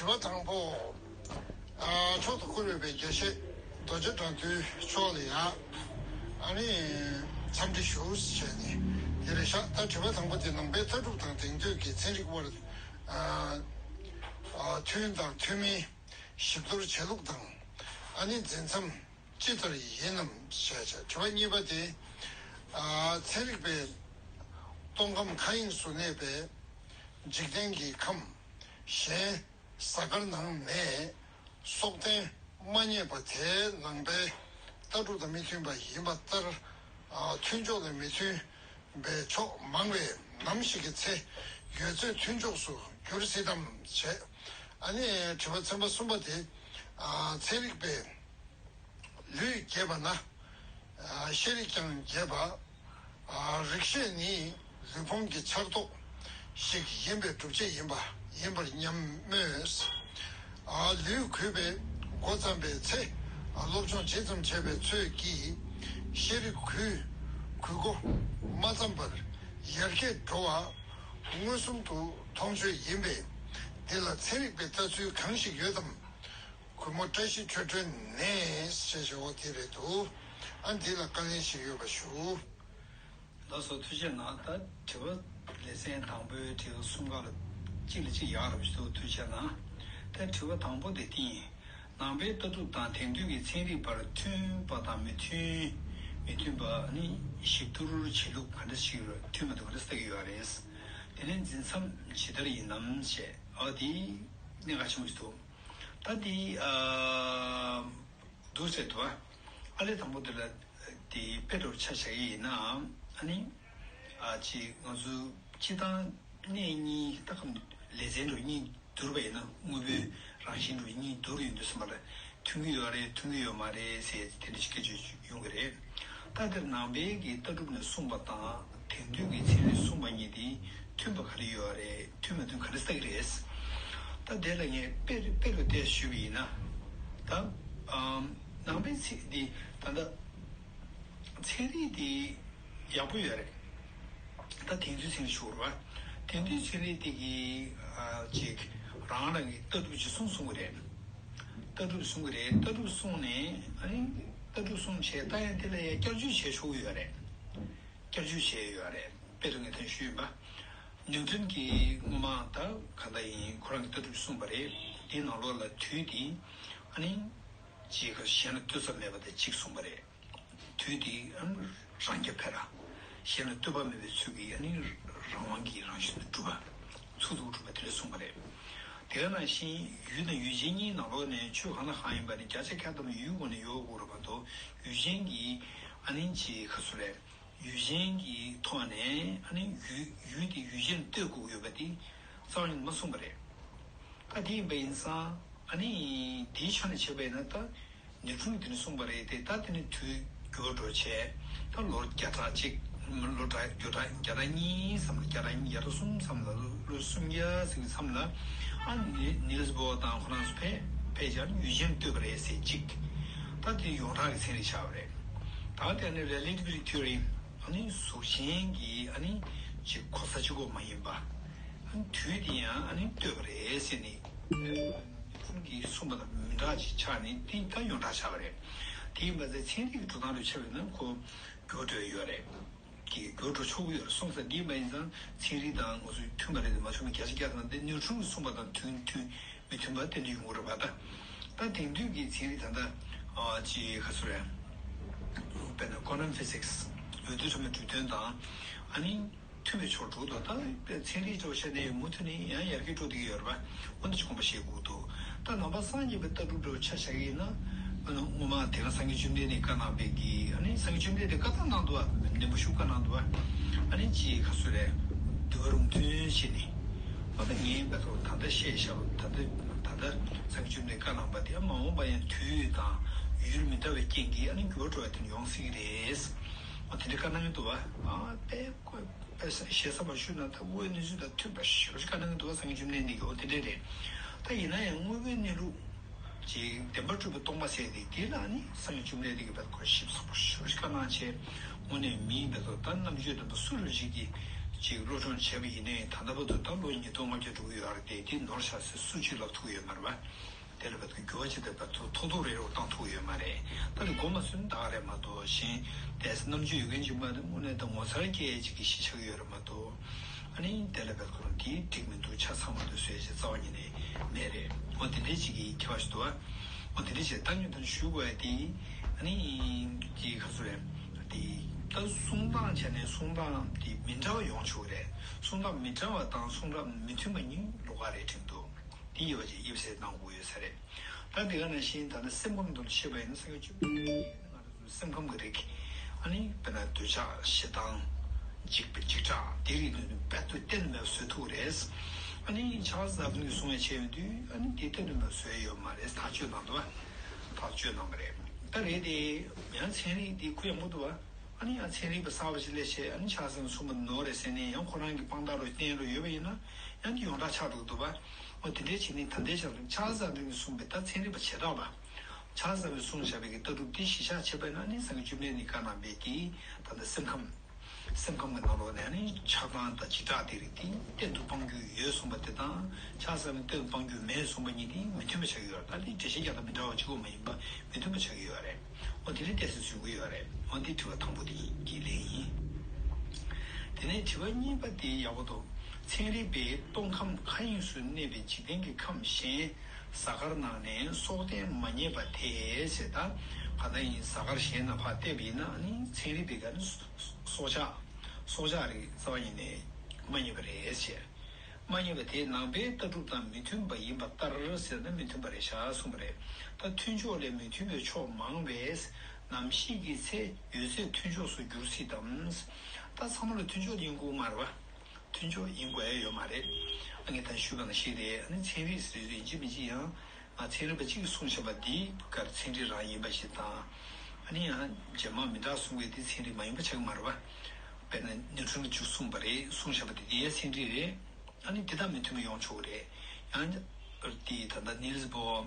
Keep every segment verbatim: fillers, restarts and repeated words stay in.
དྲི་བ་དང་པོ། ཨ། མཆོག་ཏུ་བཀུར་འོས་པའི་དགེ་བཤེས་རྡོ་རྗེ་དགྲ་འདུལ་མཆོག་ལ་ཡང་ཨ་ནི་འཚམས་འདྲི་ཞུ་ཞེས་ནི་དེ་རེད་ཤག་ད་དྲི་བ་དང་པོ་དེ་ནང་པའི་ལྟ་གྲུབ་དང་དེང་དུས་ཀྱི་ཚན་རིག་དབར། ཨ། ཨ། མཐུན་དང་མཐུན་མིན་ཞིབ་བསྡུར་བྱེད་ལུགས་དང་། ཨ་ནི་འཛིན་མཚམས་ཅི་ལྟར་ཡིན་ནམ་ཞེས་བྱ། དྲི་བ་གཉིས་པ་དེ། ཨ། ཚན་རིག་པས་སྟོང་ཁམས་མཁའ་དབྱིངས་སུ་གནས་པའི་འཇིག་རྟེན་གྱི་ཁམས་གཞན་གཟའ་སྐར་ནང་ནས་སྲོག་ལྡན་མ་རྙེད་པ་དེ་ནང་པའི་ལྟ་གྲུབ་དང་མི་མཐུན་པ་ཡིན་པ་ལྟར། ཨ། མཐུན་ཕྱོགས་ལ་མི་མཐུན་པའི་ཕྱོགས་མང་བས་ནམ་ཞིག་གི་ཚེ་ཡོད་ཚད་མཐུན་ཕྱོགས་སུ་འགྱུར་སྲིད་དམ་བྱས། ཨ་ནི་དྲི་བ་ཚན་པ་གསུམ་པ་དེ། ཨ། ཚན་རིག་པས་ལུས་རྒྱས་པ་ན། ཨ། ཤེས་རིག་ཀྱང་རྒྱས་པ། ཨ། རིག་ཤེས་ནི་ལུས་ཕུང་གི་འཆར་གཏོད་ཞིག་ཡིན་པའི་སྒྲུབ་བྱེད་ཡིན་པ་ཡིན་པར་སྙམ་མོད། ཨ། ལུས་གུས་པས་འགོ་བརྩམས་པའི་ཚེ། ཨ། སློབ་སྦྱོང་ཇི་ཙམ་བྱས་པའི་ཚོད་ཀྱིས་ཤེས་རིག་གུས་གུས་འགོ་མ་བརྩམས་པར་ཡར་རྒྱས་འགྲོ་བ་མངོན་སུམ་དུ་མཐོང་ཆོས་ཡིན་པས། འདི་ལ་ཚན་རིག་པའི་ལྟ་ཚུལ་གང་ཞིག་ཡོད་དམ། གུས་མོ་བཀྲ་ཤིས་ཆོས་སྒྲོན་ནས་ཞེས་བྱ་བ་དེ་རེད་འདུག་ཨ། འདི་ལ་བཀའ་ལན་ཞིག་ཡོད་པ་ཞུ། ལགས་སོ། ཐུགས་རྗེ་གནང་། ད་དྲི་བ་ལེ་ཚན་དང་པོའི་དྲི་བ་གསུམ་ཀ་ལ་གཅིག་ལ་གཅིག་ཡག་རབ་ཞུ། ཐུགས་རྗེ་གནང་། ད་དྲི་བ་དང་པོ་དེ་དེ་ཡིན། ནང་པའི་ལྟ་གྲུབ་དང་དེང་དུས་ཀྱི་ཚན་རིག་བར་མཐུན་པ་དང་མི་མཐུན། མི་མཐུན་པ་ནི་ཞིབ་བསྡུར་བྱེད་ལུགས་ག་འདྲ་ཞིག་རེད། མཐུན་མི་མཐུན་ག་འདྲ་ལྟ་གི་ཡོད་རེད། དེ་ནས་འཛིན་མཚམས་ཇི་ལྟར་ཡིན་ནམ་ཞེས། ཨ། དེ་གནད་འགག་ཆེན་པོ་ཞིག་འདུག་ད་དེ། ཨ། འདུག་ཟེར་འདུག་ཨ། ཨ་ལས་དང་པོ་དེ་ལ་དེ་དཔེ་འདྲ་བོ་ཆ་བཞག་གི་ཡིན་ན། ཨ་ནི། ཨ། ཅིག་ང་ཚོ་སྤྱིར་བཏང་གནས་གཉིས་ད་གམ་ལེ་ཚན་འདྲ་བོ་གཉིས་བསྡུར་བ་ཡིན་ན། དངོས་པོའི་རང་བཞིན་འདྲ་བོ་གཉིས་བསྡུར་ཡོང་དུས་ཙམ་པ་ལ་མཐུན་གྱི་ཡོད་རེད། མཐུན་གྱི་ཡོད་མ་རེད་ཟེར་དེ་འདྲ་ཞིག་སྐད་ཆ་ཡོང་གི་རེད། ད་དེར་ནང་པའི་གི་ལྟ་གྲུབ་ནས་གསུངས་པ་དང་དེང་དུས་ཀྱི་ཚན་རིག་གསུངས་པ་གཉིས་དེ་མཐུན་པ་ག་རེ་ཡོད་རེད། མཐུན་མ་མཐུན་ག་རེ་ལྟ་གི་རེད། ད་དེ་ལ་ངས་དཔེ་དཔེ་རུ་བལྟས་ཞུས་པ་ཡིན་ན། ད་ཨམ་ནང་པའི་ཚིག་འདི་ད་ལྟ་ཚན་རིག་འདི་ཡག་པོ་ཡོད་རེད། ད་དེང་དུས་ཚན་རིག་ཞུ་རོགས། དེང་དུས་ཚན་རིག་འདི་གི་ཨ་ཅིག་རང་རང་གི་ལྟ་གྲུབ་ཅིག་གསུངས་གསུང་གི་རེད། ལྟ་གྲུབ་གསུང་གི་རེད། ལྟ་གྲུབ་གསུངས་ནས་ཨ་ནི་ལྟ་གྲུབ་གསུངས་བྱས་ད་ཡང་དེ་ལ་ཡང་བསྐྱར་བཅོས་བྱས་ཆོག་གི་ཡོད་རེད། བསྐྱར་བཅོས་བྱས་ཡོད་རེད། དཔེ་དེ་ངས་ཐོན་ཞུས་ཡིན་པ། ནིའུ་ཊོན་གྱིས་སྔོན་མ་ད་ག་འདྲ་ཡིན་ཁོ་རང་གི་ལྟ་གྲུབ་གསུངས་པ་རེད། དེའི་ནང་ལོགས་ལ་དུས་དེ་ཨ་ནི་ཅིག་གཞན་ལ་ལྟོས་ས་མེད་པ་དེ་གཅིག་གསུངས་པ་རེད། དུས་དེ་ཨ་ནི་རང་རྐྱ་འཕེར་བ། གཞན་ལ་ལྟོས་པ་མེད་པའི་ཚུལ་གྱིས་ཨ་ནི་རང་དབང་གིས་རང་བཞིན་དུ་གྲུབ་པ། ཚུགས་ཐུབ་གྲུབ་པ་དེ་འདྲ་གསུངས་པ་རེད། དེ་ག་ནང་བཞིན་ཡུལ་དང་ཡུལ་ཅན་གཉིས་ནང་ལོགས་ནས་ཆོས་གང་དང་གང་ཡིན་པ་ནི་བརྒྱ་ཆ་བརྒྱ་ཐམ་པ་ཡུལ་སྒོ་ནས་ཡོད་དགོས་རེད་མ་གཏོགས་ཡུལ་ཅན་གྱིས་ཨ་ནི་ཅིག་ག་ཚོད་རེད། ཡུལ་ཅན་གྱི་ཐོག་ནས་ཨ་ནི་ཡུལ་ཡུལ་དེ་ཡུལ་ཅན་ལྟོས་དགོས་ཡོད་པ་དེ་རྩ་བ་ཉིད་མ་གསུངས་པ་རེད། ད་དེ་ཡིན་པ་ཡིན་ཙང་ཨ་ནི་དེའི་ཆ་ནས་བྱས་པ་ཡིན་ན་ད་ནིའུ་ཊོན་གྱིས་དེ་ནས་གསུངས་པ་རེད་དེ། ད་དེ་ནས་དུས་འགྱུར་བ་འགྲོ་བྱས་ད་ལོ་བརྒྱ་ཕྲག་གཅིག་ལོ་བརྒྱ་ཕྲག་བརྒྱ་ཕྲག་གཉིས་ཙམ་ལ་བརྒྱ་ཕྲག་གཉིས་བརྒྱ་ཕྲག་གསུམ་ཙམ་ལ་ལོ་སུམ་བརྒྱ་ཟིན་པའི་མཚམས་ལ་ཨ་ནི་ནིལ་སི་བོར་དང་ཁོ་རང་ཚོ་ཕེབས་ཕེབས་བྱས་ཡུལ་ཅན་ལྟོས་པ་རེད་ཟེར་གཅིག་ད་དེ་ཡོངས་གྲགས་ཀྱི་ཚན་རིག་ཆགས་པ་རེད། ད་དེ་ནི་རི་ལེ་ཊི་ཝི་ཊི་ཐི་ཨོ་རི། ཨ་ནི་གཟུགས་ཅན་གྱི་ཨ་ནི་ཅིག་གོ་ས་གཅིག་པོ་མ་ཡིན་པ། ཨ་ནི་དུས་དེ་ཡང་ཨ་ནི་ལྟོས་པ་རེད་ཟེར་ནས་ནིའུ་ཊོན་གྱིས་གསུངས་པ་དང་མི་འདྲ་ཅིག་ཆགས་ནས་དེ་ད་ཡོངས་གྲགས་ཆགས་པ་རེད། དེ་ཡིན་པ་ཚེ་ཚན་རིག་གི་འགྲོ་སྟངས་རུ་ཆགས་པ་ཡིན་ན་ཁོ་འགྱུར་བ་འགྲོ་ཡི་ཡོད་རེད། གི་འགྱུར་འགྲོ་ཆོག་གི་ཡོད་རེད། སོང་ཙང་འདི་མ་ཡིན་ཙང་ཚན་རིག་དང་ང་ཚོའི་མཐུན་པ་རེད་དེ་མ་མཐུན་པ་བརྒྱ་ཆ་བརྒྱ་དང་དེ་ནིའུ་ཊོན་གྱིས་གསུངས་པ་དང་མཐུན་མཐུན་མི་མཐུན་པ་དེ་འདྲ་ཡོང་གི་རེད་པ། ད་ད་དེང་དུས་ཀྱི་ཚན་རིག་ད་ལྟ་ཨ་ཅི་ག་ཚོད་རེད། དཔེར་ན་ཀོ་ནམ་ཕི་སིག་སི་འོད་སྡེར་ཁྲོམ་རའི་གྲོས་དོན་དང་ཨ་ནི་མཐུན་པའི་ཕྱོགས་འགྲོ་འདུག་ད་དཔེ་ཚན་རིག་ཅོག་བཤད་ནས་མུ་མཐུད་ནས་ཡང་ཡར་རྒྱས་འགྲོ་བསྡད་ཀྱི་ཡོད་རེད་པ། འོ་འདི་ཅིག་དགོངས་པ་བཞེས་དགོས་འདུག་ད་ནང་པ་སངས་རྒྱས་པའི་ལྟ་གྲུབ་འདྲ་བོ་ཆ་བཞག་གི་ཡིན་ན། ཨ་ནི་སྔོན་མ་དེ་སྔ་སངས་རྒྱས་བཅོམ་ལྡན་འདས་བཀའ་གནང་བའི་གི་ཨ་ནི་སངས་རྒྱས་བཅོམ་ལྡན་འདས་བཀའ་ཐང་གནང་འདུག་བ། ནན་པོ་ཞུ་བཀའ་གནང་འདུག་བ། ཨ་ནི་ཅི་ག་ཚོད་རེད། འདུལ་བ་རུང་སྟོན་བྱས་ནས། ཨ་ད་ངས་བལྟ་ད་ལྟ་བཤད་བཞག་ད་ལྟ་ད་ལྟ་སངས་རྒྱས་བཅོམ་ལྡན་འདས་བཀའ་གནང་པ་དེ་མ་འོངས་པ་ཡང་དུས་དང་ཡུལ་མི་འདྲ་བའི་རྐྱེན་གྱིས་ཨ་ནི་འགྱུར་བ་འགྲོ་བ་དེ་ཡོང་སྲིད་ཀྱི་རེད། ཨ་དེ་འདྲའི་བཀའ་གནང་གི་འདུག་བ། ཨ་དཔེ་ཁོས་དཔེ་ཞེ་ས་མ་ཞུས་ན་ད་དངོས་ཡོད་གནས་ཚུལ་དང་མཐུན་པ་ཞེ་པོ་ཅིག་བཀའ་གནང་གི་འདུག་བ། སངས་རྒྱས་བཅོམ་ལྡན་འདས་ཀྱིས། འོ་དེ་འདྲ་རེད། ད་ཡིན་ན་ཡང་དངོས་པོའི་གནས་ལུགས་ཅིག་བདེན་པར་གྲུབ་པའི་སྟོང་པ་ཟེར་དེ་དེ་ལ་ནི་སངས་རྒྱས་བཅོམ་ལྡན་འདས་ཀྱིས་བལྟ་ཁོ་ཞིབ་ཚགས་པོ་ཞེ་པོ་ཅིག་བཀའ་གནང་བྱས། དངོས་གནས་མིའི་བལྟ་ད་རྣམ་དཔྱོད་ལྡན་པ་སུ་རུ་ཞིག་གིས་ ཅིག་གློ་གྲོགས་བྱས་པ་ཡིན་ནའི་ད་ལྟ་བར་དུ་ད་ལོ་ཉིས་སྟོང་ལྔ་བརྒྱ་འགྲོ་གི་ཡོད་རེད་དེ། དེ་ནོར་ཤག་ཟེར་སུ་གཅིག་ལབ་ཐུབ་ཀྱི་ཡོད་མ་རེད་པ། དེ་ལ་བར་དུ་འགྱུར་བ་ཅི་ལྟར་བར་དུ་ཐོག་ཐོག་རེ་རེ་བཏང་ཐུབ་ཀྱི་ཡོད་མ་རེད། ད་ལྟ་མགོ་མ་ཚོས་ད་ག་རེད་མ་གཏོགས། གཞན་དེ་རྣམ་དཔྱོད་ཡོད་མཁན་ཅིག་མ་གཏོགས་དངོས་གནས་ད་ངོ་མཚར་སྐྱེ་ཡས་ཅིག་གི་གཞི་ཆགས་ཀྱི་ཡོད་རེད་མ་གཏོགས། ཨ་ནི་དེ་ལ་བར་དུ་དེ་འགྲིག་མི་འདུག་ཆ་ཚང་མ་འདུག་ཟེར་ཞིག་རྩ་བ་ཉིད་ནས་མེད་རེད། འོ་དེ་འདྲའི་ཅིག་གི་ཁྱད་པར་ཞིག་འདུག་བ། འོ་དེ་འདྲའི་ཅིག་ད་ཉོན་དང་ཞུ་དགོས་ཡ་དེ། ཨ་ནི་དེ་ག་ཚོད་རེད། དེ་ད་གསུང་སྟངས་བྱས་ནས་གསུང་སྟངས་དེ་མི་འདྲ་བ་ཡོང་ཆོག་གི་རེད། གསུང་སྟངས་མི་འདྲ་བ་དང་གསུང་སྟངས་མི་མཐུན་པ་གཉིས་ལོགས་ཀ་རེད་དྲན་འདུག་དེ་ཡོད་པ་ཅིག་དབྱེ་བ་གནང་དགོས་ཡོད་ས་རེད། ད་དེ་ག་ནང་བཞིན་ད་ལྟ་སེམས་ཁམས་དང་བཤད་པ་ཡིན་ན། སངས་རྒྱས་བཅོམ་ལྡན་འདས་ཀྱིས་ང་རང་ཚོའི་སེམས་ཁམས་ཀྱི་རིགས། ཨ་ནི་དཔེར་ན་འདོད་ཆགས་ཞེ་སྡང་འཇིགས་པ་འཇིགས་སྐྲག་དེ་རིགས་ནི་རྦད་དེ་གཏན་ནས་མེད་པ་བཟོ་ཐུབ་རེད། ཨ་ནི་ཆགས་ཟབ་ནི་གསུང་བའི་ཆེད་ཡོང་དུས་ཨ་ནི་དེ་གཏན་ནས་མེད་པ་བཟོ་ཡ་ཡོད་མ་རེད། ཐག་གཅོད་གནང་འདུག་བ། ཐག་གཅོད་གནང་བ་རེད། ད་རེད་དེ། ཡང་ཚན་རིག་དེ་གུ་ཡངས་པོ་འདུག་བ། ཨ་ནི་ཡང་ཚན་རིག་པ་གསར་པ་ཞིག་སླེབས་བྱས། ཨ་ནི་ཆགས་ཟབ་གསུངས་པ་ནོར་རེད་ཟེར་ནས་ཡང་ཁོ་རང་གི་དཔང་རྟགས་རུ་བསྟན་རུ་ཡོད་པ་ཡིན་ན། ཡང་དེ་ཡོངས་གྲགས་ཆགས་འགྲོ་གི་འདུག་བ། འོ་དེ་འདྲའི་བྱས་ནས་ད་ལྟའི་ཆར་ཆགས་ཟབ་གསུངས་པའི་ད་ཚན་རིག་པ་བྱེ་བྲག་པ། ཆགས་ཟབ་གསུངས་བཞག་པའི་གི་ལྟ་གྲུབ་དེ་གཞི་བཞག་བྱས་པ་ཡིན་ན། ཨ་ནི་སངས་རྒྱས་བཅོམ་ལྡན་འདས་བཀའ་གནང་པའི་གི་ད་ལྟ་སེམས་ཁམས། སེམས་ཁམས་ཀྱི་ནང་ལོགས་ནས་ནི་ཆགས་སྡང་དང་འཇིགས་སྐྲག་དེ་རིགས་དེ་གཏན་དུ་སྤང་རྒྱུ་ཡོད་གསུངས་པ་དེ་དང་། ཆགས་ཟབ་ནི་གཏན་དུ་སྤང་རྒྱུ་མེད་གསུངས་པ་གཉིས་དེ་མི་མཐུན་པ་ཆགས་ཀྱི་ཡོད་རེད། ད་དེ་འགྲེལ་བཤད་རྒྱག་སྟངས་མི་འདྲ་བ་གཅིག་པོ་མ་ཡིན་པ་མི་མཐུན་པ་ཆགས་ཀྱི་ཡོད་རེད། འོ་དེ་ནི་ཏོག་ཙམ་ཟུན་གྱི་ཡོད་རེད། འོ་འདི་དྲི་བ་དང་པོ་དེ་གི་ལན་ཡིན། དེ་ནས་དྲི་བ་གཉིས་པ་དེ་ཡག་པོ་འདུག་ཚན་རིག་པས་སྟོང་ཁམས་མཁའ་དབྱིངས་སུ་གནས་པའི་འཇིག་རྟེན་གྱི་ཁམས་གཞན་གཟའ་སྐར་ནང་ནས་སྲོག་ལྡན་མ་རྙེད་པ་དེ་ཟེར། ད་ག་ད་ཡིན་གཟའ་སྐར་གཞན་ན་ཕར་བལྟས་པ་ཡིན་ན། ཨ་ནི་ཚན་རིག་པས་ག་ནི། སྲོག་ཆགས། སྲོག་ཆགས་རིགས་རྩ་བ་ཉིད་ནས་མ་རྙེད་པ་རེད་ཟེར། མ་རྙེད་པ་དེ་ནང་པའི་ལྟ་གྲུབ་དང་མི་མཐུན་པ་ཡིན་པ་ལྟར་ཟེར་ན་མི་མཐུན་པ་རེད་ཤག་གསུངས་པ་རེད། ད་མཐུན་ཕྱོགས་ལས་མི་མཐུན་པའི་ཕྱོགས་མང་བས་ནམ་ཞིག་གི་ཚེ་ཡོད་ཚད་མཐུན་ཕྱོགས་སུ་འགྱུར་སྲིད་དམ། ད་ཚང་མ་ལ་མཐུན་ཕྱོགས་དེ་ཡིན་དགོས་མ་རེད་བ། མཐུན་ཕྱོགས་ཡིན་དགོས་ཡ་ཡོད་མ་རེད། ཨ་ངས་ད་ཞུས་པ་ནང་བཞིན་རེད། ཨ་ནི་ཚན་རིག་ཟེར་དུས་ཡིན་གཅིག་མིན་གཅིག་ཡང་། ང་ཚན་རིག་པ་གཅིག་གིས་གསུངས་བཞག་པ་འདི་གར་ཚན་རིག་རང་ཡིན་པ་ཞིག་དང་། ཨ་ནི་ཡང་རྗེས་མ་མི་འདྲ་གསུང་གི་དེ་ཚན་རིག་མ་ཡིན་པ་ཆགས་ཀྱི་མ་རེད་པ། དཔེར་ན་ནིའུ་ཊོན་གྱིས་གཅིག་གསུངས་པ་རེད། གསུངས་བཞག་པ་དེ་དེ་ཡང་ཚན་རིག་རེད། ཨ་ནི་དེ་དང་མི་མཐུན་པ་ཡོང་ཆོག་གི་རེད། ཡང་དེ་ད་ལྟ་ནིལ་སི་བོར།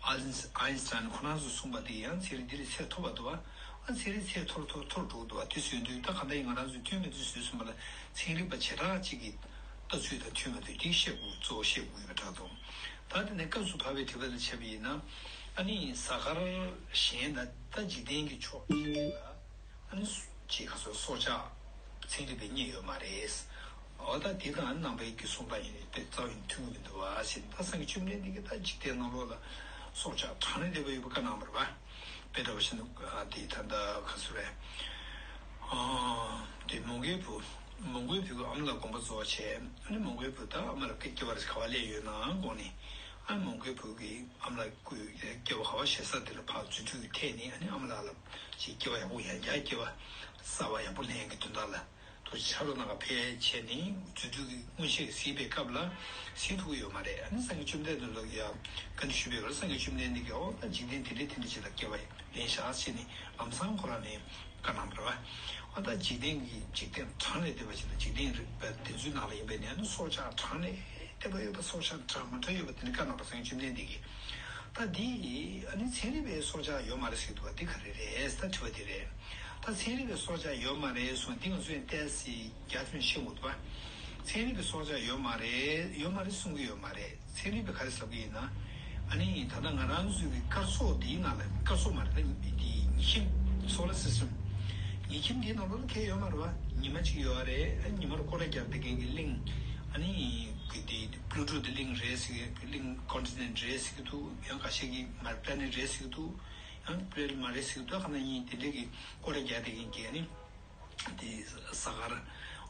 ཨ་ལིན་ཨའིན་སི་ཊན་ཁོ་རང་ཚོས་གསུངས་པ་དེ་ཡང་ཚན་རིག་འདི་ལས་ཚད་མཐོ་བ་འདུག་བ། ཨ་ཚན་རིག་ཚད་མཐོར་མཐོར་མཐོར་འགྲོ་གི་འདུག་བ། དེ་བཟོས་དུས་ད་ག་འདྲ་ཡིན། ང་རང་ཚོས་མཐུན་མི་མཐུན་བཟོས་སོང་བ་ལ། ཚན་རིག་པ་བྱེ་བྲག་ཅིག་གི་ལྟ་ཚུལ་དང་མཐུན་མ་མཐུན་དེ་བཤད་དགོས། གཙོ་བོ་བཤད་དགོས་ཡོད་པ་འདྲ་འདུག་ད་དེ་ནས་སྐབས་སུ་བབས་པའི་དྲི་བ་ལ་བྱས་པ་ཡིན་ན། ཨ་ནི་གཟའ་སྐར་གཞན་ན་ད་འཇིག་རྟེན་གྱི་ཕྱོགས་གཅིག་ལ་ཨ་ནི་ཅིག་ག་ཚོད་སྲོག་ཆགས་ཚན་རིག་པས་རྙེད་ཡོད་མ་རེད། འོ་ད་དེ་དང་ནང་པའི་གི་གསུང་སྟངས་ཡིན་ནའི་དཔེ་རྩ་བ་ནས་མཐུན་གྱི་མི་འདུག་བ་ཟེར། ད་སངས་རྒྱས་བཅོམ་ལྡན་འདས་ཀྱིས་ད་འཇིག་རྟེན་ནང་ལོགས་ལ་སྲོག་ཆགས་གྲངས་ལས་འདས་པ་ཡོད་པ་བཀའ་གནང་བ་རེད་པ། དཔེ་འདྲ་བ་བཤད་ན་ཨ་དེ་ད་ལྟ་ག་ཚོད་རེད། ཨ་དེ་མོའུ་འགལ་བུ། མོའུ་འགལ་བུ་གི་ཨ་མ་ལགས་དགོངས་པ་རྫོགས་བྱས། ཨ་ནི་མོའུ་འགལ་བུ་ད་ཨ་མ་ལགས་སྐྱེ་བ་ག་པར་སླེབས་ཡོད་ནའང་དགོངས་ནས། ཨ་ནི་མོའུ་འགལ་བུ་གི་ཨ་མ་ལགས་སྐུ་སྐྱེ་བ་ག་པར་བཞེས་ས་དེ་ལ་ཕར་རྫུ་འཕྲུལ་གྱིས་ཐད་ནས། ཨ་ནི་ཨ་མ་ལགས་ལ་ཅིག་སྐྱེ་བ་ཡག་པོ་ཡང་བསྐྱར་སྐྱེ་བ་གསར་པ་ཡག་པོ་ལེན་གྱི་དོན་དག་ལ། ཐུགས་རྗེ་ཆེ། ལོ་ནང་ག་ཕལ་ཆེར་ནི་རྫུ་འཕྲུལ་གྱིས་སྔོན་ཆད་གཟིགས་པའི་སྐབས་ལ་གཟིགས་ཐུབ་ཀྱི་ཡོད་མ་རེད། ཨ་ནི་སངས་རྒྱས་བཅོམ་ལྡན་འདས་ལ་ཡང་བཀའ་འདྲི་ཞུས་པའི་སྐབས་ལ། སངས་རྒྱས་བཅོམ་ལྡན་འདས་ཀྱིས་འོ་ད་འཇིག་རྟེན་དེ་འདྲ་དེ་འདྲ་ཅིག་ལ་སྐྱེ་བ་ལེན་ཤག་ཟེར་ནས་ལམ་སང་ཁོ་རང་ནས་བཀའ་གནང་བ་རེད་པ། འོ་ད་འཇིག་རྟེན་གྱི་འཇིག་རྟེན་གྲངས་ལས་འདས་པ་ཅིག་དང་། འཇིག་རྟེན་རིག་པ་དེ་ཚོའི་ནང་ལ་ཡིན་པའི་ནས་ནི་སྲོག་ཆགས་གྲངས་ལས་འདས་པ་ཡོད་པ། སྲོག་ཆགས་གྲངས་མ་འདྲ་ཡོད་པ་དེ་འདྲ་བཀའ་གནང་བ། སངས་རྒྱས་བཅོམ་ལྡན་འདས་ཀྱིས། ད་འདི་ཨ་ནི་ཚན་རིག་པས་སྲོག་ཆགས་ཡོད་མ་རེད་ཟེར་གྱི་འདུག་བ། འདི་ག་རེ་རེད་ཟེར་ད་དྲི་བ་དེ་རེད། ད་ཚན་རིག་པས་སྲོག་ཆགས་ཡོད་མ་རེད་གསུངས། འདི་ང་ཚོས་ཏོག་ཙམ་རྒྱ་ཆེན་ཤེས་དགོས་འདུག་བ། ཚན་རིག་པས་སྲོག་ཆགས་ཡོད་མ་རེད། ཡོད་མ་རེད་གསུང་གི་ཡོད་མ་རེད། ཚན་རིག་པས་ག་རེ་ཟེར་གྱི་ཡིན་ན། ཨ་ནི་ད་ལྟ་ང་རང་ཚོའི་གི་སྐར་ཚོགས་འདིའི་ནང་ལ། སྐར་ཚོགས་མ་རེད། ད་འདི་ཉི་ཁྱིམ། སོ་ལར་སིས་ཊམ། ཉི་ཁྱིམ་འདིའི་ནང་ལོགས་ལ་ག་རེ་ཡོད་མ་རེད་བ། ཉི་མ་གཅིག་ཡོད་རེད། ཨ་ཉི་མར་སྐོར་ར་རྒྱག་བསྡད་མཁན་གྱི་གླིང་། ཨ་ནི་གི་དེ་པླུ་ཊོ་དེ་གླིང་རེད་ཟེར་གི། གླིང་ཀོན་ཊི་ནེན་ཊི་རེད་ཟེར་གི་འདུག་ཡང་ཁ་ཤས་ཀྱིས་མར་པི་ལེ་ནེ་ཊི་རེད་ཟེར་གི་འདུག་ཡང་པི་ལེ་ནེ་ཊི་མ་རེད་ཟེར་གི་འདུག་ག་ན་ཡིན། དེ་འདྲས་ཀྱི་སྐོར་ར་རྒྱག་བསྡད་མཁན་གྱི་ཨ་ནི་དེ་གཟའ་སྐར།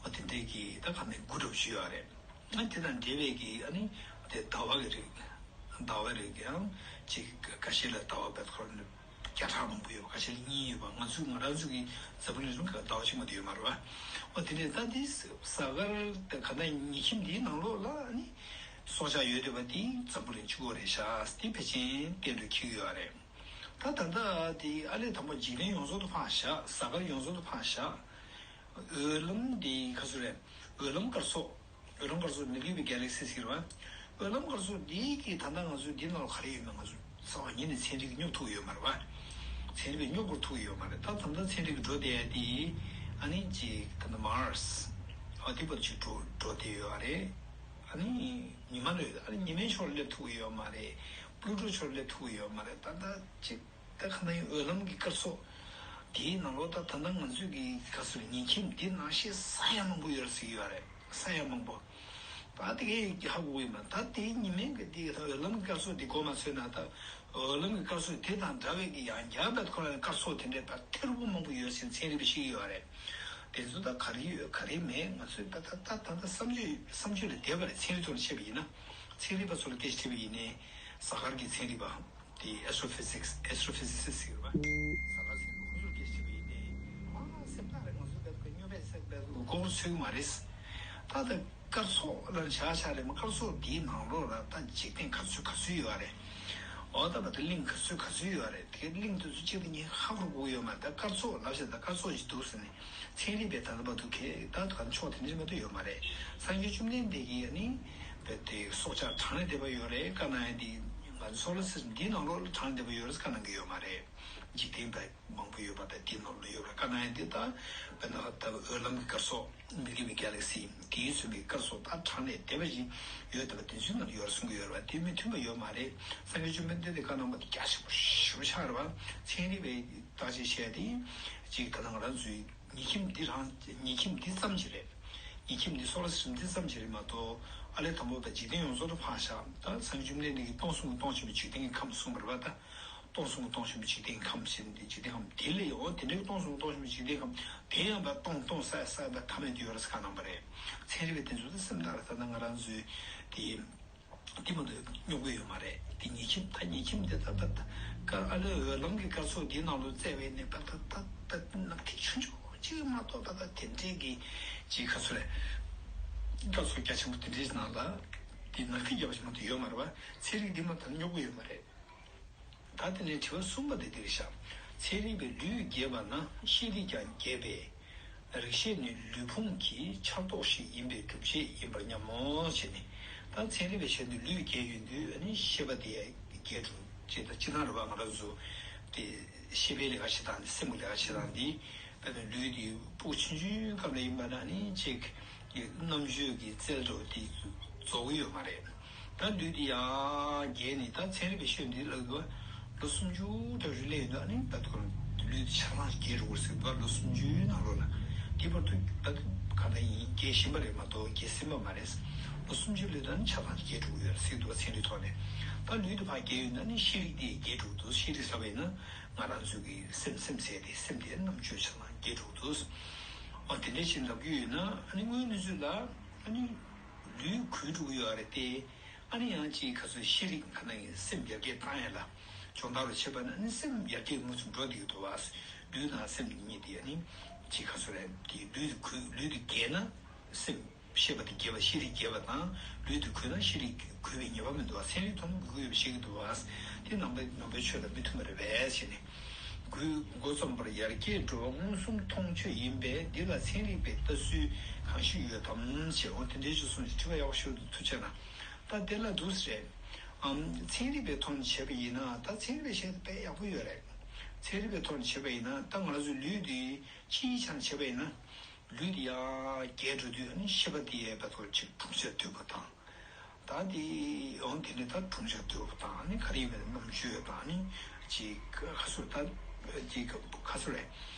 ཨ་དེ་འདྲས་ཀྱི་ད་ག་ནས་དགུ་འདྲ་པོ་ཞིག་ཡོད་རེད། ཨ་དེ་དང་འབྲེལ་བའི་གི་ཨ་ནི་དེ་ཟླ་བ་གི་རིགས། ཟླ་བའི་རིགས་ཀྱང་ཅིག་ཁ་ཤས་ལ་ཟླ་བ་བེད་ཁོར་ནི་བརྒྱ་ཕྲག་མང་པོ་ཡོད་པ། ཁ་ཤས་ལ་གཉིས་ཡོད་པ། ང་ཚོའི་ང་རང་ཚོ་གི་འཛམ་བུ་གླིང་ལ་ཟླ་བ་གཅིག་མ་གཏོགས་ཡོད་མ་རེད་བ། ཨོ་དེ་ནས་ད་འདི་གཟའ་སྐར་ག་ད་ཉི་ཁྱིམ་འདིའི་ནང་ལོགས་ལ་ནི་སྲོག་ཆགས་ཡོད་བསྡད་པ་འདི་འཛམ་བུ་གླིང་གཅིག་པོ་རེད་ཤག་འདི་ཕལ་ཆེར་གཏན་དུ་འཁེལ་གྱི་ཡོད་རེད། ད་ད་ལྟ་དེ་ཨ་ལས་དང་པོ་འཇིག་རྟེན་ཡོངས་རྫོགས་དུ་འཕངས་བཞག་གཟའ་སྐར་ཡོངས་རྫོགས་དུ་འཕངས་བཞག་འོད་ལམ་འདི་ག་ཚོད་རེད། འོད་ལམ་སྐར་ཚོགས། འོད་ལམ་སྐར་ཚོགས། མིལ་ཀི་ཝེ་གེ་ལེག་སི་ཟེར་བ། འོད་ལམ་སྐར་ཚོགས་འདི་གི་ད་ལྟ་ང་ཚོའི་འདི་ནང་ལ་ག་རེ་ཡོད་མེད་ང་ཚོ་རྩ་བ་ཉིད་ནས་ཚན་རིག་གིས་སྙོབ་ཐུབ་ཡོད་མ་རེད་བ། ཚན་རིག་པས་སྙོབ་དགོས་ཐུབ་ཡོད་མ་རེད། ད་ད་ལྟ་ཚན་རིག་གིས་འགྲོ་བསྡད་ཡ་འདི་ཨ་ནི་ཅིག་ད་ལྟ་མར་སི། ཨ་དེ་བར་ཅིག་འགྲོ་འགྲོ་བསྡད་ཡོད་རེད། ཨ་ནི་ཉི་མ་རེད། ཨ་ནི་ཉི་མའི་ཕྱོགས་སླེབས་ཐུབ་ཀྱི་ཡོད་མ་རེད། པུ་ལུ་ཊོ་ཕྱོགས་སླེབས་ཐུབ་ཀྱི་ཡོད་མ་རེད། ད་ལྟ་ཅིག་ད་ག་ན་ཡིན། འོད་ལམ་གྱི་སྐར་ཚོགས་དེའི་ནང་ལོགས་ད་ད་ལྟ་ང་ཚོས་ཀྱི་ག་ཚོད་ཉིན་ཁྱིམ་འདི་ནང་བཞིན་ས་ཡ་མང་པོ་ཡོད་རེད་ཟེར་གྱི་ཡོད་རེད། ས་ཡ་མང་པོ། ད་དེ་གའི་ཧ་གོ་གི་མ། ད་དེའི་ཉི་མའི་གི་དེ་ད་འོད་ལམ་གྱི་སྐར་ཚོགས་དེ་གོ་མ་ཚོད་ན། ད་འོད་ལམ་གྱི་སྐར་ཚོགས་དེ་དང་འདྲ་བའི་གི་ཡང་བསྐྱར་བད་ཁོ་རང་གི་སྐར་ཚོགས་དེ་འདྲའི་ད་ཐེར་པོ་མང་པོ་ཡོད་ཟེར་ཚན་རིག་པས་བཤད་ཀྱི་ཡོད་རེད། དེ་ཚོ་ད་ག་རེ་ཡོད་ག་རེ་མེད་ང་ཚོས་ད་ད་ད་ད་ད་བསམ་བརྗོད་བསམ་བརྗོད་ལས་འདས་པ་རེད། ཚན་རིག་ཐོག་ནས་བཤད་པ་ཡིན་ན། ཚན་རིག་པ་ཚོ་ལ་སྐད་ཆ་དྲིས་པ་ཡིན་ནའི་གཟའ་སྐར་གྱི་ཚན་རིག་པ། དེ་ཨེ་སི་ཊོ་ཕི་ཟིག་སི། ཨེ་སི་ཊོ་ཕི་ཟི་སི་སི་ཟེར་བ། གཟའ་སྐར་ཟེར་བ་ཁོ་ཚོར་སྐད་ཆ་དྲིས་པ་ཡིན་ནའི། ཨ་སེམས་ཐག་རེད། ང་ཚོ་བད་ཁོ་སྨྱོ་བས་སེམས་བད་ཁོ་མགོ་སྐོར་ཚོད་ཀྱི་མ་རེད། ད་ད་སྐར་ཚོགས་ལ་བྱ་བྱ་རེད་མ། སྐར་ཚོགས་འདིའི་ནང་ལོགས་ལ་ད་འཇིག་རྟེན་ག་ཚོད་ག་ཚོད་ཡོད་རེད། འོ་ད་བ་ད་གླིང་ག་ཚོད་ག་ཚོད་ཡོད་རེད། དེ་གླིང་དེ་ཚོ་གཅིག་ཏུ་གཉིས་ཧ་གོ་གི་ཡོད་མ་རེད། ད་སྐར་ཚོགས་ལབ་བྱས་ད་སྐར་ཚོགས་ཅིག་འདུག་ཟེར་ནས་ཚན་རིག་པས་ད་ལྟ་བར་དུ་གས་ད་ག་ཕྱོགས་དེ་འདྲ་མ་གཏོགས་ཡོད་མ་རེད། སངས་རྒྱས་བཅོམ་ལྡན་འདས་ཀྱིས་ནི་བས་དེ་སྲོག་ཆགས་གྲངས་ལས་འདས་པ་ཡོད་རེད་བཀའ་གནང་ཡ་དེ། ང་ཚོ་སོ་ལར་སིསི་ཊེམ་འདིའི་ནང་ལོགས་ལ་གྲངས་ལས་འདས་པ་ཡོད་རེད་བཀའ་གནང་གི་ཡོད་མ་རེད། འཇིག་རྟེན་པ་མང་པོ་ཡོད་པ་དང་དེའི་ནང་ལོགས་ཡོད་རེད་བཀའ་གནང་ཡ་དེ། ད་བས་ན་ད་འོད་ལམ་གྱི་སྐར་ཚོགས་མིལ་ཀི་ཝེ་གེ་ལེག་སི་དེའི་ཚོད་པའི་སྐར་ཚོགས་ད་གྲངས་ལས་འདས་པ་ཞིག་ཡོད་བསྡད་པ་དེ་ཚོའི་ནང་ལ་ཡོད་རེད་གསུང་གི་ཡོད་རེད་བ། དེ་མི་མཐུན་པ་ཡོད་མ་རེད། སངས་རྒྱས་བཅོམ་ལྡན་འདས་དེ་བཀའ་གནང་བ་དེ་རྒྱ་ཆེན་པོ་ཞེ་པོ་ཆགས་རེད་བ། ཚན་རིག་པས་བརྟག་དཔྱད་བྱས་ཏེ་ཅིག་ད་ལྟ་ང་རང་ཚོའི་ཉིན་ཁྱིམ་འདི་རང་ཉིན་ཁྱིམ་འདི་ཙམ་ཞིག་རེད། ཉིན་ཁྱིམ་འདི་སོ་ལར་སིསི་ཊེམ་འདི་ཙམ་ཞིག་རེད་མ་གཏོགས། ཨ་ལས་དང་པོ་ད་འཇིག་རྟེན་ཡོངས་རྫོགས་ལ་ཕར་བཞག་ད་སངས་རྒྱས་བཅོམ་ལྡན་འདས་ཀྱིས་སྟོང་གསུམ་གྱི་སྟོང་ཆེན་པོའི་འཇིག་རྟེན་གྱི་ཁམས་གསུངས་པ་རེད་བ། ད་སྟོང་གསུམ་གྱི་སྟོང་ཆེན་པོའི་འཇིག་རྟེན་ཁམས་ཟེར་ནས་འཇིག་རྟེན་ཁམས་དེ་ལས་ཡོང་དེ་འདྲའི་སྟོང་གསུམ་གྱི་སྟོང་ཆེན་པོའི་འཇིག་རྟེན་ཁམས་དེ་ཡང་བ་སྟོང་སྟོང་ས་ས་བ་ཐ་མལ་དུ་ཡོད་རེད་ཟེར་བཀའ་གནང་བ་རེད། ཚན་རིག་པའི་དེ་ཚོ་ད་སེམས་ཐག་རེད། ད་ལྟ་ང་རང་ཚོའི་དེ་དེ་མ་གཏོགས་སྙོབ་གི་ཡོད་མ་རེད། དེ་ཉིན་ཁྱིམ་ད་ཉིན་ཁྱིམ་དེ་ད་ད་ད་ཀ་ཨ་ལས་འོད་ལམ་གྱི་སྐར་ཚོགས་འདིའི་ནང་དུ་བཙལ་བའི་ནས་ད་ད་ད་ད་ནག་ཐིག་ཆུང་ཆུང་གཅིག་མ་གཏོགས་ད་ད་དེ་འདྲའི་གི་ཅིག་ག་ཚོད་རེད། སྐར་ཚོགས་རྒྱ་ཆེན་པོ་དེ་འདྲའི་ནང་ལ་དེ་ནག་ཐིག་རྒྱབ་ཞིག་མ་གཏོགས་ཡོད་མ་རེད་བ། ཚན་རིག་འདི་མ་ད་སྙོབ་གི་ཡོད་མ་རེད། ད་དེ་ནས་དྲི་བ་གསུམ་པ་དེ་འདིར་བཞག་ཚན་རིག་པས་ལུས་རྒྱས་པ་ན་ཤེས་རིག་ཀྱང་རྒྱས་པས། རིག་ཤེས་ནི་ལུས་ཕུང་གི་ཆར་གཏོགས་ཤིག་ཡིན་པའི་སྒྲུབ་བྱེད་ཡིན་པར་སྙམ་མོ་ཞེས་ནས། ད་ཚན་རིག་པའི་ཞལ་ནས་ལུས་རྒྱས་ཡོང་དུས་ཨ་ནི་ཤེས་པ་དེ་རྒྱས་འགྲོ་ཅེས། ད་སྤྱིར་བཏང་རེད་བ། ང་རང་ཚོ་དེ་ཤེས་པའི་ལས་ཀ་བྱེད་སྟངས་དེ་སེམས་ཀྱི་ལས་ཀ་བྱེད་སྟངས་དེ་དཔེར་ན་ལུས་དེ་ཕྲུ་གུ་ཆུང་ཆུང་སྐབས་ལ་ཡིན་པ་ན་ཨ་ནི་ཅིག་གི་རྣམ་དཔྱོད་ཀྱི་རྩལ་འགྲོ་དེ་རྫོགས་ཀྱི་ཡོད་མ་རེད། ད་ལུས་འདི་ཡང་རྒྱས་ནས་ད་ཚན་རིག་པའི་ཤོད་འདི་ལ་ལོ་སུམ་ཅུ་འདྲ་རེ་སླེབས་ཡོད་འདུག་ཨ་ནི་ད་ཁོ་ལུས་འདི་ཆ་ཚང་རྒྱས་འགྲོ་གི་རེད་ཟེར་འདུག་ལོ་སུམ་ཅུའི་ནང་ལོགས་ལ་དེ་བར་དུ་ད་ག་འདྲ་ཡིན་རྒྱས་བཞིན་པ་རེད་མ་གཏོགས་རྒྱས་ཟིན་པ་མ་རེད། ལོ་སུམ་ཅུ་སླེབས་ད་ནི་ཆ་ཚང་རྒྱས་འགྲོ་གི་ཡོད་རེད་ཟེར་འདུག་ཚན་རིག་ཐོག་ནས་ད་ལུས་འདི་ཕར་རྒྱས་ཡོད་ན་ནི་ཤེས་རིག་འདི་རྒྱས་འགྲོ་གི་འདུག་ཤེས་རིག་ཟེར་བ་ཡིན་ན་ང་རང་ཚོའི་གི་སེམས་སེམས་ཟེར་དེ་སེམས་དེ་རྣམ་དཔྱོད་ཆ་ཚང་རྒྱས་འགྲོ་གི་འདུག་འོ་དེ་འདྲ་ཞིག་ལབ་ཀྱི་ཡོད་ན་ཨ་ནི་དངོས་གནས་ཚུལ་ལ་ཨ་ནི། ལུས་འགུལ་འགྲོ་གི་ཡོད་རེད་དེ། ཨ་ནི་ཡང་ཅིག་ག་ཚོད་ཤེས་རིག་ག་ན་ཡིན་སེམས་ཡར་རྒྱས་བཏང་ཡ་ལ་སྦྱོང་བརྡར་རུ་བྱེད་པ་ན་ཨ་ནི་སེམས་ཡར་རྒྱས་མུ་མཐུད་འགྲོ་བསྡད་ཀྱི་འདུག་བ། ལུས་དང་སེམས་གཉིས་དེ་ཨ་ནི་ཅིག་ག་ཚོད་རེད་དེ། ལུས་དེ་འགུལ་ལུས་དེ་རྒྱས་ན་སེམས་ཤེས་པ་དེ་རྒྱས་པ་ཤེས་རིག་རྒྱས་པ་དང་ལུས་དེ་འགུལ་ན་ཤེས་རིག་འགུལ་བའི་ངེས་པ་མི་འདུག་བ། ཚན་རིག་ཐོག་ནས་འགུལ་ཡོད་པ་ཤེས་ཀྱི་འདུག་བ། དེ་ནང་པའི་ནང་པའི་ཆོས་ལ་མི་མཐུན་པ་རེད་པས་ཞེས་ནས། འགུལ་མགོ་རྩོམ་པར་ཡར་རྒྱས་འགྲོ་བ་མངོན་སུམ་མཐོང་ཆོས་ཡིན་པས་འདི་ལ་ཚན་རིག་པའི་ལྟ་ཚུལ་གང་ཞིག་ཡོད་དམ་ཞེས། འོ་དེ་འདྲའི་ཆོས་གསུངས་ཤིང་དྲི་བ་ཡག་པོ་ཞུ་འདུག་ཐུགས་རྗེ་གནང་། ད་དེ་ལ་འདུག་ཟེར། ཨམ་ཚན་རིག་པའི་ཐོག་ནས་བྱས་པ་ཡིན་ན་ད་ཚན་རིག་པའི་བཤད་དེ་དཔེ་ཡག་པོ་ཡོད་རེད། ཚན་རིག་པའི་ཐོག་ནས་བྱས་པ་ཡིན་ན་ད་ང་རང་ཚོའི་ལུས་འདི་སྤྱིའི་ཆ་ནས་བྱས་པ་ཡིན་ན་ལུས་འདི་ཡར་རྒྱས་འགྲོ་དུས་ཨ་ནི་ཤེས་པ་འདི་ཡས་པ་ཐོག་ཅིག་གྲུང་ཆ་དོད་པོ་དང་། ད་དེ་འོང་དེ་ནས་ད་གྲུང་ཆ་དོད་པོ་དང་ནི་ག་རེ་ཡིན་པའི་རྣམ་དཔྱོད་དང་ནི་ཅིག་ཁ་སོ་ད་ཅིག་ཁ་སོ་རེད།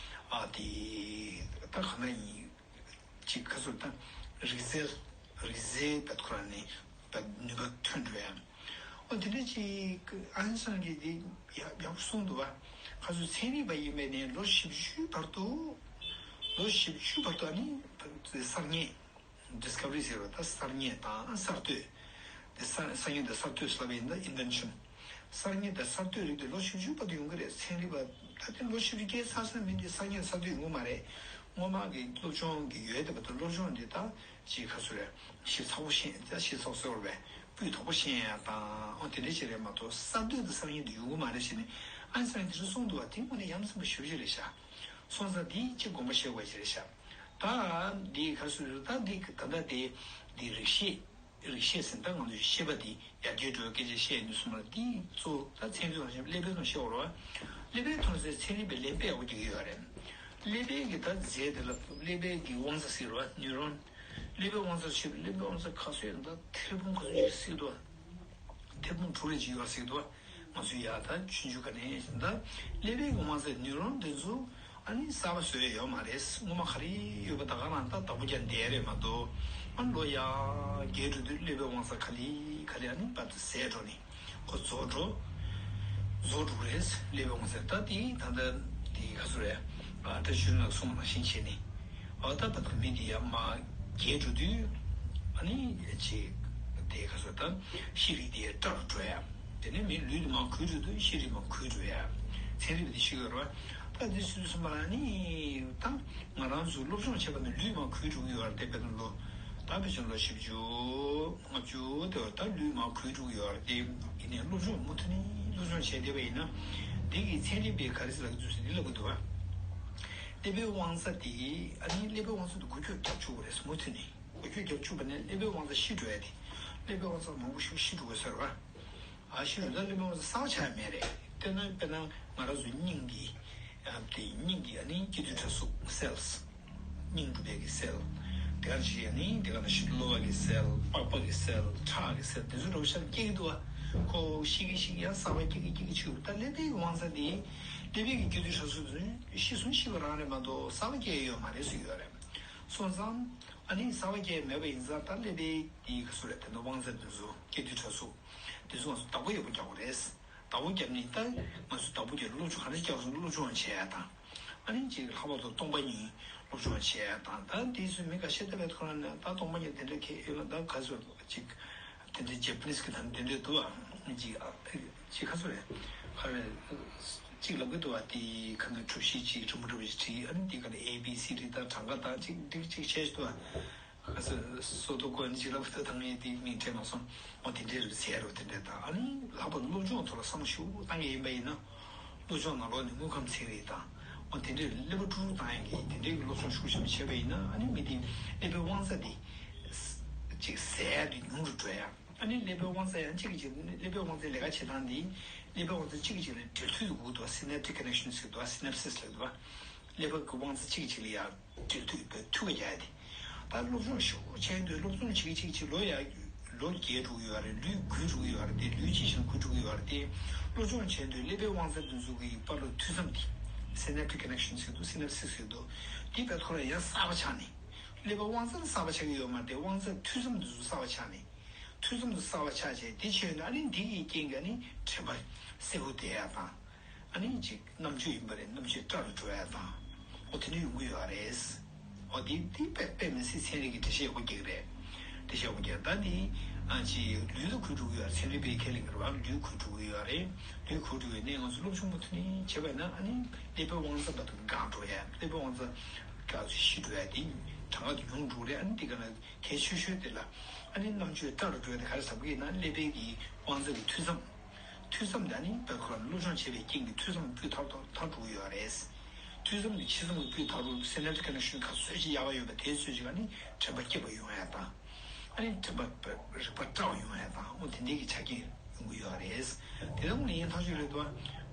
ཨ་དེ་ད་ག་ན་ཡིན་ཅིག་ཁ་སོ་ད་རིག་རྩལ་རིག་རྩལ་ད་ཁོ་རང་ནི་ད་ནུས་པ་ཐོན་འགྲོ་ཡ། ཨོ་དེ་འདྲ་ཅིག་ཨན་སན་གྱིས་དེ་ཡག་ཡག་པོ་གསུངས་འདུག་བ། ཁ་སོ་ཚན་རིག་པ་ཡིན་པའི་ནས་ལོ་བཞི་བཅུའི་བར་དུ་ལོ་བཞི་བཅུའི་བར་དུ་ཨ་ནི་གསར་རྙེད། ཌིས་ཁ་བ་རི་ཟེར་བ་ད་གསར་རྙེད་དང་གསར་གཏོད། དེ་གསར་གསར་རྙེད་དང་གསར་གཏོད་ཟེར་བ་ཡིན་ད་ཨིན་ཝེན་ཤན། གསར་རྙེད་དང་གསར་གཏོད་རིགས་དེ་ལོ་བཞི་བཅུ་བར་དུ་ཡོང་གི་རེད། ཚན་རིག་པ་ད་ལྟ་ལོ་བཞི་བཅུ་སྐྱེལ་ཚར་ས་མིན་དེ་གསར་རྙེད་གསར་གཏོད་ཡོང་གི་མ་རེད། སྔོན་མ་གི་སློབ་སྦྱོང་གི་ཡོད་དེ་བ་ད་སློབ་སྦྱོང་དེ་ད་ཅིག་ཁ་སོ་རེད། ཞིབ་ཚགས་པོ་ཤེས་ད་ཞིབ་ཚགས་ཟེར་བ་རེད། སྤུས་དག་པོ་ཤེས་ཡ་དང་ཨོ་དེ་འདྲ་ཞིག་རེད་མ་གཏོགས་གསར་གཏོད་དང་གསར་རྙེད་དེ་ཡོང་གི་མ་རེད་ཞེས་ནས་ཨན་སན་དེ་ཚོ་གསུངས་འདུག་བ། དེ་དངོས་གནས་ཡ་མཚན་པ་ཞེ་པོ་ཅིག་རེད་ཤག་སོང་ཙང་འདི་གཅིག་དགོངས་པ་བཞེས་དགོས་ཀྱི་རེད་ཤག་ད་འདི་ག་སུ་ད་འདི་ད་ལྟ་དེ་འདི་རིག་ཤེས་རིག་ཤེས་ཟེར་ད་ང་ཚོའི་ཤེས་པ་འདི་ཡར་རྒྱས་འགྲོ་བའི་སྐད་ཆ་བཤད་ནས་གསུངས་ལ་འདི་གཙོ་ད་ཚན་རིག་དང་ཀླད་པའི་ཐོག་བཤད་འོ་ར་བ། ཀླད་པའི་ཐོག་ཟེར་ཚན་རིག་པའི་ལན་དཔེ་ཡག་པོ་རྒྱག་གི་ཡོད་རེད། ཀླད་པའི་གི་ད་རྫས་དེ་ལ་ཀླད་པའི་གི་དབང་རྩ་ཟེར་བ་ནུས་རོན། ཀླད་པའི་དབང་རྩར་བྱེད་པའི་ཀླད་པའི་དབང་རྩ་ཁ་གསོས་ད་ཐེར་འབུམ་ཁ་གསོས་ཅིག་སྲིད་དོ། ཐེར་འབུམ་དྲུག་ལས་ཅིག་ཡོད་སྲིད་དོ། ང་ཚོས་ཡ་ད་ཆུང་ཆུང་ག་ནས་ད་ཀླད་པའི་དབང་རྩ་ནིའུ་རོན་དེ་ཚོ་ཨ་ནི་གསར་པ་བཟོས་ཡོད་མ་རེད། སྔོན་མ་ག་རེ་ཡོད་པ་ད་ག་རང་ད་བདག་པོ་རྒྱག་བསྡད་རེད་མ་གཏོགས། ཨ་ལོ་ཡ་རྒས་འགྲོ་དུས་ཀླད་པའི་དབང་རྩ་ག་ལེ་ག་ལེ་ཨ་ནི་བར་དུ་ཟད་འགྲོ་ནས། ཁོ་རྫོགས་འགྲོ། རྫོགས་འགྲོ་གི་རེད། ཀླད་པའི་དབང་རྩ་ད་དེ་ད་ལྟ་དེ་ག་ཚོད་རེད། ཨ་ད་ཆུ་ལག་གསུངས་པ་ནང་བཞིན་བྱས་ནས། ཨ་ད་ད་ད་མི་དེ་ཡ་མ་རྒས་འགྲོ་དུས། ཨ་ནི་ཅིག་དེ་ག་ཚོད་ད་ཤེས་རིག་དེ་བཀྲ་རུ་འགྲོ་ཡ། དེ་ནས་མི་ལུས་དེ་མ་གོས་འགྲོ་དུས་ཤེས་རིག་མ་གོས་འགྲོ་ཡ། ཚན་རིག་པ་དེ་ཤེས་ཀྱི་ཡོད་རེད་བ། ད་དེ་སུས་གསུངས་པ་ལ་ནི་ད་ང་རང་ཚོ་སློབ་སྦྱོང་བྱས་པ་ནི་ལུས་མ་གོས་འགྲོ་གི་ཡོད་རེད་དེ། དཔེར་ན་ལོ་ད་ཕལ་ཆེར་ལོ་བཞི་བཅུ། ལྔ་བཅུ་དེ་བར་ད་ལུས་མ་གོས་འགྲོ་གི་ཡོད་རེད་དེ། ཡིན་ནའི་སློབ་སྦྱོང་མུ་མཐུད་ནས་སློབ་སྦྱོང་བྱས་བསྡད་པ་ཡིན་ན། འདི་གི་ཚན་རིག་པས་ག་རེ་ཟེར་ལབ་ཀྱི་འདུག་ཟེར་འདི་ལབ་ཀྱི་འདུག་བ། ཀླད་པའི་དབང་རྩ་དེ་ཨ་ནི་ཀླད་པའི་དབང་རྩ་དེ་འགུལ་སྐྱོད་རྒྱག་ཆོག་གི་རེད། མུ་མཐུད་ནས་འགུལ་སྐྱོད་རྒྱག་ཆོག་པ་ནས་ཀླད་པའི་དབང་རྩ་ཤི་འགྲོ་ཡ་དེ། ཀླད་པའི་དབང་རྩ་མང་པོ་ཞིག་ཤི་འགྲོ་གི་ཟེར་བ། ཨ་ཤི་འགྲོ་ད་ཀླད་པའི་དབང་རྩ་གསར་པ་ཆགས་ཡ་མེད་རེད། དཔེར་ན་དཔེར་ན་ང་རང་ཚོའི་སྙིང་གི། ཨ་དེ་སྙིང་གི་ཨ་ནི་སྐྱེ་དུས་ཕྲ་གཟུགས་སེལ། སྙིང་འབྲུ་པའི་གི་སེལ། དེ་ག་ཞིག་ཡང་ནི་དེ་ག་ན་ཞིག་གློ་བ་གི་སེལ། པགས་པ་གི་སེལ། ཁྲག་གི་སེལ། དེ་ཚོ་འདྲ་བོ་ཤར་སྐྱེ་གི་འདུག་བ། ཁོ་ཤི་གི་ཤི་གི་ཡང་གསར་པ་སྐྱེ་གི་སྐྱེ་གི་ཆུ་ད་ཀླད་པའི་དབང་རྩ་དེ། ཀླད་པའི་གི་སྐྱེ་དུས་ཕྲ་གཟུགས་དེ་ཤི་སོང་ཤི་བ་རང་རེད་མ་གཏོགས་གསར་པ་སྐྱེ་ཡོད་མ་རེད་ཟེར་ཡོད་རེད། སོང་ཙང་ཨ་ནི་གསར་པ་སྐྱེ་མེད་པ་ཡིན་ཙང་ད་ཀླད་པའི་དེ་ག་ཚོད་རེད། དེ་ནི་དབང་རྩ་དེ་ཚོ་སྐྱེ་དུས་ཕྲ་གཟུགས་དེ་ཚོ་ང་ཚོ་བདག་པོ་ཡག་པོ་རྒྱག་དགོས་རེད། བདག་པོ་རྒྱབ་ནས་ད་ང་ཚོ་བདག་པོ་རྒྱབ་སློབ་སྦྱོང་ག་འདྲ་བྱ་བ་སློབ་སྦྱོང་བྱེད་ཡ་དང་། ཨ་ནི་ཅིག་ལྷག་པར་དུ་སྟོང་པ་ཉིད་སློབ་སྦྱོང་བྱེད་ཡ་དང་། ད་དེ་ཚོའི་མི་ཁ་ཤས་ད་བའི་ཐོག་ནས་ད་སྟོང་པ་ཉིད་དེ་འདྲ་ཁེ་ཨེ་ལ་ད་ག་ཚོད་ཅིག་དེ་འདྲའི་ཇེ་པ་ནིས་ཀྱི་ད་དེ་འདྲ་འདུག་ཨ་ཅིག་ཨ་ཅིག་ག་ཚོད་རེད། ག་རེ་ཅིག་ལབ་གི་འདུག་ཨ་དེ་ག་ནས་གྲུ་བཞི་ཅིག་རིན་པོ་འདྲ་བ་ཞིག་བྲིས། ཨ་ནི་དེ་ག་ནས་ཨེ་བི་སི་ཌི་ད་གྲངས་ཀ་ད་ཅིག་འགྲིག་ཅིག་བྱས་ཤི་འདུག་ཨ། ག་ཚོད་སོ་ཏོ་ཀོ་ཨ་ནི་ཅིག་ལབ་ཏུ་དང་ངས་དེ་མིང་དྲན་མ་སོང་། འོ་དེ་འདྲའི་རིགས་ཟེར་རོ་དེ་འདྲ་དང་། ཨ་ནི་ལྷག་པར་སློབ་སྦྱོང་ཐོག་ལ་བསམ་བློ་ཞིག་བཏང་གི་ཡིན་པ་ཡིན་ན། སློབ་སྦྱོང་ནང་ལོགས་ནས་དངོས་ཁམས་ཚན་རིག་དང་། འོ་དེ་འདྲའི་ཀླད་པ་དཀྲུག་དཀྲུག་བཏང་ཡག་གི་དེ་འདྲའི་སློབ་སྦྱོང་ཤུགས་ཆེན་པོ་བྱས་པ་ཡིན་ན། ཨ་ནི་མི་དེ་ཀླད་པའི་དབང་རྩ་དེ་ཅིག་ཟད་དེ་ཉུང་རུ་འགྲོ་ཡ། ཨ་ནི་ཀླད་པའི་དབང་རྩ་ཡང་གཅིག་གིས་གཅིག་ཀླད་པའི་དབང་རྩའི་ལས་ཀ་བྱེད་སྟངས་འདི། ཀླད་པའི་དབང་རྩ་གཅིག་གིས་གཅིག་ལ་འབྲེལ་མཐུད་དུ་འགུག་ཏུ་synaptic connection ཟེར་འདུག་པ། synapses ལབ་འདུག་པ། ཀླད་པ་གི་དབང་རྩ་གཅིག་གིས་གཅིག་ལ་ཡང་འབྲེལ་མཐུད་པའི་མཐུད་པ་རྒྱག་ཡ་དེ། ད་སློབ་སྦྱོང་ཤུགས་ཆེན་དུ་སློབ་སྦྱོང་བྱེད་ཀྱི་བྱེད་ཀྱི་ལོ་ཡ། ལོ་རྒས་འགྲོ་གི་ཡོད་རེད། ལུས་འགུལ་འགྲོ་གི་ཡོད་རེད་དེ། ལུས་ཅི་ཞིག་འགུལ་འགྲོ་གི་ཡོད་རེད་དེ། སློབ་སྦྱོང་བྱས་དུས་ཀླད་པའི་དབང་རྩ་འདི་ཚོ་གི་བར་ལ་མཐུད་མཚམས་དེ། synaptic connection ཟེར་འདུག synapses ཟེར་འདུག་དེ་བས་ཐོག་ལ་ཡང་གསར་པ་ཆགས་ནས། ཀླད་པའི་དབང་རྩ་ནི་གསར་པ་ཆགས་ཀྱི་ཡོད་མ་རེད་དེ། དབང་རྩ་མཐུད་མཚམས་འདི་ཚོ་གསར་པ་ཆགས་ནས། མཐུད་མཚམས་དེ་གསར་པ་ཆགས་བྱས་དེ་བྱས་ནས་ཨ་ནི་འདི་གི་རྐྱེན་གྱིས་ཨ་ནི་དྲན་པ་གསལ་པོ་བསྡད་ཡ་དང་། ཨ་ནི་ཅིག་རྣམ་དཔྱོད་ཡིན་པ་རེད། རྣམ་དཔྱོད་བཀྲ་རུ་འགྲོ་ཡ་དང་། འོ་དེ་འདྲ་ཡོང་གི་ཡོད་རེད། འོ་དེ་དེ་དཔེ་དཔེ་མི་སྲིད་ཚན་རིག་གི་འགྲེལ་བཤད་ཡག་པོ་རྒྱག་གི་རེད། འགྲེལ་བཤད་ཡག་པོ་རྒྱག་ད་འདི་ཨ་ཅིག་ལུས་ལ་འགུལ་འགྲོ་གི་ཡོད་རེད། ཚན་རིག་པས་ཁས་ལེན་གྱི་རེད་བ། ལུས་འགུལ་འགྲོ་གི་ཡོད་རེད། ལུས་འགུལ་འགྲོ་བའི་གནས་ང་ཚོ་སློབ་སྦྱོང་མུ་མཐུད་ནས་བྱས་པ་ཡིན་ན་ཨ་ནི་ཀླད་པའི་དབང་རྩ་བར་དུ་འགག་འགྲོ་ཡ། ཀླད་པའི་དབང་རྩ་འགག་ཚུལ་ཤི་འགྲོ་ཡ་དེ་གྲངས་ཀ་དེ་ཉུང་འགྲོ་རེད། ཨ་ནི་དེ་ག་ན། གལ་ཆེ་ཤོས་དེ་ལ་ཨ་ནི་རྣམ་དཔྱོད་བཀྲ་རུ་འགྲོ་ཡ་དེ་ག་རེ་ཟེར་གྱི་ཡིན་ན། ཀླད་པའི་གི་དབང་རྩ་གི་མཐུད་མཚམས། མཐུད་མཚམས་དེ་ཨ་ནི་བོད་ཁོ་རང་སློབ་སྦྱོང་བྱེད་པའི་རྐྱེན་གྱིས་མཐུད་མཚམས་སྤུས་དག་ཏུ་དར་འགྲོ་གི་ཡོད་རེད། མཐུད་མཚམས་དེ་ཕྱི་མཚམས་ཀྱི་སྤུས་དག་རུ་synaptic connection ག་ཚོད་ཅིག་ཡག་པ་ཡོད་པ་དེ་ཚོད་ཅིག་ཨ་ནི་དྲན་པ་སྐྱིད་པ་ཡོང་ཡ་དང་། ཨ་ནི་དྲན་པ་རིག་པ་བཀྲ་བ་ཡོང་ཡ་དང་། འོ་དེ་འདྲའི་གི་ཆ་རྐྱེན་ཡོང་གི་ཡོད་རེད། དེ་ལ་དངོས་གནས་ཡིན་ཐག་ཆོད་རེད་འདུག་བ།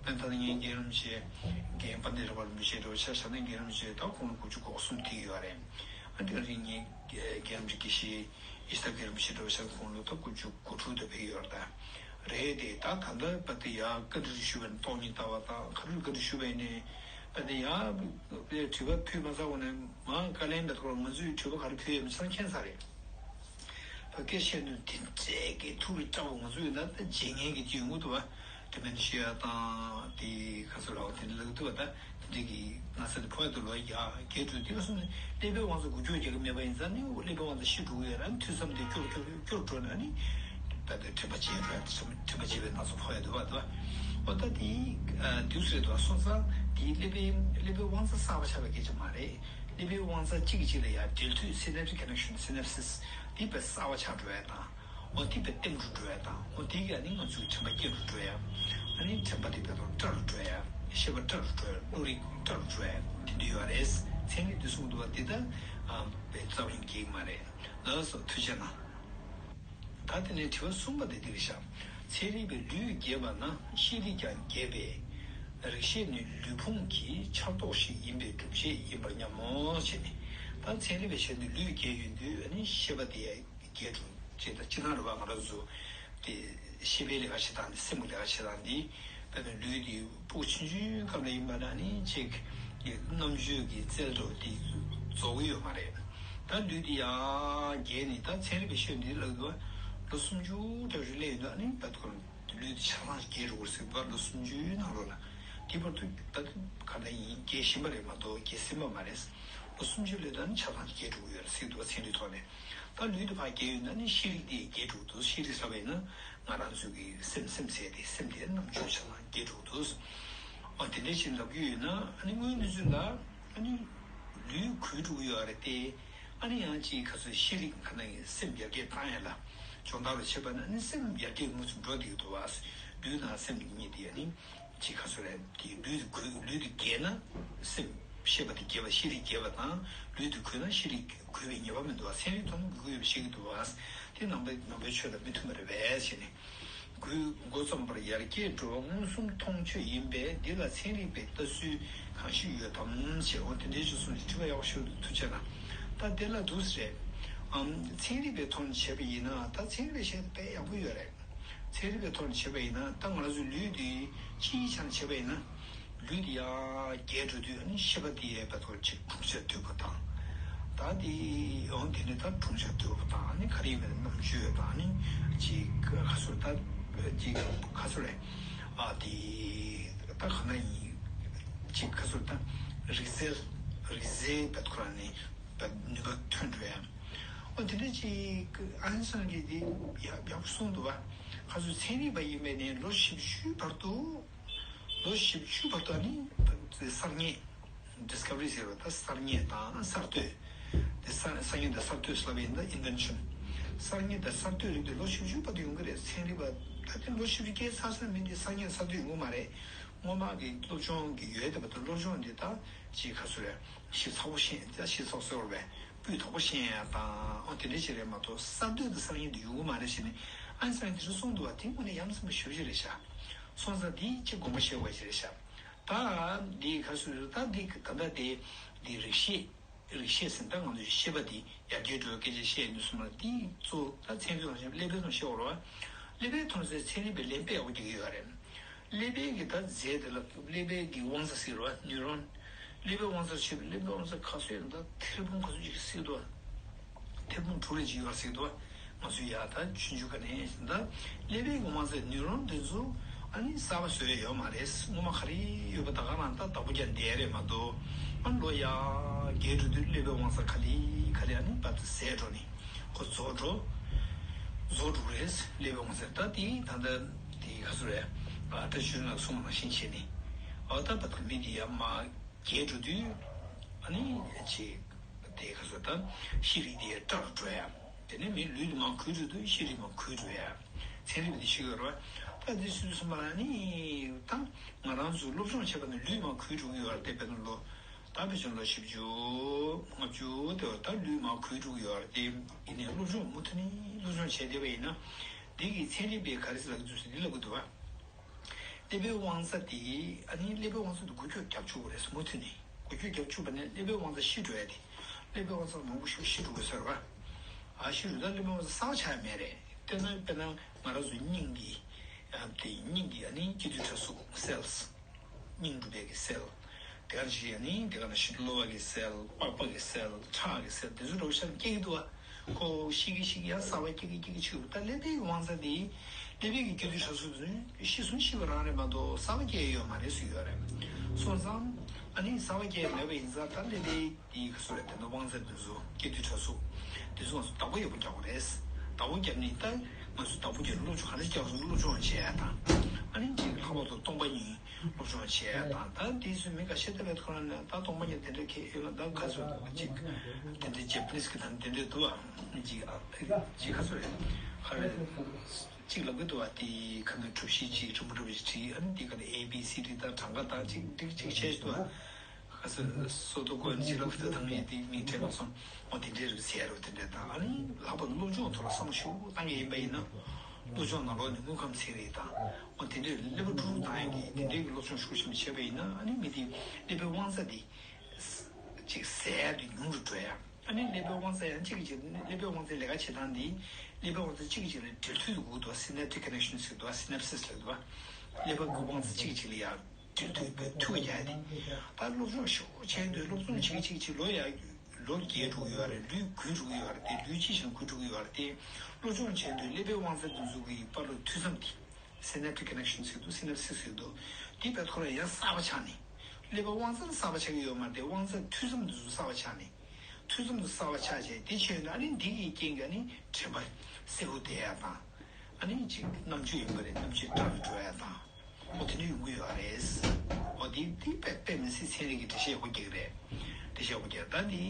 དཔེར་ན་ད་ལྟ་ངའི་རྒན་རིན་པོ་ཆེ། རྒན་དཔལ་ལྡན་རས་པ་རིན་པོ་ཆེ་འདྲ་བོ་ཆ་བཞག་ན། རྒན་རིན་པོ་ཆེ་ད་ཁོང་ལ་དགུ་བཅུ་གོ་གསུམ་ཐིག་ཡོད་རེད། ཨ་དེ་ག་རིང་ངའི་རྒན་རིན་པོ་ཆེ་དགེ་བཤེས་ཡེ་ཤེས་རྒན་རིན་པོ་ཆེ་འདྲ་བོ་ཆ་ཁོང་ལ་ད་དགུ་བཅུ་གོ་དྲུག་དེ་ཕེབས་ཡོད་རེད་ད། རེད་དེ་ད་ད་ལྟ་བར་དུ་ཡ་བཀའ་འདྲི་ཞུས་པ་ནས་སྟོང་ཉིད་ལྟ་བ་དང་། ག་རེ་བཀའ་འདྲི་ཞུས་པ་ཡིན་ནའི་བར་དུ་ཡ་དྲི་བ་ཕུལ་མ་ཚར་བ་ནས་མ་བཀའ་ལན་མེད་ཐོག་ང་ཚོས་དྲི་བ་ག་རེ་ཕུལ་ཡོད་མེད་ཚང་མཁྱེན་ཚར་རེད། བོད་སྐད་བཤད་དུས་དེ་འདྲའི་གི་ཐུགས་ལ་སྐྲག་པ་ང་ཚོ་ཡོད་ན་ད་བརྗེད་ངས་ཀྱི་དེ་ཡོང་གི་འདུག་བ། དེ་མིན་ཤེས་ཡ་དང་དེ་ག་ཚོད་ལབ་དེ་འདྲ་ལབ་འདུག་བ། ད་དེ་འདྲའི་གི་ང་ཚོ་ནི་ཕོ་ཡ་དུ་ལོ་ཡ་རྒས་འགྲོ་དེ་ག་སོང་ནས་ཀླད་པའི་དབང་རྩ་འགུལ་སྐྱོད་རྒྱག་གི་མེད་པ་ཡིན་ཙང་ནི་ཀླད་པའི་དབང་རྩ་ཤི་འགྲོ་གི་ཡོད་ར། མཐུད་མཚམས་དེ་སྐྱོར་སྐྱོར་སྐྱོར་འགྲོ་ན་ནི་ད་ལྟ་དྲན་པ་བརྗེད་འགྲོ་ཡ། དྲན་པ་བརྗེད་པའི་སྣ་ཚོགས་ཕོ་ཡ་འདུག་བ་འདུག་བ། འོ་ད་དེ་དུས་སུ་རེད་འདུག་བ། སོང་ཙང་དེ་ཀླད་པའི་ཀླད་པའི་དབང་རྩ་གསར་པ་ཆགས་པའི་སྐད་ཆ་མ་རེད། ཀླད་པའི་དབང་རྩ་གཅིག་གིས་གཅིག་ལ་ཡང་འབྲེལ་མཐུད་synaptic connection synapses དེ་བས་གསར་པ་ཆགས་འགྲོ་ཡ་དང་། འོ་དེ་བས་བརྟན་དུ་འགྲོ་ཡ་དང་། འོ་དེ་གིས་ནི་ང་ཚོའི་དྲན་པ་སྐྱེ་རུ་འགྲོ་ཡ། ཨ་ནི་དྲན་པ་དེ་བས་ཐོག་བཀྲ་རུ་འགྲོ་ཡ། ཤེས་པ་བཀྲ་རུ་འགྲོ་ཡ། བློ་རིག་བཀྲ་རུ་འགྲོ་ཡ་དེ་འདྲ་ཡོད་རེད། ཚན་རིག་འདི་གསུངས་འདུག་བ། དེ་ལྟར་བའི་རྩ་བ་ཡིན་གྱི་མ་རེད། ལགས་སོ། ཐུགས་རྗེ་གནང་། ད་དེ་ནས་དྲི་བ་གསུམ་པ་དེ་འདིར་བཞག་ཚན་རིག་པས་ལུས་རྒྱས་པ་ན་ཤེས་རིག་ཀྱང་རྒྱས་པས། རིག་ཤེས་ནི་ལུས་ཕུང་གི་ཆགས་རྟོག་ཞིག་ཡིན་པའི་སྒྲུབ་བྱེད་ཡིན་པར་སྙམ་མོ་བྱས་ནས། ད་ ད་ཚན་རིག་པས་བཤད་དུས་ལུས་རྒས་ཡོང་དུས་ཨ་ནི་ཤེས་པ་དེ་རྒས་འགྲོ་ཅེས་དང་། སྤྱིར་བཏང་རེད་པ། ང་རང་ཚོ་དེ་ཤེས་པའི་ལས་ཀ་བྱེད་སྟངས་དེ་སེམས་ཀྱི་ལས་ཀ་བྱེད་སྟངས་དེ། དཔེར་ན་ལུས་དེ་སྤུ་གུ་ཆུང་ཆུང་སྐབས་ལ་ཡིན་པ་ན་ནི་ཅིག་གི་རྣམ་དཔྱོད་ཀྱི་རྩལ་འགྲོ་དེ་རྫོགས་ཀྱི་ཡོད་མ་རེད། ད་ལུས་དེ་ཡང་རྒས་ནས། ད་ཚན་རིག་པས་ཤོད་འདི་ལབ་དུས་ལོ་སུམ་ཅུ་འདྲ་བོ་ཞིག་སླེབས་ཡོང་དུས་ཨ་ནི་ད་ཁོ་ལུས་དེ་ཆ་ཚང་རྒས་འགྲོ་གི་རེད་ཟེར་བ། ལོ་སུམ་ཅུའི་ནང་ལོགས་ལ། དེ་བར་དུ་ད་ག་འདྲ་ཡིན། རྒས་བཞིན་པ་རེད་མ་གཏོགས་རྒས་ཟིན་པ་མ་རེད། ལོ་སུམ་ཅུ་སླེབས་དུས་ཨ་ནི་ཆ་ཚང་རྒས་འགྲོ་གི་ཡོད་རེད་ཟེར་གྱི་འདུག་པ། ཚན་རིག་ཐོག་ནས། ད་ལུས་དེ་ཕར་རྒས་ཡོང་དུས་ཨ་ནི་ཤེས་རིག་དེ་རྒས་འགྲོ་གི་འདུག་ཤེས་རིག་ཟེར་བ་ཡིན་ན་ང་རང་ཚོའི་གི་སེམས། སེམས་ཟེར་དེ། སེམས་དེ་རྣམ་དཔྱོད་ཆ་ཚང་རྒས་འགྲོ་གི་འདུག་འོ་དེ་འདྲ་ཞིག་ལབ་ཀྱི་ཡོད་ན། ཨ་ནི་དངོས་གནས་ཚུལ་ལ་ཨ་ནི་ལུས་འགུལ་འགྲོ་གི་ཡོད་རེད་དེ། ཨ་ནི་ཡང་ཅིག་ག་ཚོད་ཤེས་རིག་ག་ནང་གི་སེམས་ཡར་རྒྱས་བཏང་ཡ་ལ་སྦྱོང་བརྡར་རུ་བྱེད་པ་ན་ཨ་ནི་སེམས་ཡར་རྒྱས་མུ་མཐུད་འགྲོ་བསྡད་ཀྱི་འདུག་པ། ལུས་དང་སེམས་གཉིས་དེ་ཨ་ནི་ཅིག་ག་ཚོད་རེད། དེ་ལུས་དེ་འགུལ། ལུས་དེ་རྒས་ན་སེམས། ཤེས་པ་དེ་རྒས་པ། ཤེས་རིག་རྒས་པ་དང་ལུས་དེ་འགུལ་ན་ཤེས་རིག་འགུལ་བའི་ངེས་པ་མི་འདུག་པ། ཚན་རིག་ཐོག་ནས་འགུལ་གྱི་ཡོད་པ་ཤེས་ཀྱི་འདུག་པ། དེ་ནང་པའི། ནང་པའི་ཆོས་དང་མི་མཐུན་པ་རེད་པས་ཟེར་ནས། འགུལ་འགོ་རྩོམ་པར་ཡར་རྒྱས་འགྲོ་བ་མངོན་སུམ་མཐོང་ཆོས་ཡིན་པས། འདི་ལ་ཚན་རིག་པས་ལྟ་ཚུལ་གང་ཞིག་ཡོད་དམ་ཞེས། འོ་དེ་འདྲའི་ཅིག་གསུངས་ཤིང་། དྲི་བ་ཡག་པོ་ཞིག་འདུག་ཐུགས་རྗེ་གནང་། ད་དེ་ལ་འདུག་ཟེར། ཨམ། ཚན་རིག་པའི་ཐོག་ནས་བྱས་པ་ཡིན་ན། ད་ཚན་རིག་པས་བཤད་དཔེ་ཡག་པོ་ཡོད་རེད། ཚན་རིག་པའི་ཐོག་ནས་བྱས་པ་ཡིན་ན། ད་ང་རང་ཚོའི་ལུས་འདི་སྤྱིའི་ཆ་ནས་བྱས་པ་ཡིན་ན། ལུས་འདི་ཡར་རྒས་འགྲོ་དུས་ཨ་ནི་ཤེས་པ་འདི་ཡར་བར་དུ་ཅིག་གྲུང་ཆ་དོད་པོ་དང་། ད་འདི་ཡང་དེ་ནས་ད་གྲུང་ཆ་དོད་པོ་དང་། ཨ་ནི་ག་རེ་ཡིན་པའི་རྣམ་དཔྱོད་དང་། ཨ་ནི་ཅིག་ག་ཚོད་ད་ཅིག་ག་ཚོད་རེད། ཨ་འདི་ད་ག་ན་ཡིན། ཅིག་ག་ཚོད་ད་རིག་རྩལ། རིག་རྩལ་བར་དུ་ཁོ་རང་ནས་ནུས་པ་ཐོན་འགྲོ་ཡ། འོ་དེ་འདྲ་ཅིག་ཨན་སན་གྱིས་འདི་ཡག་ཡག་པོ་གསུངས་འདུག་པ། ཁ་སང་ཚན་རིག་པ་ཡིན་པའི་ནས་ལོ་བཞི་བཅུའི་བར་དུ། ལོ་བཞི་བཅུའི་བར་དུ་ཨ་ནི་གསར་རྙེད། ཌིས་ཁ་བ་རི་ཟེར་བ་ད་གསར་རྙེད་དང་གསར་གཏོད། དེ་གསར་གསར་རྙེད་དང་གསར་གཏོད་ཟེར་བ་ཡིན་ད་ཨིན་ཝེན་ཤན། གསར་རྙེད་དང་གསར་གཏོད་རིགས་དེ་ལོ་བཞི་བཅུའི་བར་དུ་ཡོང་གི་རེད། ཚན་རིག་པ་ད་ལྟ་ལོ་བཞི་བཅུ་སྐྱེལ་ཚར་ཚར་མིན་དེ་གསར་རྙེད་གསར་གཏོད་ཡོང་གི་མ་རེད། སྔོན་མ་གི་སློབ་སྦྱོང་གི་ཡོད་དེ་བར་དུ་སློབ་སྦྱོང་འདི་ད་ཅིག་ག་ཚོད་རེད། ཞིབ་ཚགས་པོ་ཤེས། ད་ཞིབ་ཚགས་ཚོད་རེད། སྤུས་དག་པོ་ཤེས་ཡ་དང་། འོ་དེ་འདྲ་ཞིག་རེད་མ་གཏོགས་གསར་གཏོད་དང་གསར་རྙེད་དེ་ཡོང་གི་མ་རེད་ཟེར་ནས་ཨན་སན་དེ་འདྲ་གསུངས་འདུག་པ། དེ་དངོས་གནས་ཡ་མཚན་པ་ཞེ་པོ་ཅིག་རེད་ཤག་སོང་ཙང་འདི་ཅིག་དགོངས་པ་བཞེས་དགོས་ཅིག་རེད་ཤག་ད་འདི་ག་ཚོད་རེད། ད་འདི་ད་ལྟ་དེ་འདི་རིགས་ཤེས། རིགས་ཤེས་ཟེར་ན་ད་ང་ཚོའི་ཤེས་པ་འདི་ཡར་རྒྱས་འགྲོ་བའི་སྐད་ཆ་བཤད་ནུས་སོང་ན། འདི་གཙོ་བོ་ད་ཚན་རིག་ནང་བཞིན་ཀླད་པའི་ནང་བཤད་དགོས་རེད་པ། ཀླད་པའི་ཐོག་ནས་ཚན་རིག་པས་ལན་དཔེ་ཡག་པོ་རྒྱག་གི་ཡོད་རེད། ཀླད་པའི་གི་ད་རྫས་དེ་ལ་ཀླད་པའི་གི་དབང་རྩ་ཟེར་བ། ནིའུ་རོན། ཀླད་པའི་དབང་རྩ་ཞེས་པ། ཀླད་པའི་དབང་རྩ་ག་ཚོད་ཡོད་ན་ད་ཐེར་འབུམ་ག་ཚོད་ཅིག་ཟེར་འདུག་ཐེར་འབུམ་དྲུག་རེ་ཅིག་ཡོད་ཟེར་འདུག་ང་ཚོས་ཡ་ད་ཆུང་ཆུང་ག་ནས་ད་ཀླད་པའི་གི་དབང་རྩ་ནིའུ་རོན་དེ་ཚོ་ཨ་ནི་གསར་པ་བཟོས་ཡོད་མ་རེད། སྔོན་མ་ག་རེ་ཡོད་པ་ད་ག་རང་ད་བདག་པོ་རྒྱག་བསྡད་རེད་མ་གཏོགས། ཨ་ལོ་ཡར་རྒས་འགྲོ་དུས་ཀླད་པའི་དབང་རྩ་ག་ལེ་ག་ལེ་ཨ་ནི་བར་དུ་ཟད་འགྲོ་ནས། ཁོ་རྫོགས་འགྲོ། རྫོགས་འགྲོ་གི་རེད། ཀླད་པའི་དབང་རྩ། ད་དེ་ད་ལྟ་དེ་ག་ཚོད་རེད། ཨ་ད་ཆུ་ནག་གསུངས་པ་ནང་བཞིན་བྱས་ནས། ཨ་ད་བར་དུ་མི་དེ་ཡར་མར་རྒས་འགྲོ་དུས་ཨ་ནི་ཅིག་དེ་ག་ཚོད་ད་ཤེས་རིག་དེ་བཀྲག་འགྲོ་ཡ། དེ་ནས་མི་ལུས་དེ་མར་འགུལ་འགྲོ་དུས་ཤེས་རིག་མར་འགུལ་འགྲོ་ཡ། ཚན་རིག་པ་དེ་ཤེས་ཀྱི་ཡོད་རེད་པ། ད་དེ་སུས་གསུངས་པ་ལ་ནི་ད་ང་རང་ཚོ་སློབ་སྦྱོང་བྱས་པ་ནི་ལུས་མར་འགུལ་འགྲོ་གི་ཡོད་རེད་དེ། དཔེར་ན་ལོ་ད་ཕལ་ཆེར་ལོ་བཞི་བཅུ་ལྔ་བཅུ་དེ་བར་ད་ལུས་མར་འགུལ་འགྲོ་གི་ཡོད་རེད་དེ། ཡིན་ནའི་སློབ་སྦྱོང་མུ་མཐུད་ནས་སློབ་སྦྱོང་བྱས་བསྡད་པ་ཡིན་ན། འདི་གི་ཚན་རིག་པས་ག་རེ་ཟེར་ལབ་ཀྱི་འདུག་ཟེར་འདི་ལབ་ཀྱི་འདུག་པ། ཀླད་པའི་དབང་རྩ་དེ་ཨ་ནི་ཀླད་པའི་དབང་རྩ་དེ་འགུལ་སྐྱོད་རྒྱབ་བཅུག་པ་རེད། མུ་མཐུད་ནས་འགུལ་སྐྱོད་རྒྱབ་བཅུག་པ་ནས་ཀླད་པའི་དབང་རྩ་ཤི་འགྲོ་ཡ་དེ། ཀླད་པའི་དབང་རྩ་མང་པོ་ཞིག་ཤི་འགྲོ་དགོས་ཟེར་བ། ཨ་ཤི་འགྲོ་ད་ཀླད་པའི་དབང་རྩ་གསར་པ་ཆགས་ཡ་མེད་རེད། དཔེར་ན་དཔེར་ན་ང་རང་ཚོའི་སྙིང་འདི། ཨ་དེ་སྙིང་འདི་ཨ་ནི་སྐྱེ་དུས་འཕྲལ་གཟུགས་སེལ། སྙིང་འབྲུ་པའི་གི་སེལ། དེ་ག་ནང་བཞིན་ཨ་ནི་དེ་ག་ནང་བཞིན་གློ་བ་གི་སེལ། པགས་པ་གི་སེལ། ཁྲག་གི་སེལ། དེ་ཚོ་འགྲོ་ཤར་སྐྱེ་གི་འདུག་བ། ཁོ་ཤི་གི་ཤི་གི་ཡང་གསར་པ་སྐྱེ་གི་སྐྱེ་གི་ཆུ་ད་ཀླད་པའི་དབང་རྩ་དེ། ཀླད་པའི་གི་སྐྱེ་དུས་འཕྲལ་གཟུགས་དེ་ཤི་སོང་ཤི་བ་རང་རེད་མ་གཏོགས་གསར་པ་སྐྱེ་ཡོད་མ་རེད་ཟེར་ཡོད་རེད། སོང་ཙང་ཨ་ནི་གསར་པ་སྐྱེ་མེད་པ་ཡིན་ཙང་ད་ཀླད་པའི་དེ་ག་ཚོད་རེད། དེ་ནི་དབང་རྩ་དེ་ཚོ་སྐྱེ་དུས་འཕྲལ་གཟུགས་དེ་ཚོ་ང་ཚོ་བདག་པོ་ཡག་པོ་རྒྱག་དགོས་རེད། བདག་པོ་རྒྱབ་ནས་ད་ང་ཚོ་བདག་པོ་རྒྱབ་ནས་སློབ་སྦྱོང་ག་འདྲ་རྒྱག་སོང་སློབ་སྦྱོང་བྱེད་ཡ་དང་། ཨ་ནི་ཅིག་ལྷག་པར་དུ་སྟོང་པ་ཉིད། སློབ་སྦྱོང་བྱེད་ཡ་དང་། ད་དེ་ཚོ་མི་འགའ་ཤས་ལྟ་བའི་ཐོག་ནས་ད་སྟོང་པ་ཉིད་དེ་འདྲ་ཁེ་ཡོད་ན་ད་ག་ཚོད་ཅིག་དེ་འདྲ་ཇེ་པ་ནིས་ཀྱི་དང་དེ་འདྲ་འདུག་ཨ། ཅིག་ཨ་ཅིག་ག་ཚོད་རེད། ཧ་རེ་ཅིག་ལབ་གི་འདུག་ཨ། དེ་ག་ནས་གྲུ་བཞི་ཅིག་རིང་པོ་རིང་པོ་ཞིག་བྲིས། ཨ་ནི་དེ་ག་ནས་ཨེ་བི་སི་ཌི་དང་གྲངས་ཀ་དང་ཅིག་འགྲིག་ཅིག་བྱས་འདུག་ཨ། ག་ཚོད་སོ་ཏོ་ཀོ་ཨ་ནི་ཅིག་ལབ་གི་འདུག་དང་ངས་དེ་མིང་དྲན་མ་སོང་། འོ་དེ་འདྲའི་རིགས་ཟེར་རོ་དེ་འདྲ་དང་། ཨ་ནི་ལྷག་པར་སློབ་སྦྱོང་ཐོག་ལ་བསམ་བློ་ཞིག་བཏང་གི་ཡིན་པ་ཡིན་ན། སློབ་སྦྱོང་ནང་ལོགས་ནས་དངོས་ཁམས་ཚན་རིག་དང་། འོ་དེ་འདྲའི་ཀླད་པ་དཀྲུག་དཀྲུག་བཏང་ཡ་གི་དེ་འདྲའི་གི་སློབ་སྦྱོང་ཤུགས་ཆེན་པོ་བྱས་པ་ཡིན་ན། ཨ་ནི་མི་དེ་ཀླད་པའི་དབང་རྩ་དེ་ཅིག་ཟད་དེ་ཉུང་རུ་འགྲོ་ཡ། ཨ་ནི་ཀླད་པའི་དབང་རྩ་ཡང་གཅིག་གིས་གཅིག་ཀླད་པའི་དབང་རྩའི་ལས་ཀ་བྱེད་སྟངས་འདི་ཀླད་པའི་དབང་རྩ་གཅིག་གིས་གཅིག་ལ་འབྲེལ་མཐུད་དགོས་འདུག synaptic connections ཟེར་འདུག synapses ལབ་འདུག་ཀླད་པ་གི་དབང་རྩ་གཅིག་གིས་གཅིག་ལ་ཡང་འབྲེལ་མཐུད་པའི་མཐུད་པ་རྒྱག་ཡ་དེ། ད་སློབ་སྦྱོང་ཞེ་པོ་བྱས་དུས་སློབ་སྦྱོང་བྱེད་ཀྱི་བྱེད་ཀྱི་ལོ་ཡ་ལོ་རྒས་འགྲོ་གི་ཡོད་རེད། ལུས་རྒུད་འགྲོ་གི་ཡོད་རེད་དེ། ལུས་ལྕི་ཞིང་རྒུད་འགྲོ་གི་ཡོད་རེད་དེ། སློབ་སྦྱོང་བྱས་དུས་ཀླད་པའི་དབང་རྩ་དེ་ཚོ་གི་བར་ལ་མཐུད་མཚམས་དེ། synaptic connections ཟེར་འདུག synapses ཟེར་འདུག་འདི་བས་ཐོག་ལ་ཡང་གསར་པ་ཆགས་ནས། ཀླད་པ་དབང་རྩ་ནི་གསར་པ་ཆགས་ཀྱི་ཡོད་མ་རེད་དེ། དབང་རྩ་མཐུད་མཚམས་འདི་ཚོ་གསར་པ་ཆགས་ནས། མཐུད་མཚམས་འདི་གསར་པ་ཆགས་བྱས་དེ་བྱས་ན་ཨ་ནི་འདི་གི་རྐྱེན་གྱིས་ཨ་ནི་དྲན་པ་གསལ་པོ་བསྡད་ཡ་དང་། ཨ་ནི་ཅིག་རྣམ་དཔྱོད་ཡིན་པ་རེད། རྣམ་དཔྱོད་བཀྲ་རུ་འགྲོ་ཡ་དང་། འོ་དེ་འདྲ་ཡོང་གི་ཡོད་རེད། འོ་དེ་དེ་དཔེ་དཔེ་མི་སྲིད་ཚན་རིག་གི་འགྲེལ་བཤད་ཡག་པོ་རྒྱག་གི་རེད། འགྲེལ་བཤད་ཡག་པོ་རྒྱག་ད་འདི་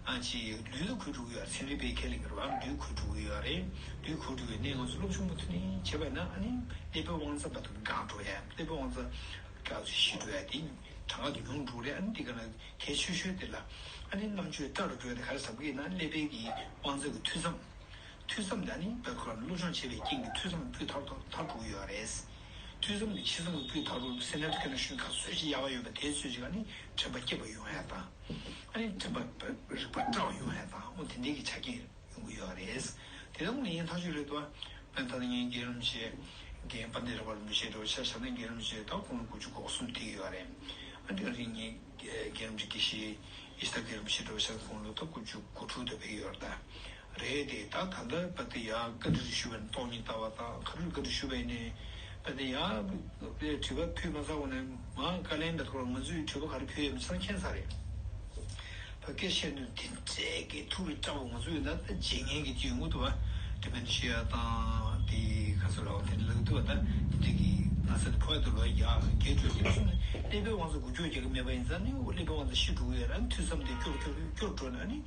ཨ་ཅིག་ལུས་ལ་གོ་འགྲོ་གི་ཡོད་རེད། ཚན་རིག་པས་ཁས་ལེན་གྱི་རེད་བ། ལུས་གོ་འགྲོ་གི་ཡོད་རེད། ལུས་གོ་འགྲོ་བའི་གནས་ང་ཚོ་སློབ་སྦྱོང་མ་ཐུབ་ནས་བྱས་པ་ཡིན་ན་ཨ་ནི་ཀླད་པའི་དབང་རྩ་བར་དུ་འགག་འགྲོ་ཡ། ཀླད་པའི་དབང་རྩ་འགག་ཚེ་ཤི་འགྲོ་ཡ་དེ་གྲངས་ཀ་དེ་ཉུང་འགྲོ་རེད། ཨ་ནི་དེ་ག་ན་གལ་ཆེ་ཤོས་དེ་ལ་ཨ་ནི་རྣམ་དཔྱོད་བཀྲ་རུ་འགྲོ་ཡ་དེ་ག་རེ་ཟེར་གྱི་ན་ཀླད་པའི་གི་དབང་རྩ་གི་མཐུད་མཚམས། མཐུད་མཚམས་དེ་ནི་བོད་ཁོ་རང་སློབ་སྦྱོང་བྱེད་པའི་རྐྱེན་གྱིས་མཐུད་མཚམས་སྤུས་དག་ཏུ་དར་འགྲོ་གི་ཡོད་རེད། མཐུད་མཚམས་ཀྱི་ཕྱི་མཚམས་ཀྱི་སྤུས་དག་རུ་synaptic connection ག་ཚོད་ཅིག་ཡག་པ་ཡོད་པ་དེ་ཚོད་ཅིག་ཨ་ནི་དྲན་པ་སྐྱིད་པ་ཡོང་ཡ་དང་། ཨ་ནི་དྲན་པ་རིག་པ་བཀྲ་བ་ཡོང་ཡ་དང་འོ་དེ་འདྲའི་གི་ཆ་རྐྱེན་ཡོང་གི་ཡོད་རེད། དེ་ལྟ་བུ་ནི་ཡིན་ཐག་ཆོད་རེད་དོ། དཔེར་ན་ད་ནི་ངའི་རྒན་རིན་པོ་ཆེ་རྒན་དཔལ་ལྡན་རས་པ་རིན་པོ་ཆེ་འདྲ་བོ་ཆ་བཞག་ན་རྒན་རིན་པོ་ཆེ་ད་ཁོང་ལ་དགུ་བཅུ་གོ་གསུམ་དེ་ཡོད་རེད། ཨ་ནི་དེ་ག་རིང་ངའི་རྒན་རིན་པོ་ཆེ་དགེ་བཤེས་ཡེ་ཤེས་དར་རྒྱས་རིན་པོ་ཆེ་འདྲ་བོ་ཆ་ཁོང་ལོ་ད་དགུ་བཅུ་གོ་དྲུག་དེ་ཕེབས་ཡོད་རེད་ད། རེད་དེ་ད་ད་ལྟ་བར་དུ་ཡ་བཀའ་འདྲི་ཞུ་བའི་ཐོག་ནས་ལྟ་བ་དང་ག་རེ་བཀའ་འདྲི་ཞུ་བའི་ནས་བར་དུ་ཡ་དྲི་བ་ཕུལ་མ་ཚར་བ་ནས་མ་བཀའ་ལན་འདྲ་ཐོག་ང་ཚོས་དྲི་བ་ག་རེ་ཕུལ་ཡོད་མེད་ཚང་མཁྱེན་ཚར་རེད། ཕ་སྐད་བཤད་དུས་དེ་འདྲའི་གི་ཐུགས་ལ་སྐྲག་པ་ང་ཚོ་ཡོད་ན་ད་བརྗེད་ངན་གྱི་སྐྱེ་དངོས་དུ་བ་དེ་མིན་ཤེས་ཡ་དང་དེ་ག་ཚོད་ལའང་དེ་ལག་དུ་བ་ད་དེ་འདྲའི་གི་ན་ཚ་དེ་ཕོག་ཡ་དུ་ལོ་ཡ་རྒྱག་གི་འགྲོ་དེ་སོང་ནས་ཀླད་པའི་དབང་རྩ་འགུལ་སྐྱོད་རྒྱག་གི་མེད་པ་ཡིན་ཙང་ནི་ཀླད་པའི་དབང་རྩ་ཤི་འགྲོ་གི་ཡོད་ར་ནི་མཐུད་མཚམས་དེ་སྐྱོར་སྐྱོར་སྐྱོར་འགྲོ་ན་ནི་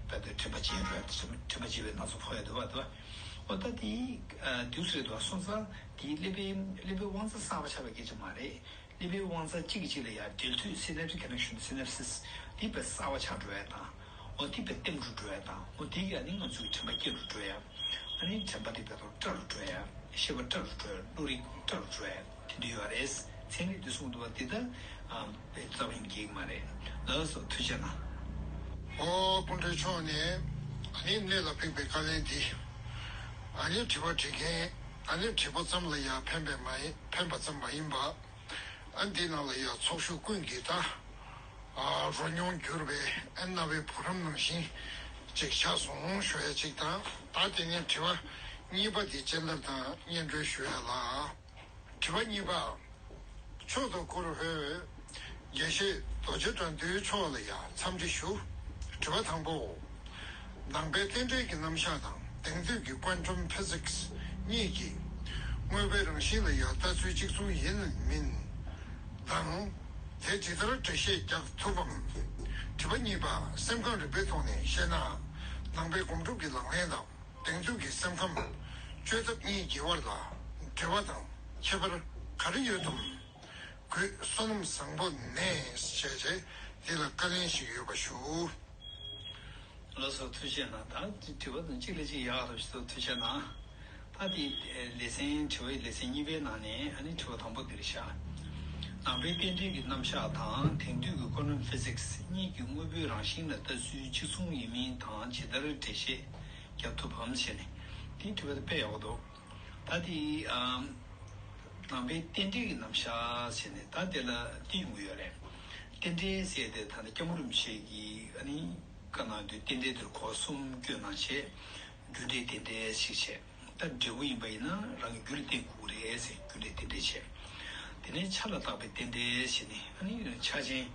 ད་དེ་དྲན་པ་བརྗེད་འགྲོ་ཡ་དེ་དྲན་པ་བརྗེད་པའི་ན་ཚ་ཕོག་ཡ་དུ་བ་དུ་བ་འོ་ད་དེ་དུས་སུ་རེད་དུ་བ་སོང་ཙང་དེ་ཀླད་པའི་ཀླད་པའི་དབང་རྩ་གསར་པ་ཆགས་པའི་སྐད་ཆ་མ་རེད། ཀླད་པའི་དབང་རྩ་གཅིག་གིས་གཅིག་ལ་ཡང་འབྲེལ་མཐུད་synaptic connection synapses དེ་དཔེ་གསར་བ་ཆགས་འགྲོ་ཡ་དང་འོ་དེ་དཔེ་ལྟེམ་འགྲོ་འགྲོ་ཡ་དང་འོ་དེ་གིས་ཨ་ནི་ང་ཚོའི་དྲན་པ་སྐྱེ་འགྲོ་འགྲོ་ཡ་ཨ་ནི་དྲན་པ་དེ་དཔེ་ཐོག་བཀྲ་རུ་འགྲོ་ཡ་ཤེས་པ་བཀྲ་རུ་འགྲོ་ཡ་བློ་རིག་བཀྲ་རུ་འགྲོ་ཡ་དེ་འདྲ་ཡོད་རེད། ཚན་རིག་དེ་གསུངས་འདུག་བ་དེ་ལྟ་དཔེ་རྩ་བ་ཡིན་གྱི་མ་རེད། ལགས་སོ་ཐུགས་རྗེ་གནང་། ཨོ་སྐུ་མགྲོན་མཆོག་ནས་ཨ་ནི་གནད་ལ་ཕིགས་པའི་བཀའ་ལན་འདི་ཨ་ནི་དྲི་བ་དྲི་མཁན་ཨ་ནི་དྲི་བ་ཙམ་ལ་ཡང་ཕན་པའི་མ་ཡིན་ཕན་པ་ཙམ་མ་ཡིན་པ། ཨ་འདི་ནང་ལ་ཡང་ཚོགས་ཞུགས་ཀུན་གྱིས་ད་རོ་མྱོང་གྱུར་པའི་ཨ་རྣ་བའི་བུ་རམ་ནང་བཞིན་ཅིག་ཆགས་སོང་ཞུ་ཡ་ཅིག་དང་ད་དེ་ནས་དྲི་བ་གཉིས་པ་འདི་བཅར་འདྲི་དང་སྙན་སྒྲོན་ཞུ་ཡ་ལ། དྲི་བ་གཉིས་པ། མཆོག་ཏུ་བཀུར་འོས། དགེ་བཤེས་རྡོ་རྗེ་དགྲ་འདུལ་མཆོག་ལ་ཡང་འཚམས་འདྲི་ཞུ། དྲི་བ་དང་པོ། ནང་པའི་རྟེན་འབྲེལ་གྱི་རྣམ་གཞག་དང་དེང་དུས་ཀྱི་quantum physics གཉིས་ཀྱིས་དངོས་པོའི་རང་བཞིན་ལ་ཡང་ལྟ་ཚུལ་གཅིག་མཚུངས་ཡིན་མིན་དང་། དེ་ཇི་ལྟར་འགྲེལ་བཤད་རྒྱག་ཐུབ་བམ། དྲི་བ་གཉིས་པ། སེམས་ཁམས་རིག་པའི་ཐོག་ནས་བཤད་ན། ནང་པའི་སྒོམ་སྒྲུབ་ཀྱི་ལག་ལེན་དང་དེང་དུས་ཀྱི་སེམས་ཁམས་བཅོས་ཐབས་གཉིས་ཀྱི་དབར་ལ་འབྲེལ་བ་དང་ཁྱད་པར་ག་རེ་ཡོད་དམ། གུས་བསོད་ནམས་བཟང་པོ་ནས་ཞེས་བྱས་འདི་ལ་བཀའ་ལན་ཞིག་ཡོད་པ་ཞུ། ལགས་སོ་ཐུགས་རྗེ་གནང་། ད་དྲི་བ་དང་གཅིག་ལ་གཅིག་ཡག་རབ་ཞུ་ཐུགས་རྗེ་གནང་། ད་དེ་ལེ་ཚན་དྲི་བའི་ལེ་ཚན་གཉིས་པའི་ནང་ནས་ཨ་ནི་དྲི་བ་དང་པོ་འདིར་བཞག་ནང་པའི་རྟེན་འབྲེལ་གྱི་རྣམ་གཞག་དང་དེང་དུས་ཀྱི་quantum physics གཉིས་ཀྱི་དངོས་པོའི་རང་བཞིན་ལ་ལྟ་ཚུལ་གཅིག་མཚུངས་ཡིན་མིན་དང་ཇི་ལྟར་འགྲེལ་བཤད་རྒྱག་ཐུབ་བམ་ཞེས་ནས་དེའི་དྲི་བ་དེ་དཔེ་ཡག་པོ་འདུག་ད་དེ་ཨམ། ནང་པའི་རྟེན་འབྲེལ་གྱི་རྣམ་གཞག་ཟེར་ནས་ད་དེ་ལ་འདི་ཡོང་གི་ཡོད་རེད། རྟེན་འབྲེལ་ཟེར་དེ་ད་ནི་སྐྱབས་མགོན་རིན་པོ་ཆེ་གིས་ཨ་ནི་བཀའ་གནང་དུས་རྟེན་འབྲེལ་དེར་གོ་གསུམ་བཀོད་གནང་བྱས། རྒྱུ་འབྲས་རྟེན་འབྲེལ་ཞིག་བྱས། ད་འབྲས་བུ་ཡིན་པ་ཡིན་ན་རང་གི་རྒྱུ་ལ་བརྟེན་དགོས་ཀྱི་རེད་ཟེར་རྒྱུ་འབྲས་རྟེན་འབྲེལ་བྱས། དེ་ནས་ཆ་ལ་བཏགས་པའི་རྟེན་འབྲེལ་ཟེར་ནས་ཨ་ནི་ཆ་ཅན།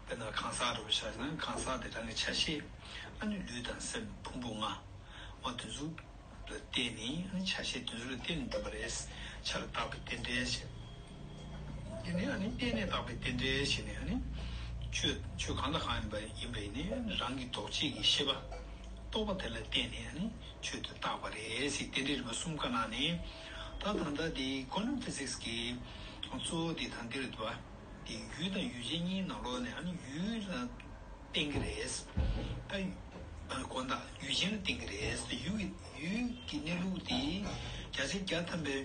དཔེར་ན་གང་ཟག་འདྲ་པོ་ཆ་བཞག་ན་གང་ཟག་དེ་རང་གི་ཆ་ཤས། ཨ་ནི་ལུས་དང་སེམས་ཕུང་པོ་ལྔ། འོ་དེ་ཚོ་ལ་བརྟེན་ནས་ཨ་ནི་ཆ་ཤས་དེ་ཚོ་ལ་བརྟེན་ནས་འགྲུབ་པ་རེད། ཆ་ལ་བཏགས་པའི་རྟེན་འབྲེལ་ཞེས། དེ་ནས་ཨ་ནི་བརྟེན་ནས་བཏགས་པའི་རྟེན་འབྲེལ་ཞེས་ནས་ཨ་ནི་ཆོས་ཆོས་གང་དང་གང་ཡིན་པ་ཡིན་པ་ཡིན་ནའི་རང་གི་ལྡོག་ཆས་ཀྱི་ཤེས་པ། རྟོག་པ་དེ་ལ་བརྟེན་ནས་ཨ་ནི་ཆོས་དེ་བཏགས་པ་རེད་ཟེར་རྟེན་འབྲེལ་རིམ་པ་གསུམ་བཀའ་གནང་ནས། ད་ད་ལྟ་དེ་quantum physics གི་གཙོ་བོ་དེ་ད་འདིར་འདུག་པ། དེ་ཡུལ་དང་ཡུལ་ཅན་གཉིས་ནང་ལོགས་ནས་ཨ་ནི་ཡུལ་ལ་བརྟེན་གྱི་རེད། ད་ཡུ་ཨ་དགོངས་དག་ཡུལ་ཅན་ལ་བརྟེན་གྱི་རེད། ད་ཡུལ་གྱི་ཡུལ་གྱི་གནས་ལུགས་དེ་བརྒྱ་ཆ་བརྒྱ་ཐམ་པའི་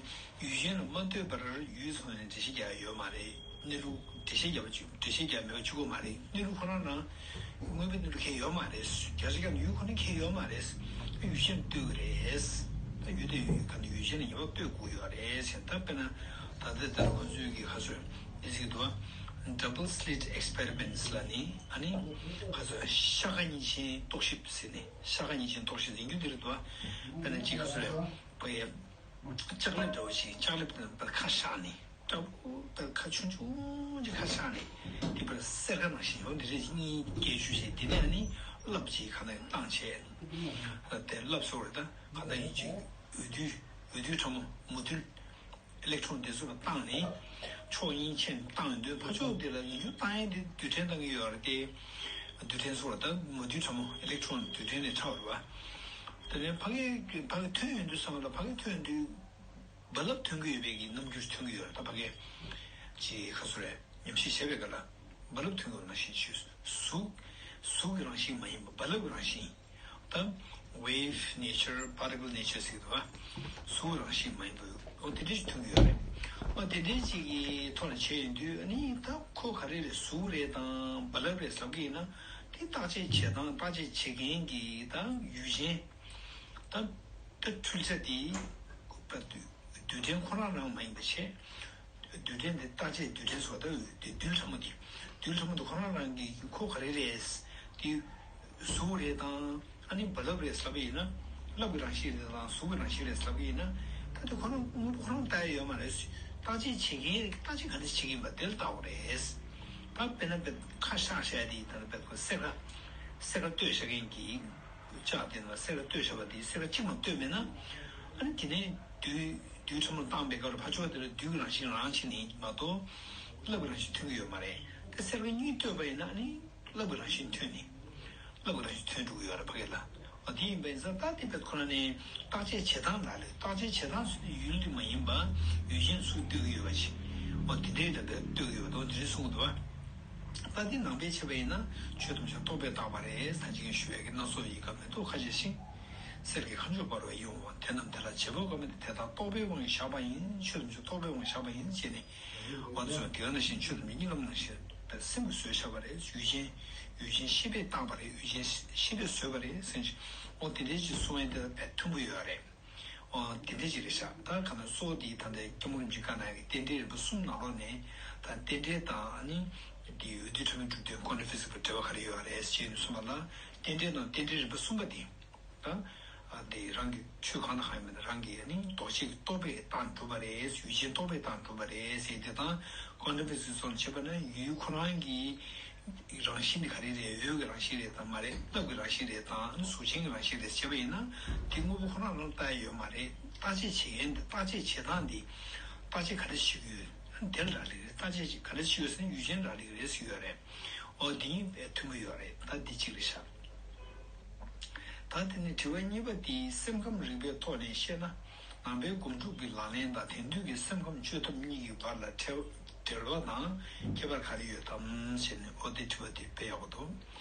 ཡུལ་ཅན་ལ་མ་ལྟོས་པར་ཡུལ་ཚོ་ནས་འགྲེལ་བཤད་རྒྱག་ཡ་ཡོད་མ་རེད། གནས་ལུགས་འགྲེལ་བཤད་རྒྱབ་པ་གཅིག་འགྲེལ་བཤད་རྒྱབ་མེད་པ་གཅིག་པོ་མ་རེད། གནས་ལུགས་ཁོ་རང་རང་། དངོས་པོའི་གནས་ལུགས་ཁྱད་ཡོད་མ་རེད། རྒྱ་ཆེ་ཁྱབ་ཡུལ་ཁོ་ན་ཁྱད་ཡོད་མ་རེད། ད་ཡུལ་ཅན་ལྟོས་ཀྱི་རེད། ད་ཡུལ་དེ་ཡུལ་ག་ནས་ཡུལ་ཅན་ལ་ངེས་པར་ལྟོས་དགོས་ཡོད་རེད་ཟེར། ད་དཔེར་ན་ད་ལྟ་དེར་ཁོ་ཚོའི་གི་ཁ་སོ་ཨེ་ཟིག་འདུག Double slit experiments ལ་ནི་ཨ་ནི་ཁ་སོ་ཤ་ཁ་གཉིས་ཆེན་རྟོག་ཞིབ་ཟེར་ནས། ཤ་ཁ་གཉིས་ཆེན་རྟོག་ཞིབ་ཟེར་རྒྱུ་དེ་རེད་འདུག་དཔེར་ན་གཅིག་ཁ་སོ་རེད། ལྕགས་ལེབ་འདྲ་བོ་ཞིག་ལྕགས་ལེབ་དེ་ཁ་བཞག་ནས། ལྟ་བུ་ལྟར་ཁ་ཆུང་ཆུང་ཅིག་ཁ་ཆག་ནས། དེ་པར་སེར་ཁ་ནང་བཞིན་ཡོང་དེ་རེད། གཉིས་སྐད་ཞུ་བྱས། དེ་ནས་ནི་རླབས་ཅིག་གང་ལྟར་བཏང་བྱས། དེ་རླབས་སོགས་རེད། ད་གང་ལྟར་ཡིན་ཅིག་འོད་རྡུལ་འོད་རྡུལ་ཕྲ་མོ་མོ་རྡུལ་ཨི་ལེག་ཊོན་དེ་ཚོ་ལ་བཏང་ནས། ཕྱོགས་གཉིས་ཆེན་བཏང་ཡོང་དུས་ཕར་ཕྱོགས་དེ་ལ་ཡིན་རྒྱུ་བཏང་ཡས་དེ་རྡུལ་ཕྲན་བཏང་གི་ཡོད་རེད་དེ། རྡུལ་ཕྲན་སོགས་ལ་ད་མོ་རྡུལ་ཕྲ་མོ་ཨི་ལེག་ཊོན་རྡུལ་ཕྲན་ལས་ཕྲ་བ་རེད་བ། དེ་ནས་ཕ་གི་ཕ་གི་ཐོན་ཡོང་དུས་ཚང་མ་ལ་ཕ་གི་ཐོན་དུས། རྦ་རླབས་ཐོན་གྱི་ཡོད་པའི་གི་རྣམ་འགྱུར་ཐོན་གྱི་ཡོད་རེད། ད་ཕ་གི་ཅིག་ཁ་སོ་རེད། ཉམས་ཞིབ་བྱས་པའི་སྐབས་ལ་རྦ་རླབས་ཐོན་གྱི་ཡོད་ནང་བཞིན་ཞུས། གཟུགས་གཟུགས་ཀྱི་རང་བཞིན་མ་ཡིན་པ་རྦ་རླབས་ཀྱི་རང་བཞིན། ད་wave nature, particle nature ཟེར་གྱི་འདུག་ག་གཟུགས་ཀྱི་རང་བཞིན་མ་ཡིན་པ་འོ་དེ་འདྲ་ཞིག་ཐོན་གྱི་ཡོད་རེད། འོ་དེ་འདྲ་ཞིག་གི་ཐོག་ལ་བྱས་ཡོང་དུས་ཨ་ནི་ད་ཁོ་ག་རེ་རེད། གཟུགས་རེད་དང་རྦ་རླབས་རེད་ཟེར་གྱི་ཡིན་ན། དེ་བརྟག་དཔྱད་བྱེད་སྟངས་བརྟག་དཔྱད་བྱེད་མཁན་གྱི་ད་ཡུལ་ཅན། ད་ད་འཕྲུལ་ཆ་དེ་རྡུལ་ཕྲན་ཁོ་རང་རང་མ་ཡིན་པ་བྱས། རྡུལ་ཕྲན་དེ་བརྟག་དཔྱད་རྡུལ་ཕྲན་སོགས་ད་རྡུལ་ཕྲ་མོ་དེ། རྡུལ་ཕྲ་མོ་དེ་ཁོ་རང་རང་གི་ཁོ་ག་རེ་རེད། དེ་གཟུགས་རེད་དང་ཨ་ནི་རྦ་རླབས་རེད་ལབ་པ་ཡིན་ན། རླབས་ཀྱི་རང་བཞིན་རེད་དང་གཟུགས་ཀྱི་རང་བཞིན་རེད་ལབ་པ་ཡིན་ན། ད་དེ་ཁོ་རང་དངོས་པོ་ཁོ་རང་ལྟ་ཡ་ཡོད་མ་རེད། བརྟག་དཔྱད་བྱེད་མཁན་བརྟག་དཔྱད་ག་འདྲ་བྱེད་ཀྱི་ཡིན་པ་དེ་ལ་ལྟ་དགོས་རེད། ད་དཔེར་ན་དཔེ་ཁ་བཤགས་བཤད་དེ་ད་ལྟ་དཔེ་ཁོ་སེར་ཁ་སེར་ཁ་ལྟོས་བྱ་མཁན་གྱི། ལྕགས་དེ་ལ་སེར་ཁ་ལྟོས་བྱ་བ་དེ་སེར་ཁ་གཅིག་མ་ལྟོས་མེད་ན། ཨ་ནི་དེ་ནས་རྡུལ་རྡུལ་ཕྲ་མོ་བཏང་པའི་སྐབས་ལ་ཕར་ཕྱོགས་དེ་ལ་རྡུལ་གྱི་རང་བཞིན་རང་ཕྱིན་ནས་མ་གཏོགས། རླབས་ཀྱི་རང་བཞིན་ཐོན་གྱི་ཡོད་མ་རེད། དེ་སེར་ཁ་གཉིས་ལྟོས་པ་ཡིན་ན་ཨ་ནི་རླབས་ཀྱི་རང་བཞིན་ཐོན་ནས། རླབས་ཀྱི་རང་བཞིན་ཐོན་འགྲོ་གི་ཡོད་རེད་ཕ་གི་ལ། འོ་དེ་ཡིན་པ་ཡིན་ཙང་ད་དེ་བས་ཁོ་ན་ནས་བརྟག་དཔྱད་བྱེད་སྟངས་ལ་ལས་བརྟག་དཔྱད་བྱེད་སྟངས་སུ་ཡུལ་དེ་མ་ཡིན་པ་ཡུལ་ཅན་ཚུར་ལྟོས་ཀྱི་ཡོད་པ་ཞིག་འོ་དེ་འདྲའི་ད་ལྟ་ལྟོས་ཀྱི་ཡོད་པ་དང་དེ་འདྲའི་གསུང་གི་འདུག་བ། ད་འདི་ནང་པའི་ཆ་བ་ཡིན་ན་ཆོས་ཐམས་ཅད་རྟོག་པས་བཏགས་པ་རེད། ད་ཅི་གིན་ཞུ་བའི་གི་སྣ་ཚོགས་ཡིད་ཁ་མེ་ཏོག་ཁ་ཆེ་ཞིང་། གསེར་གྱི་ཁ་མཆུ་འབར་བའི་ཡུམ་འོ་དེ་རྣམས་དེ་ལ་བྱེད་པ་དགོས་མིན་དེ་དག་རྟོག་པའི་དབང་གིས་བཞག་པ་ཡིན། ཆོས་ཐམས་ཅད་རྟོག་པའི་དབང་གིས་བཞག་པ་ཡིན་ཅེས་ནས། འོ་ཚོས་དེ་ག་ནང་བཞིན་ཆོས་ཐམས་ཅད་གཉིད་ལམ་ནང་བཞིན་པའི་སེམས་ཀྱིས་བཟོས་བཞག་པ་རེད། ཡུལ་ཅན་ཡུལ་ཅན་ཤེས་པས་བཏགས་པ་རེད། ཡུལ་ཅན་ཤེས་པས་བཟོས་པ་རེད་ཟེར་ཞིང་། འོ་དེ་འདྲའི་ཅིག་གསུང་ཡས་དེ་ལ་དཔེ་མཐུན་པོ་ཡོད་རེད། འོ་དེ་འདྲ་ཅིག་རེད་ཤག་ད་ག་ན་གཙོ་བོ་དེ་ད་ལྟའི་སྐྱབས་མགོན་རིན་པོ་ཆེ་བཀའ་གནང་གི་རྟེན་འབྲེལ་རིམ་པ་གསུམ་ནང་ལོགས་ནས་ད་རྟེན་འབྲེལ་དང་ཨ་ནི་དེ་འོད་རྡུལ་ཕྲ་མོའི་གྲུབ་དོན་ཀོན་ཊམ་ཕི་སི་ཀི་ལ་འབྲེལ་བ་ག་རེ་ཡོད་རེད་ཅེས་ནས་གསུངས་པ་ལ། རྟེན་འབྲེལ་དང་རྟེན་འབྲེལ་རིམ་པ་གསུམ་པ་དེ་ད་ཨ་དེ་རང་གི་ཆོས་གང་དང་གང་ཡིན་མིན་རང་གི་ཨ་ནི་འདོགས་བྱེད་ཀྱི་རྟོག་པས་བཏགས་གྲུབ་པ་རེད། ཡུལ་ཅན་རྟོག་པས་བཏགས་གྲུབ་པ་རེད་ཟེར་དེ་དང་། ཀོན་ཊམ་ཕི་སི་ཀི་སོགས་ནས་བྱས་པ་ན་ཡུལ་ཁོ་རང་གི་རང་བཞིན་དེ་ག་རེ་རེད། འོད་ཀྱི་རང་བཞིན་རེད་དམ་མ་རེད། རླབས་ཀྱི་རང་བཞིན་རེད་དམ་གཟུགས་ཅན་གྱི་རང་བཞིན་རེད་ཟེར་བ་ཡིན་ན། དེ་དངོས་པོ་ཁོ་རང་རང་ལ་ལྟ་ཡ་ཡོད་མ་རེད། བརྟག་དཔྱད་བྱེད་མཁན་དེ་བརྟག་དཔྱད་བྱེད་སྟངས་འདི་བརྟག་དཔྱད་ག་འདྲ་བྱེད་ཀྱི་ཡོད། དེ་ལ་རག་ལས་རེད། བརྟག་དཔྱད་ག་འདྲ་བྱེད་ཀྱི་ཡོད་ཟེར་ན་ཡུལ་ཅན་རག་ལས་རེད་ཟེར་ཡོད་རེད། འོ་འདི་ཡིན་པས་མཐུན་པོ་ཡོད་རེད། ད་འདི་གཅིག་རེད་ཤག་ད་དེ་ནས་དྲི་བ་གཉིས་པ་འདི་སེམས་ཁམས་རིག་པའི་ཐོག་ནས་བཤད་ན། ནང་པའི་སྒོམ་སྒྲུབ་ཀྱི་ལག་ལེན་དང་དེང་དུས་ཀྱི་སེམས་ཁམས་བཅོས་ཐབས་གཉིས་ཀྱི་བར་ལ་འབྲེལ་འབྲེལ་བ་དང་ཁྱད་པར་ག་རེ་ཡོད་དམ་ཞེས་ནས། འོ་དེ་དྲི་བ་དེ་དཔེ་ཡག་པོ་འདུག་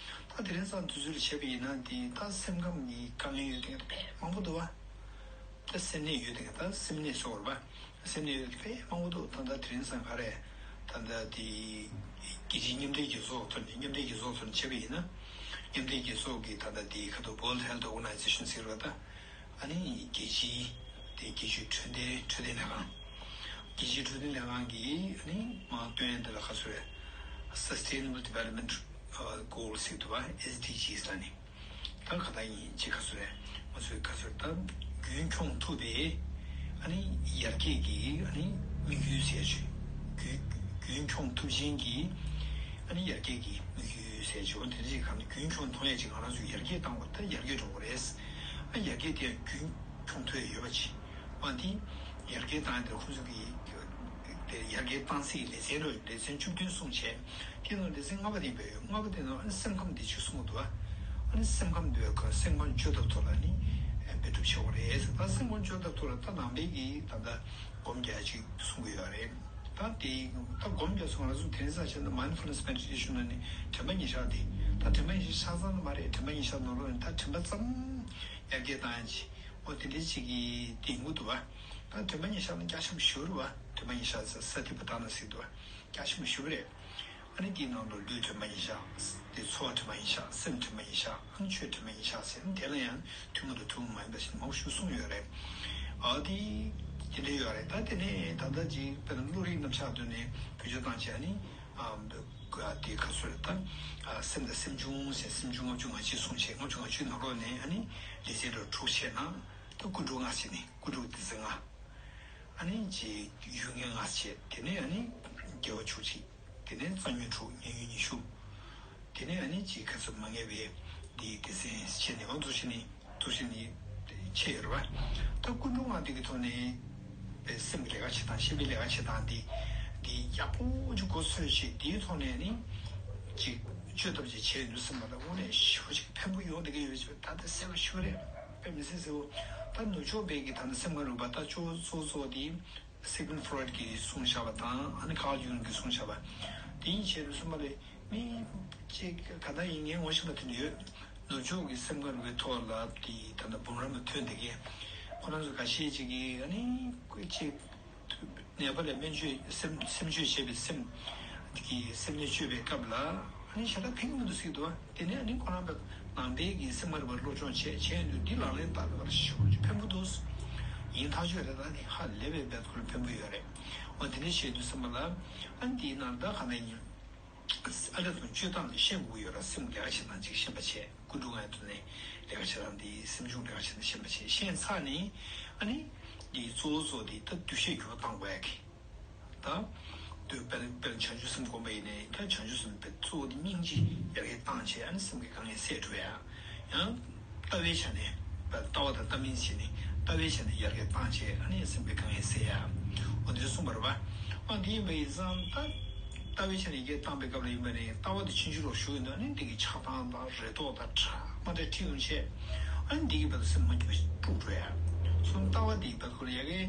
ད་དེ་རིང་སང་དུས་ཚོད་ལ་བྱས་པ་ཡིན་ན་འདི་ད་སེམས་ཁམས་ནི་དཀའ་ངལ་ཡོད་མཁན་དཔེ་མང་པོ་འདུག་བ། ད་སེམས་ནད་ཡོད་མཁན་ད་སེམས་ནད་ཟེར་བ་རེད་བ། སེམས་ནད་ཡོད་མཁན་དཔེ་མང་པོ་འདུག་ད་ད་དེ་རིང་སང་ག་རེ་ད་ད་དེ་རྒྱལ་སྤྱིའི་མཉམ་འབྲེལ་རྒྱལ་ཚོགས་ཐོག་ནས་མཉམ་འབྲེལ་རྒྱལ་ཚོགས་ཐོག་ནས་བྱས་པ་ཡིན་ན། མཉམ་འབྲེལ་རྒྱལ་ཚོགས་ཀྱི་ད་ད་དེ་ཁ་ཐུག་World Health Organization ཟེར་བ་ད། ཨ་ནི་རྒྱལ་སྤྱིའི་དེ་རྒྱལ་སྤྱིའི་འཕྲོད་བསྟེན་འཕྲོད་བསྟེན་ལྷན་ཁང་། རྒྱལ་སྤྱིའི་འཕྲོད་བསྟེན་ལྷན་ཁང་གིས་ཨ་ནི་མར་བཏོན་ཡ་དེ་ལ་ག་ཚོད་རེད། Sustainable Development Goals ཟེར་འདུག་བ། S D Gs ལ་ནི། ད་ག་ད་ཡིན་ཅེས་ག་ཚོད་རེད། ང་ཚོས་ག་ཚོད་ད་རྒྱུན་འཁྱོངས་ཐུབ་པའི་ཨ་ནི་ཡར་རྒྱས་ཀྱི་ཨ་ནི་དམིགས་ཡུལ་ཟེར་ཞུ། རྒྱུན་རྒྱུན་འཁྱོངས་ཐུབ་ཆེན་གྱི་ཨ་ནི་ཡར་རྒྱས་ཀྱི་དམིགས་ཡུལ་ཟེར་ཞུ། དེ་འདྲ་ཞིག་གང་རྒྱུན་འཁྱོངས་གཏོང་ཡ་ཅིག་ང་རང་ཚོས་ཡར་རྒྱས་བཏང་བ་ད་ཡར་རྒྱས་འགྲོ་གི་རེད། ཨ་ཡར་རྒྱས་དེ་རྒྱུན་འཁྱོངས་ཐུབ་ཡ་ཡོད་པ་ཅིག་འོ་འདི་ཡར་རྒྱས་བཏང་ཡ་དེ་ཁོ་ཚོ་གི་དེ་ཡར་རྒྱས་བཏང་སའི་ལེ་ཚན་རུ་ལེ་ཚན་བཅུ་བདུན་གསུངས་བྱས། དེ་ནང་ལེ་ཚན་ལྔ་པ་དེ་ཡིན་པས་ཡོད། ལྔ་པ་དེ་ནང་ཨ་ནི་སེམས་ཁམས་དེ་ཅིག་གསུངས་འདུག་ཨ་ནི་སེམས་ཁམས་འདི་བས་ཁོ་སེམས་ཁམས་བཅོས་ཐབས་ཐོག་ལ་ནི་འབད་སྒྲུབ་བྱེད་དགོས་རེད་ཟེར། ད་སེམས་ཁམས་བཅོས་ཐབས་ཐོག་ལ་ད་ནང་པའི་གི་ད་ལྟ་སྒོམ་རྒྱག་ཅིག་གསུང་གི་ཡོད་རེད། ད་དེ་ད་སྒོམ་རྒྱག་སོང་ང་ཚོ་དེ་རིང་སང་བྱས་ན་mindfulness meditation ལ་ནི་དྲན་པ་ཉེར་བཞག་དེ། ད་དྲན་པ་ཉེར་བཞག་ཆ་ཚང་ནི་མ་རེད། དྲན་པ་ཉེར་བཞག་ནོར་བ་ནི་ད་དྲན་པ་ཙམ་ཡར་རྒྱས་བཏང་ཡ་ཅིག་འོ་དེ་འདྲའི་ཅིག་གི་དེ་ཡིན་གྱི་འདུག་བ། ད་དྲན་པ་ཉེར་བཞག་ནི་རྒྱ་ཆེན་པོ་ཞིག་རེད་བ། དྲན་པ་ཉེར་བཞག་ཟེར་ས་ཏི་པ་ཏ་ན་ཟེར་འདུག་བ། རྒྱ་ཆེན་པོ་ཞིག་རེད། ཨ་ནི་དེའི་ནང་དུ་ལུས་དྲན་པ་ཉེར་བཞག་དེ་ཚོར་བ་དྲན་པ་ཉེར་བཞག་སེམས་དྲན་པ་ཉེར་བཞག་ཨ་ནི་ཆོས་དྲན་པ་ཉེར་བཞག་ཟེར་ནི་དེ་ལ་ཡང་ཐུན་མོང་དང་ཐུན་མོང་མ་ཡིན་པ་ཞིག་མང་པོ་ཞིག་གསུངས་ཡོད་རེད། ཨ་དེ་དེ་འདྲ་ཡོད་རེད། ད་དེ་ནས་ད་ལྟ་ཅིག་དཔེར་ན་བློ་རིག་རྣམ་གཞག་དོན་ནས་བེད་སྤྱོད་བཏང་བྱས་ཨ་ནི། ཨ་དེ་ག་སོ་རེད་ད། ཨ་སེམས་དང་སེམས་བྱུང་ཟེར་སེམས་བྱུང་ལྔ་བཅུ་ང་གཅིག་གསུངས་བྱས་ལྔ་བཅུ་ང་གཅིག་ནང་ལོགས་ནས་ཨ་ནི་ལས་ཚན་དྲུག་བྱས་ན། ད་ཀུན་འགྲོ་ལྔ་བྱས་ནས་ཀུན་འགྲོ་སྡེ་ཚན་ལྔ། ཨ་ནི་ཅིག་ཡུལ་ངེས་ལྔ་བྱས། དེ་ནས་ཨ་ནི་དགེ་བ་བཅུ་གཅིག་དེ་ནས་རྩ་ཉོན་དྲུག་ཉེ་ཡུལ་ཉི་ཤུ། དེ་ནས་ཨ་ནི་ཅིག་ག་ཚོད་མ་ངེས་པའི་འདི་སྡེ་ཚན་བྱས་ནས་འོ་འདུག་བྱས་ནས་འདུག་བྱས་ནས་ཕྱེ་ཡོད་རེད་བ། ད་ཀུན་འགྲོ་ལྔ་འདི་གི་ཐོག་ནས་པའི་སེམས་ཀྱི་ལས་ཀ་བྱེད་སྟངས་ཤེས་པའི་ལས་ཀ་བྱེད་སྟངས་འདི་འདི་ཡག་པོ་ཅིག་མགོ་འཚོས་བྱས་འདིའི་ཐོག་ནས་ནི་ཅིག་བཅོས་ཐབས་ཅིག་བྱས་ཡོང་དུས་ཙམ་པ་ལ་དངོས་གནས་ཞེ་པོ་ཅིག་ཕན་པོ་ཡོང་བསྡད་ཀྱི་ཡོད་པ་ཅིག་ད་ལྟ་གསལ་པོ་ཞུ་རེད། དཔེ་མི་སྲིད་གསལ་པོ། ད་ནུབ་ཕྱོགས་པའི་གི་ད་ལྟ་སེམས་ཁམས་རིག་པ་ད་གཙོ་བོ་གཙོ་བོ་དེ་Sigmund Freud གིས་གསུངས་བཞག་པ་དང་ཨ་ནི་Carl Jung གིས་གསུངས་བཞག་པ་དེ་ཡིན་བྱས་ནས་གསུངས་པ་ལས་མི་གཅིག་ག་ད་ཡིན་ངས་ངོ་ཤེས་པ་དེ་འདྲ་ཡོད། ནུབ་ཕྱོགས་ཀྱི་སེམས་ཁམས་རིག་པའི་ཐོག་ལ་དེ་ད་ལྟ་འབུམ་རམས་ལ་ཐོན་བསྡད་མཁན་ཁོ་རང་ཚོ་ཁ་ཤས་ཅིག་གིས་ཨ་ནི་ཀུ་ཅིག་ནད་པ་ལ་སྨན་བཅོས་སེམས་སེམས་བཅོས་བྱས་པའི་སེམས་ཀྱི་སེམས་ནད་བཅོས་པའི་སྐབས་ལ་ཨ་ནི་ཞེ་དྲག་ཕན་གྱི་མི་འདུག་ཟེར་གྱི་འདུག་བ། དེ་ནས་ཨ་ནི་ཁོ་རང་པའི་ནང་པའི་གི་སེམས་ཁམས་རིག་པ་སློབ་སྦྱོང་བྱས་བྱས་ཡོང་དུས་འདི་ལག་ལེན་བསྟར་བ་ཞེ་པོ་ཅིག་ཕན་པོ་འདུག་ཡིན་ཐག་ཆོད་རེད། ད་ནི་ཧ་ལས་པའི་རྦད་ཁོ་ལ་ཕན་པོ་ཡོད་རེད། འོ་དེ་འདྲ་བྱས་དུས་ཙམ་པ་ལ་ཨ་ནི་དེའི་ནང་ད་ག་ནས་ཡིན། ཨ་ལས་དང་བཅོས་སྟངས་དེ་ཤེས་དགོས་ཡོད་ར། སེམས་ལས་ཀ་བྱེད་སྟངས་ཅིག་ཤེས་པ་བྱས། ཀུན་འགྲོ་ལྔའི་ཐོག་ནས་ལས་ཀ་བྱེད་སྟངས་དེ་སེམས་བྱུང་ལས་ཀ་བྱེད་སྟངས་ཤེས་པ་བྱས་ཤེས་ཚར་ནས་ཨ་ནི་དེའི་གཙོ་བོ་གཙོ་བོ་དེ་ད་འདུ་ཤེས་འགྱུར་བ་གཏང་དགོས་ཡ་གི། ད་འདོད་དཔལ་དཔལ་བྱང་ཆུབ་སེམས་སྒོམ་པ་ཡིན་ནའི་ད་བྱང་ཆུབ་སེམས་དཔའི་གཙོ་བོ་དེ་སྙིང་རྗེ་ཡར་རྒྱས་བཏང་བྱས་ཨ་ནི་སེམས་ཀྱི་དཀའ་ངལ་སེལ་འགྲོ་ཡ། ཡང་ལྟ་བའི་ཆ་ནས་ལྟ་བ་དང་ལྟ་མིན་བྱས་ནས་ལྟ་བའི་ཆ་ནས་ཡར་རྒྱས་བཏང་བྱས་ཨ་ནི་སེམས་ཀྱི་དཀའ་ངལ་སེལ་ཡ། འོ་དེ་གསུངས་པ་རེད་པ། འོ་དེ་ཡིན་པ་ཡིན་ཙང་ད་ལྟ་བའི་ཆ་ནས་ཡར་རྒྱས་བཏང་པའི་སྐབས་ལ་ཡིན་པ་ནི་ལྟ་བ་དེ་ཕྱིན་ཅི་ལོག་ཞུགས་ཡོང་དུས་ཨ་ནི་འདི་གི་ཆགས་སྡང་དང་རེ་དོགས་དང་ཁྲག་མ་འདྲ་ཁྲིད་ཡོང་བྱས་ཨ་ནི་འདི་གི་བར་དུ་སེམས་མ་སྐྱིད་པ་ཞིག་དཀྲུགས་འགྲོ་ཡ། སོང་ལྟ་བ་དེ་ཡི་བར་དུ་ཡ་གི།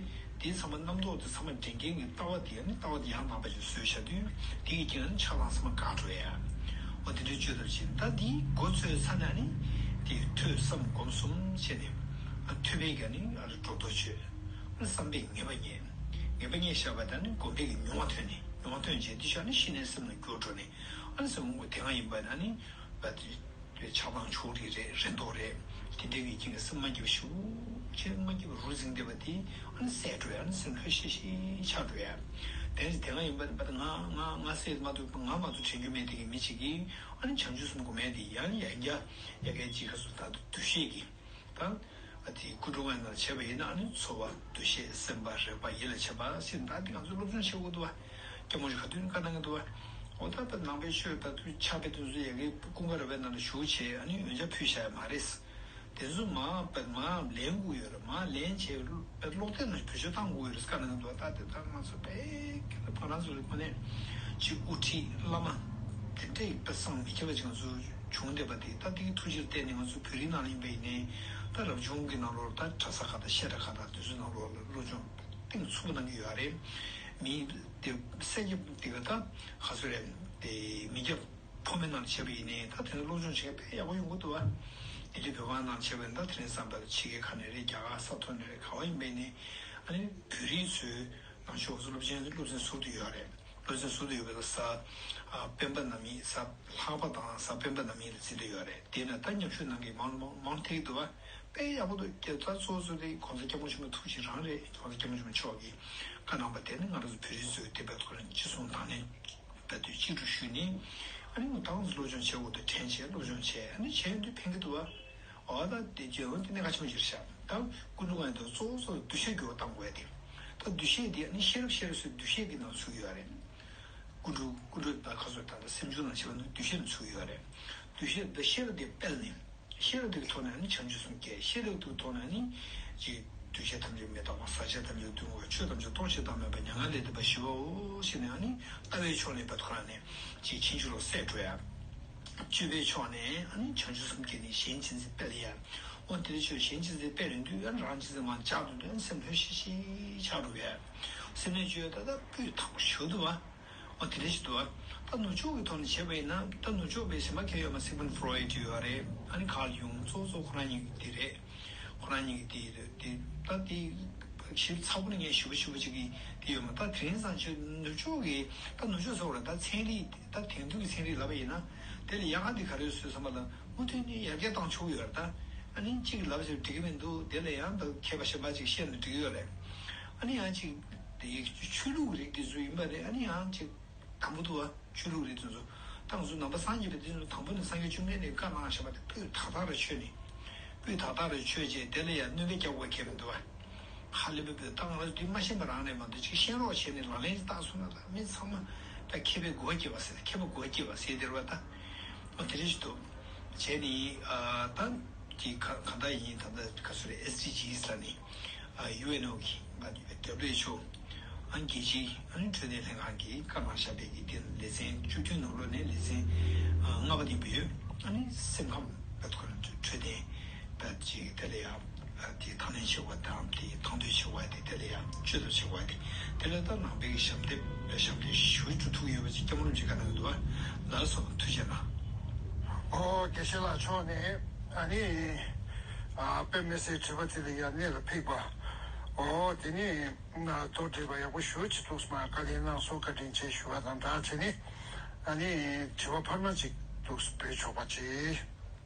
དེའི་ཚང་མ་རྣམ་རྟོག་དེ་ཚང་མ་འདྲེན་མཁན་གྱི་ལྟ་བ་དེ་ནི་ལྟ་བ་དེ་ཡང་དག་པ་ཞིག་བཟོས་བཞག་དུས་དེ་གི་རྐྱེན་ནི་ཆགས་སྡང་ཚང་མ་འགག་འགྲོ་ཡ། འོ་དེ་འདྲའི་བཅོས་ཐབས་བྱེད་ད་དེའི་འགོ་ཚུགས་ཚར་ན་ནི་དེ་ཐོས་བསམ་སྒོམ་གསུམ་བྱས་ནས་ཨ་ཐོས་པའི་ག་ནི་ཨ་རི་སྒྲོ་འདོགས་ཆོད། ཨ་བསམ་པས་ངེས་པ་རྙེད། ངེས་པ་རྙེད་བཞག་པ་དང་ནི་སྒོམ་པའི་གི་མྱོང་བ་ཐོན་ནས་མྱོང་བ་ཐོན་བྱས་དེ་ཤར་ནི་ཤི་ནས་སེམས་ལ་འགྱུར་འགྲོ་ནས་ཨ་ནི་སེམས་དེ་སྔ་ཡིན་པ་ན་ནི་བ་དེ། པའི་ཆགས་སྡང་ཕྱོགས་རིས་རེད། རེ་དོགས་རེད། དེ་འདྲའི་གི་རྐྱེན་གྱིས་སེམས་མ་སྐྱིད་པ་ཞེ་པོ་ཅིག་མ་སྐྱིད་པ་རུ་འཛིང་བསྡད་པ་དེ་ཨ་ནི་སེལ་འགྲོ་ཡ། ཨ་ནི་སེམས་ལྷོད་ཤིག་ཤིག་ཆགས་འགྲོ་ཡ། དེ་ནི་དེ་སྔ་ཡིན་པ་ནི་པ་ད་ང་ང་ང་སེལ་མ་ཐུབ་ང་མ་གཏོགས་དྲན་རྒྱུ་མེད་དེ་གི་མི་གཅིག་གིས་ཨ་ནི་བྱང་ཆུབ་སེམས་སྒོམ་ཡ་དེ་ཡང་ཡང་བསྐྱར་ཡ་གའི་ཅིག་ག་སུ་ད་འདུ་ཤེས་ཀྱི་ད་ཨ་དེ་ཀུན་འགྲོ་ལྔའི་ནང་བྱས་པ་ཡིན་ན་ཨ་ནི་ཚོར་བ་འདུ་ཤེས་སེམས་པ་རེག་པ་ཡིད་ལ་བྱེད་པ་ཟེར་ད་དེ་ང་ཚོ་སློབ་སྦྱོང་བྱེད་དགོས་འདུག་བ། སྐྱབས་མགོན་ཞིག་ག་དུས་ནས་བཀའ་གནང་གི་འདུག་བ། འོ་ད་ད་ནང་པའི་ཆོས་ད་དུས་ཕྱག་དཔེ་དེ་ཚོ་ཡ་གི་ཀུན་དགའ་ར་བའི་ནང་ལ་བཞུགས་བྱས་ཨ་ནི་འོན་ཀྱང་ཕུལ་བཞག་ཡ་མ་རེད། དེ་ཚོ་མ་པད་མ་ལེན་དགོས་ཡོད་རེད། མ་ལེན་བྱས་པད་ཀློག་དེབ་ནང་བེད་སྤྱོད་བཏང་དགོས་ཡོད་རེད་བཀའ་གནང་གི་འདུག་བ། ད་དེ་ད་ང་ཚོ་དཔེ་ཁྱེད་ད་ཕ་རང་ཚོ་རེད་ཁོ་ནས་ཅིག་དབུ་ཁྲིད་བླ་མ་དེ་འདྲའི་དཔེ་བསམ་མི་ཁྱབ་པ་ཅིག་ང་ཚོ་བྱུང་བསྡད་པ་དེ་ད་དེ་གི་ཐུགས་རྗེར་བརྟེན་ནས་ང་ཚོ་བོད་རིགས་ནང་ལ་ཡིན་པ་ཡིན་ནའི་ད་རབ་བྱུང་གི་ནང་ལོགས་ད་གྲྭ་ས་ཁག་དང་བཤད་གྲྭ་ཁག་དང་དེ་ཚོའི་ནང་ལོགས་ལ་སློབ་སྦྱོང་གཏིང་ཚུགས་པོ་གནང་གི་ཡོད་རེད། མི་དེ་སེམས་ཀྱི་དེ་ག་ད་ག་ཚོད་རེད། དེ་མི་སྐྱ་ཕོ་མོའི་ནང་ལ་བྱས་པ་ཡིན་ནའི་ད་དེ་ནས་སློབ་སྦྱོང་བྱེད་མཁན་དཔེ་ཡག་པོ་ཡོང་གི་འདུག་བ། དེ་འདྲའི་བོད་པ་ནང་ལ་བྱས་པ་ཡིན་ན་ད་དེ་རིང་བསམ་པ་ཕྱི་རྒྱལ་ཁག་ནས་རེད། རྒྱ་གར་ས་ཐོག་ནས་རེད། ག་བ་ཡིན་པ་ཡིན་ནའི་ཨ་ནི་བོད་རིགས་ཚོའི་ནང་ཆོས་སློབ་ཆེན་སློབ་ཚན་ཟུར་དུ་ཡོད་རེད། སློབ་ཚན་ཟུར་དུ་ཡོད་པའི་ས་ཨ་སྤེན་པ་ནམ་ཡིན་ས་ལྷག་པ་དང་ས་སྤེན་པ་ནམ་ཡིན་ལ་བརྩི་འདོད་ཡོད་རེད། དེ་ན་ད་མཉམ་ཞུགས་གནང་མཁན་མང་མང་མང་ཐེག་འདུག་བ། དཔེ་ཡག་པོ་འདུག་སྐྱེ་ད་གཙོ་བོ་གཙོ་དེ་༸གོང་ས་༸སྐྱབས་མགོན་ཆེན་པོ་ཐུགས་རྗེ་རང་རེད།༸གོང་ས་༸སྐྱབས་མགོན་ཆེན་པོ་མཆོག་གིས་བཀའ་གནང་བ་དེ་ནི་ང་རང་ཚོ་བོད་རིགས་ཚོས་དེ་བས་ཐོག་ནས་ཅི་གསུང་དང་ནས་བོད་དུ་ཅི་སྒྲུབ་ཞུས་ནས་ཨ་ནི་ང་ཏང་སློབ་སྦྱོང་བྱེད་འོག་ཏུ་དྲན་བྱས་སློབ་སྦྱོང་བྱས་ཨ་ནི་བྱས་ཡོང་དུས་ཕན་གྱི་འདུག་བ། འོ་ད་དེ་བརྗོད་འོང་དེ་གནད་འགག་ཆེན་པོ་ཞིག་རེད་ཤག་ད་ཀུན་འགྲོ་ལྔ་ཡིན་དུས་གཙོ་བོ་གཙོ་བོ་འདུ་ཤེས་འགྱུར་བ་གཏང་དགོས་ཡ་དེ། ད་འདུ་ཤེས་དེ་ཨ་ནི་ཤེས་རབ་ཤེས་རབ་ཟེར་འདུ་ཤེས་ཀྱི་ནང་ཚུད་ཡོད་རེད། ཀུན་འགྲོ་ཀུན་འགྲོ་ད་ག་ཚོད་ད་ལྟ་སེམས་བྱུང་ནང་བྱས་པ་ནི་འདུ་ཤེས་ནང་ཚུད་ཡོད་རེད། འདུ་ཤེས་ད་ཤེས་རབ་དེ་སྤེལ་ནས། ཤེས་རབ་དེ་གི་ཐོག་ནས་ནི་བྱང་ཆུབ་སེམས་སྐྱེ། ཤེས་རབ་དེ་གི་ཐོག་ནས་ནི་ཅིག་འདུས་བྱས་ཐམས་ཅད་མི་རྟག་པ། ཟག་བཅས་ཐམས་ཅད་སྡུག་བསྔལ། ཆོས་ཐམས་ཅད་སྟོང་ཞིང་བདག་མེད་པ། མྱ་ངན་ལས་འདས་པ་ཞི་བའོ་ཞེས་ནས་ནི་ལྟ་བའི་ཕྱོགས་ནས་བ་ཐོག་ནས་ཅིག་ཕྱིན་ཅི་ལོག་སད་འགྲོ་ཡ། སྤྱོད་པའི་ཕྱོགས་ནས་ནི་བྱང་ཆུབ་སེམས་སྐྱེ་ནས་གཞན་གཅེས་འཛིན་སྤེལ་ཡ། འོ་དེ་འདྲ་ཆོས་གཞན་གཅེས་འཛིན་སྤེལ་ཡོང་དུས་ཡང་རང་གཅེས་འཛིན་མར་བཅག་འདུག་དུས་སེམས་ལྷོད་ཤིག་ཤིག་ཆགས་འགྲོ་ཡ། སེམས་ནས་བཅོས་ད་ལྟ་སྤུས་དག་པོ་ཞིག་འདུག་བ། འོ་དེ་འདྲ་ཞིག་འདུག་བ། ད་ནུབ་ཕྱོགས་ཀྱི་ཐོག་ནས་བྱས་པ་ཡིན་ན་ད་ནུབ་ཕྱོགས་པའི་གཞན་པ་གང་ཡོད་མ། སིག་མུན་ཕ་རོ་ཡིད་ཡོད་རེད། ཨ་ནི་ཁཱརལ་ཡུང་གཙོ་བོ་གཙོ་བོ་ཁོ་རང་གཉིས་ཀྱི་དེ་རེད། ཁོ་རང་གཉིས་ཀྱི་དེ་དེ་ད་དེ་ ཞིབ་ཚགས་པོ་ནས་ངས་ཞུ་བ་ཞུ་བ་ཅིག་གི་དེ་ཡོད་མ། ད་དེ་རིང་སང་ཆོས་ནུབ་ཕྱོགས་ཀྱི་ད་ནུབ་ཕྱོགས་ཟེར་བ་ལ་ད་ཚན་རིག་ད་དེང་དུས་ཀྱི་ཚན་རིག་ལབ་པ་ཡིན་ན་དེ་ལ་ཡག་ག་དེ་ག་རེ་ཡོད་ཟེར་བསམ་པ་ལ་མུ་མཐུད་ནས་ཡར་རྒྱས་བཏང་ཆོག་གི་ཡོད་རེད། ད་ཨ་ནི་གཅིག་ལབ་ཟེར་འགྲིག་གི་མི་འདུག་དེ་ལ་ཡང་ད་མཁས་པ་གཞན་པ་ཅིག་བཤད་ན་འགྲིག་གི་ཡོད་རེད། ཨ་ནི་ཡང་ཅིག་དེ་ཆོས་ལུགས་རིགས་དེ་ཚོ་ཡིན་པ་རེད། ཨ་ནི་ཡང་ཅིག་དང་པོ་འདུག་བ། ཆོས་ལུགས་རིགས་དེ་ཚོ་ད་ང་ཚོ་ནང་པ་སངས་རྒྱས་པ་དེ་ཚོ་དང་པོ་ནས་སངས་རྒྱས་བཅོམ་ལྡན་འདས་བཀའ་གནང་བཞག་པ་དེ་སྤུས་དག་དག་རེ་ཆོས་ནི། སྤུས་དག་དག་རེ་ཆོས་བྱས་དེ་ལ་ཡང་གནོད་པའི་སྐྱབས་བ་མཁས་པ་འདུག་བ། ཧ་ལས་པའི་སྤུས་དག་ང་ཚོ་དེ་མ་ཤེས་པ་རང་རེད་མ་གཏོགས་ཅིག་ཤེས་རོགས་བྱས་ནས་ལག་ལེན་ཞིག་བསྟར་སོང་ན་ད་མི་ཚང་མ་ད་མཁས་པའི་གོ་སྐྱེ་བ་ཟེར་མཁས་པ་གོ་སྐྱེ་བ་ཟེར་དེ་རེད་བ། ད་ཨོ་དེ་རེད་ཞིག་འདུག་བྱས་ནི་ད་ཀྱི་ག་ག་ད་ཡིན་ད་ད་ག་ཚོད་རེད། ཨེས་ཌི་ཇི་ལ་ནི། ཡུ་ཨེན་ཨོ་གི་ང་ཚོའི་དེབ་ལས་ཆོག་ཨ་ནི་རྒྱལ་སྤྱིའི་ཨ་ནི་འཕྲོད་བསྟེན་ལྷན་ཁང་གིས་བཀའ་གནང་བཞག་པའི་གི་དེ་ལེ་ཚན་བཅུ་བདུན་ནང་ལོགས་ནས་ལེ་ཚན་ལྔ་པ་ཡིན་པ་ཡོད། ཨ་ནི་སེམས་ཁམས་བེད་ཁོ་ན་འཕྲོད་བསྟེན་བེད་ཅིག་དེ་ལ་ཡང་དེ་དང་ལེན་བྱེད་པ་དང་དེ་དང་དོད་བྱེད་པ་དེ་དེ་ལ་ཡང་བཅོས་ཐབས་བྱེད་པ་དེ་དེ་ལ་ད་ནང་པའི་གི་ཞབས་འདེབས་ཞབས་འདེབས་ཞུ་ཐུབ་ཐུབ་ཡོད་པ་ཅིག་སྐྱབས་མགོན་རིན་པོ་ཆེ་བཀའ་གནང་གི་འདུག་བ། ལགས་སོ་ཐུགས་རྗེ་གནང་། ཨོ་དགེ་བཤེས་ལགས་མཆོག་ནས་ཨ་ནི་ཨ་དཔེ་མི་སྲིད་དྲི་བ་དེ་ལ་ཡང་གནད་ལ་ཕིགས་པ། ཨོ་དེ་ནི་ན་ཐོག་དྲིས་པ་ཡག་པོ་ཞུ་ཅི་ཐུགས་སྨ་བཀའ་ལན་གནང་སོང་བཀའ་དྲིན་ཆེ་ཞུ་བ་དང་སྦྲགས་བྱས་ནས་ཨ་ནི་དྲི་བ་འཕར་མ་ཅིག་ཐུགས་སུ་འབུལ་ཆོག་པ་ཅིག་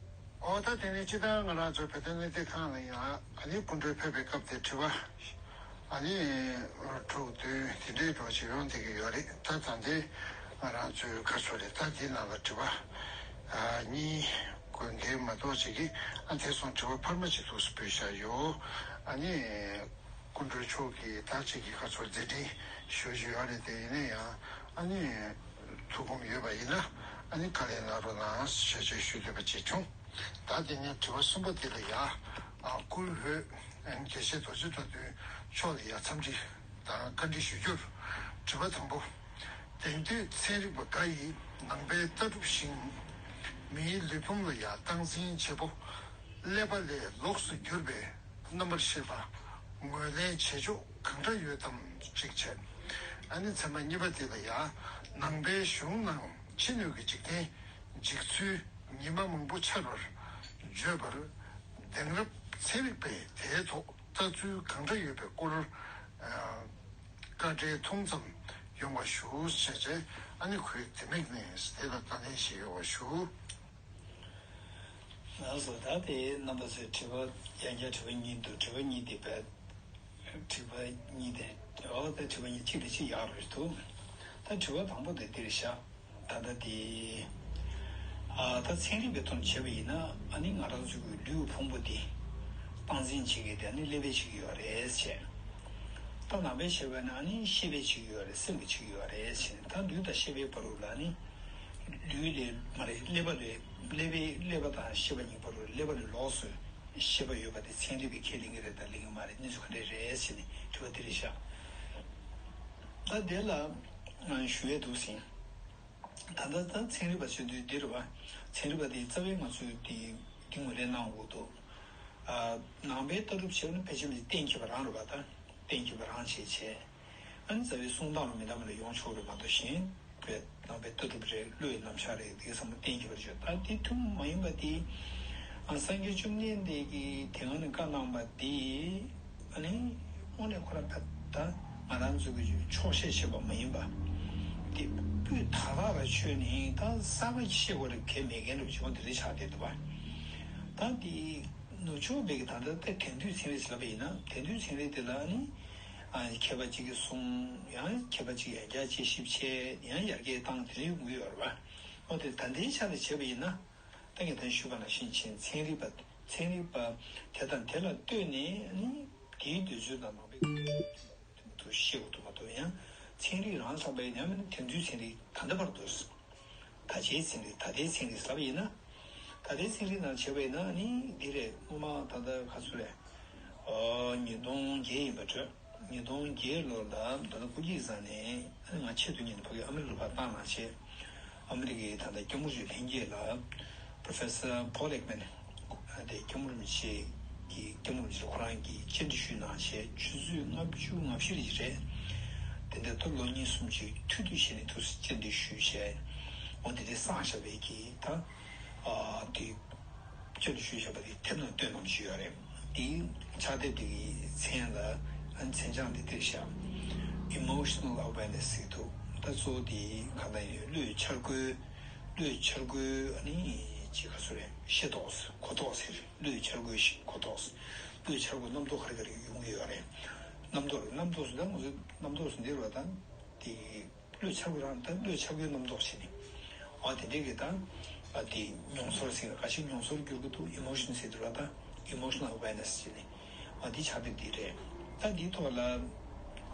ཨོ་ད་དེ་ནི་སྤྱི་བཏང་ང་རང་ཚོ་བོད་དོན་གླེང་སྟེགས་ཁང་ལ་ཡང་ཨ་ནི་སྐུ་མགྲོན་ཕེབས་པའི་སྐབས་དེ་དྲི་བ་ཨ་ནི་དྲུག་བདུན་དེ་འདྲའི་འགྲོ་བཞིན་ཡོང་བསྡད་ཀྱི་ཡོད་རེད། ད་ད་ལྟའི་ང་རང་ཚོའི་ཁ་ཕྱོགས་རེད། ད་འདི་ནང་ལ་དྲི་བ་ཨ་གཉིས་དགོས་འགལ་མ་གཏོགས་ཅིག་གིས་ཨ་དེ་སོང་དྲི་བ་འཕར་མ་ཅིག་ཐུགས་སུ་འབུལ་བཞག་ཡོད། ཨ་ནི་སྐུ་མགྲོན་མཆོག་གིས་ད་ཅིག་གི་ཁ་ཕྱོགས་མཛད་འཕྲིན་ཞུ་བཞིན་ཡོད་རེད། དེ་ཡིན་ན་ཡང་ཨ་ནི། ཐུགས་ཁོམ་ཡོད་པ་ཡིན་ན་ཨ་ནི་བཀའ་ལན་གནང་རོགས་གནང་ཞེས་ཞུ་འདོད་པ་ཅིག་བྱུང་། ད་དེ་ནས་དྲི་བ་གསུམ་པ་དེ་ལ་ཡ། ཨ་སྐུའི་འོས་ཨ་ནི་དགེ་བཤེས་རྡོ་རྗེ་གྲགས་པའི་མཆོག་ལ་ཡ་འཚམས་འདྲི་དང་བཀའ་འདྲི་ཞུ་རྒྱུར། དྲི་བ་དང་པོ། དེང་དུས་ཚན་རིག་པ་འགའ་ཡིས་ནང་པའི་ལྟ་གྲུབ་བཞིན་མིའི་ལུས་ཕུང་ལ་ཡ་སྟངས་འཛིན་བྱེད་པོ་ཀླད་པ་ལས་ལོགས་སུ་གྱུར་པའི་རྣམ་པར་ཤེས་པ་ངོས་ལེན་བྱེད་ཕྱོགས་གང་འདྲ་ཡོད་དམ་ཅིག་བྱས། ཨ་ནི་ཚན་པ་གཉིས་པ་དེ་ལ་ཡང་ནང་པའི་གཞུང་ནང་ཕྱི་སྣོད་ཀྱི་འཇིག་རྟེན་འཇིག་ཚུལ་ཉི་མ་མང་པོ་འཆར་བར་བརྗོད་པར་དེང་རབས་ཚན་རིག་པས་དེའི་ཐོག་ལྟ་ཚུལ་གང་འདྲ་ཡོད་པའི་སྐོར་བཀའ་འགྲེལ་ཐུང་ཙམ་ཡོང་བ་ཞུ་ཞེས་བྱས། ཨ་ནི་ཁོས་དེ་མིག་ནས་དེ་ལ་བཀའ་ལན་ཞིག་ཡོང་བ་ཞུ། ལགས་སོ། ད་དེ་རྣམ་པ་ཚོས་དྲི་བ་ཡང་བསྐྱར་དྲི་བ་གཉིས་འདུག་དྲི་བ་གཉིས་དེ་བས་དྲི་བ་གཉིས་དེ་འོ་ད་དྲི་བ་གཉིས་གཅིག་ལས་གཅིག་ཡག་རུ་འདུག་ད་དྲི་བ་དང་པོ་དེ་འདིར་བཞག་ད་ལྟ་དེ་ཨ་ད་ཚན་རིག་པའི་ཐོག་ནས་བྱས་པ་ཡིན་ན་ཨ་ནི་ང་རང་ཚོ་གི་ལུས་ཕུང་པོ་དེ་སྟངས་འཛིན་བྱེད་མཁན་དེ་ཨ་ནི་ཀླད་པས་བྱེད་ཀྱི་ཡོད་རེད་ཟེར། ད་ནང་པས་བྱས་པ་ན་ཨ་ནི་ཤེས་པས་བྱེད་ཀྱི་ཡོད་རེད། སེམས་ཀྱིས་བྱེད་ཀྱི་ཡོད་རེད་ཟེར། ད་ལུས་དང་ཤེས་པའི་བར་དུ་ལ་ཨ་ནི། ལུས་ལས་མ་རེད། ཀླད་པ་ལས་ཀླད་པའི་ཀླད་པ་དང་ཤེས་པ་གཉིས་བར་དུ་ཀླད་པ་ལས་ལོགས་སུ་ཤེས་པ་ཡོད་པ་དེ་ཚན་རིག་པས་ཁས་ལེན་གྱི་རེད་དང་ལེན་གྱི་མ་རེད། གནས་ཚུལ་ག་འདྲ་རེད་ཟེར་ནས་དྲི་བ་དེ་རེད་ཤག་ད་དེ་ལ་ང་ཞུ་ཡས་འདུག་ཟིན། ད་ལྟ་ད་ཚན་རིག་པ་བྱེད་དུས་འདི་རེད་བ། ཚན་རིག་པ་དེ་རྩ་བའི་ང་ཚོས་དེ་དེ་ངོས་ལེན་གནང་དགོས་འདུག་ནང་པའི་ལྟ་གྲུབ་བྱས་ན་ཕལ་ཆེར་གཏན་འཁེལ་བ་རང་རེད་བ། ད་གཏན་འཁེལ་བ་རང་བྱས་བྱས། ཨ་ནི་རྩ་བའི་གསུང་སྟངས་ལ་མི་འདང་བ་ལ་ཡོང་ཆོག་རེད་མ་གཏོགས་གཞན་པའི་ནང་པའི་ལྟ་གྲུབ་རེད། བློ་ཡི་རྣམ་གཞག་རེད། དེ་ག་ཚང་མ་གཏན་འཁེལ་བར་བརྗོད། ད་དེ་ཐུན་མོང་མ་ཡིན་པ་དེ་ཨ་སངས་རྒྱས་བཅོམ་ལྡན་འདས་ཀྱིས་དེ་སྔ་ནས་བཀའ་གནང་བ་དེ་ཨ་ནི་དངོས་གནས་ཁོ་རང་ད་ད་ང་རང་ཚོ་གི་ཕྱོགས་བཤད་བྱས་པ་མ་ཡིན་པ་དེ་སྤུས་དག་དག་ལ་ཆོས་ནི་ད་གསར་པ་བཤད་དགོས་རེད་གལ་མེད་མཁན་རེད་བྱུང་དེ་རེད་ཆགས་བསྡད་འདུག་བ། ད་དེ་ནུབ་ཕྱོགས་པའི་གི་ད་ལྟ་དེང་དུས་ཚན་རིག་ཟེར་ལབ་པ་ཡིན་ན་དེང་དུས་ཚན་རིག་དེ་ལ་ཨ་ནི། མཁས་པ་གཅིག་གིས་གསུངས། ཡང་མཁས་པ་གཅིག་ཡང་བསྐྱར་དཔྱད་ཞིབ་བྱས། ཡང་ཡར་རྒྱས་བཏང་། དེ་འདྲའི་དགོས་ཡོད་རེད་བ། འོ་དེ་ད་ལྟའི་ཆ་ནས་བྱས་པ་ཡིན་ན། ད་ངས་ད་ཞུས་པ་ནང་བཞིན་བྱས་ཚན་རིག་པ་ཚན་རིག་པ་དེ་དང་དེ་ལ་ལྟོས་ནས་ནི་དེའི་འདོད་ཚུལ་དང་ནང་པའི་དུ་ཤེས་དགོས་འདུག་མ་གཏོགས་ཡང་ཚན་རིག་རང་བསམ་པའི་ཡང་མིན་ན་དེང་དུས་ཚན་རིག་ད་ལྟ་བར་དུ། ད་ཆའི་ཚན་རིག་ད་ལྟའི་ཚན་རིག་ཟེར་བ་ཡིན་ན། ད་ལྟའི་ཚན་རིག་ནང་བྱས་པ་ཡིན་ན་ནི་འདི་རེད། སྔོན་མ་ད་ལྟ་ག་ཚོད་རེད། ཨོ་ཉིས་སྟོང་བརྒྱད་ཡིན་པ་འདྲ། ཉིས་སྟོང་བརྒྱད་ལོ་ལ་ད་ལྟ་སྐུ་སྐྱིད་བཟང་ནས་ང་ཆེད་དུ་ཉིད་ནས་ཕ་གི་ཨ་མི་རི་ཀ་ལ་ཕར་བཏང་གནང་བྱས། ཨ་མི་རི་ཀའི་ད་ལྟ་སྐྱབས་མགོན་རིན་པོ་ཆེ་ལྷན་རྒྱས་ལ་Professor Paul Ekman དེ་སྐྱབས་མགོན་རིན་པོ་ཆེ་གི་སྐྱབས་མགོན་རིན་པོ་ཆེ་ཁོ་རང་གིས་བཅར་འདྲི་ཞུས་གནང་བྱས་ཆུ་ཚོད་ལྔ་བཅུ་ང་བཞི་རེ་རེད། དེ་འདྲ་ད་ལོ་གཉིས་གསུམ་ཅིག་ཐུག་ཐུག་བྱས་ནས་ཐུགས་སུ་བཅར་འདྲི་ཞུས་བྱས། འོ་དེ་དེ་བསགས་བཞག་པའི་གི་ད་ཨ་དེ་བཅར་འདྲི་ཞུས་བཞག་པ་དེ་དེབ་ནང་བཏོན་གནང་ཞུས་ཡོད་རེད། དེའི་ཕྱག་དེབ་དེ་གི་མཚན་ལ་ མཚན་བྱང་འདི་དེར་བཞག Emotional awareness ཟེར་འདུག་ད་གཙོ་བོ་དེ་གང་ལྟར་ཡིན་བློའི་འཆར་སྒོའི། བློའི་འཆར་སྒོའི་ཨ་ནི་ཅི་ག་ཚོད་རེད། ཤེས་རྟོགས་གོ་རྟོགས་ཟེར། བློའི་འཆར་སྒོའི་ཤེས་གོ་རྟོགས། བློའི་འཆར་སྒོ་རྣམ་རྟོག་ག་རེ་ག་རེ་ཡོང་གི་ཡོད་རེད། རྣམ་རྟོག་རྣམ་རྟོག་སུ་ད་ང་ཚོ་རྣམ་རྟོག་སུ་འདིར་བ་དང་དེ། བློའི་འཆར་སྒོ་རང་ད་བློའི་འཆར་སྒོའི་རྣམ་རྟོག་བྱས་ནས། འོ་དེ་འདྲའི་གི་ད། ཨ་དེ་མྱོང་ཚོར་ཟེར་ག་ཞིག་མྱོང་ཚོར་འགྱུར་གི་འདུག Emotion ཟེར་དུས་ལ་ད་Emotional awareness བྱས་ནས། འོ་དེ་ཆགས་དེ་འདི་རེད། ད་འདིའི་ཐོག་ལ་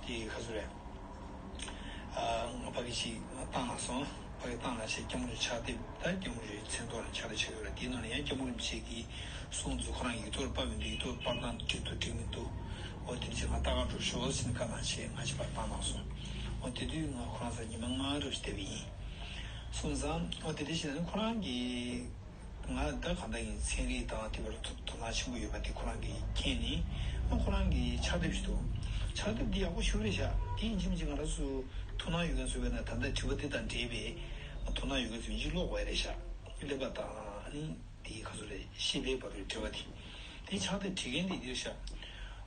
དེ་ག་ཚོད་རེད། ཨ་ང་ཕ་གི་ཞིག་བཏང་ན་སོང་། ཕ་གི་བཏང་ན་ཞེས་སྐྱབས་མགོན་ཕྱག་དེབ་ད་སྐྱབས་མགོན་མཚན་ཐོག་ལ་ཕྱག་དེབ་ཆགས་ཡོད་རེད། དེའི་ནང་ལ་ཡང་སྐྱབས་མགོན་རིན་པོ་ཆེ་གིས། གསུངས་འདུག་ཁོ་རང་ཡིག་ཐོག་ཕབ་མི་འདུག་ཡིག་ཐོག་ཕབ་སྟངས་འགྲིག་འདུག་འགྲིག་མི་འདུག་འོ་དེ་ཚོ་ང་ལྟ་ག་འགྲོ་ཤོག་ཟེར་ནས་བཀའ་གནང་བྱས་ང་ཅིག་ཕར་བཏང་གནང་སོང་། འོ་དེ་དུས་ང་ཁོ་རང་ཚོ་ཉི་མ་ལྔ་རབས་ཤིག་བསྡད་པ་ཡིན། སོང་ཙང་འོ་དེ་དེ་བྱས་ནས་ཁོ་རང་གིས་ང་ད་གང་ལྟར་ཡིན་ཚན་རིག་དང་དེ་བར་དོ་དོ་སྣང་ཆེན་པོ་ཡོད་པ་དེ་ཁོ་རང་གིས་མཁྱེན་ནས་ཨ་ཁོ་རང་གིས་ཕྱག་དེབ་ཞིག་འདུག་ཕྱག་དེབ་འདི་ཡག་པོ་ཞེ་པོ་རེད་ཤག་དེ་ཡིན་གཅིག་མིན་གཅིག་ང་རང་ཚོ་ཐུགས་སྣང་ཡོད་མཁན་ཚོ་བས་ན་ད་ལྟ་དྲི་བ་འདི་དང་འབྲེལ་བའི་དོ་སྣང་ཡོད་མཁན་ཚོ་ཡིན་གཅིག་ཀློག་དགོས་རེད་ཤག་ཀླད་པ་དང་ཨ་ནི། དེའི་ཁ་སོ་རེད་ཤེས་པའི་བར་དུ་འབྲེལ་བ་དེ། དེའི་ཕྱག་དེབ་བྲིས་མཁན་དེ་འདིར་བཞག་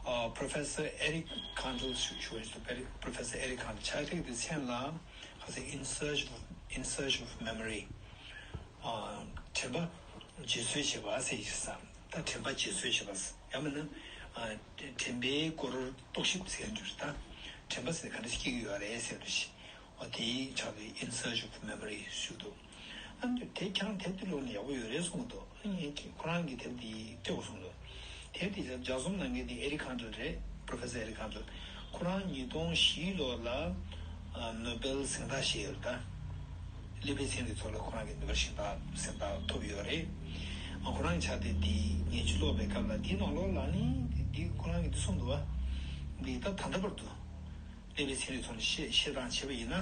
ཨ་Professor Eric Kandel ཞུ་ཞུ་བ་ཞིག་འདུག Professor Eric Kandel ཕྱག་དེབ་དེ་མཚན་ལ་ཁ་སོ་In Search of In Search of Memory ཨ་དྲན་པ་རྗེས་བཟོས་བྱེད་པ་ཟེར་ཞིག་བསམ་ད་དྲན་པ་རྗེས་བཟོས་བྱེད་པ་ཡང་མིན་ན་ཨ་དྲན་པའི་སྐོར་རྟོག་ཞིབ་ཟེར་འདུག་ད་དྲན་པ་ཟེར་ག་འདྲ་ཞིག་སྐྱེ་གི་ཡོད་རེད་ཟེར་འདུག་ཞིག་འོ་དེའི་ཕྱག་དེབ་In Search of Memory ཞུ་འདུག་ཨ་ནི་དེ་ཁྱེད་རང་དེབ་དེ་ཀློག་ནས་ཡག་པོ་ཡོད་རེད་གསུངས་འདུག་ཨ་ནི་ཁོ་རང་གིས་དེབ་དེ་སྤྲད་དགོས་གསུངས་འདུག་དེབ་དེ་ལྗགས་རྩོམ་གནང་མཁན་དེ་Eric Kandel རེད། Professor Eric Kandel ཁོ་རང་ཉིས་སྟོང་བཞི་ལོ་ལ་ནོ་སྦེལ་གཟེངས་རྟགས་བཞེས་ཡོད་ད། ཀླད་པའི་ཚན་རིག་ཐོག་ལ་ཁོ་རང་གིས་ནོ་སྦེལ་གཟེངས་རྟགས་གཟེངས་རྟགས་ཐོབ་ཡོད་རེད། ཨ་ཁོ་རང་གི་ཕྱག་དེབ་དེ་ངས་ཅིག་ཀློག་པའི་སྐབས་ལ་དེའི་ནང་ལོགས་ལ་ནི་དེ་ཁོ་རང་གིས་འདི་གསུངས་འདུག་བ། འདི་ད་ད་ལྟ་བར་དུ། ཀླད་པའི་ཚན་རིག་ཐོག་ནས་བཤད་བཤད་སྟངས་བྱས་པ་ཡིན་ན།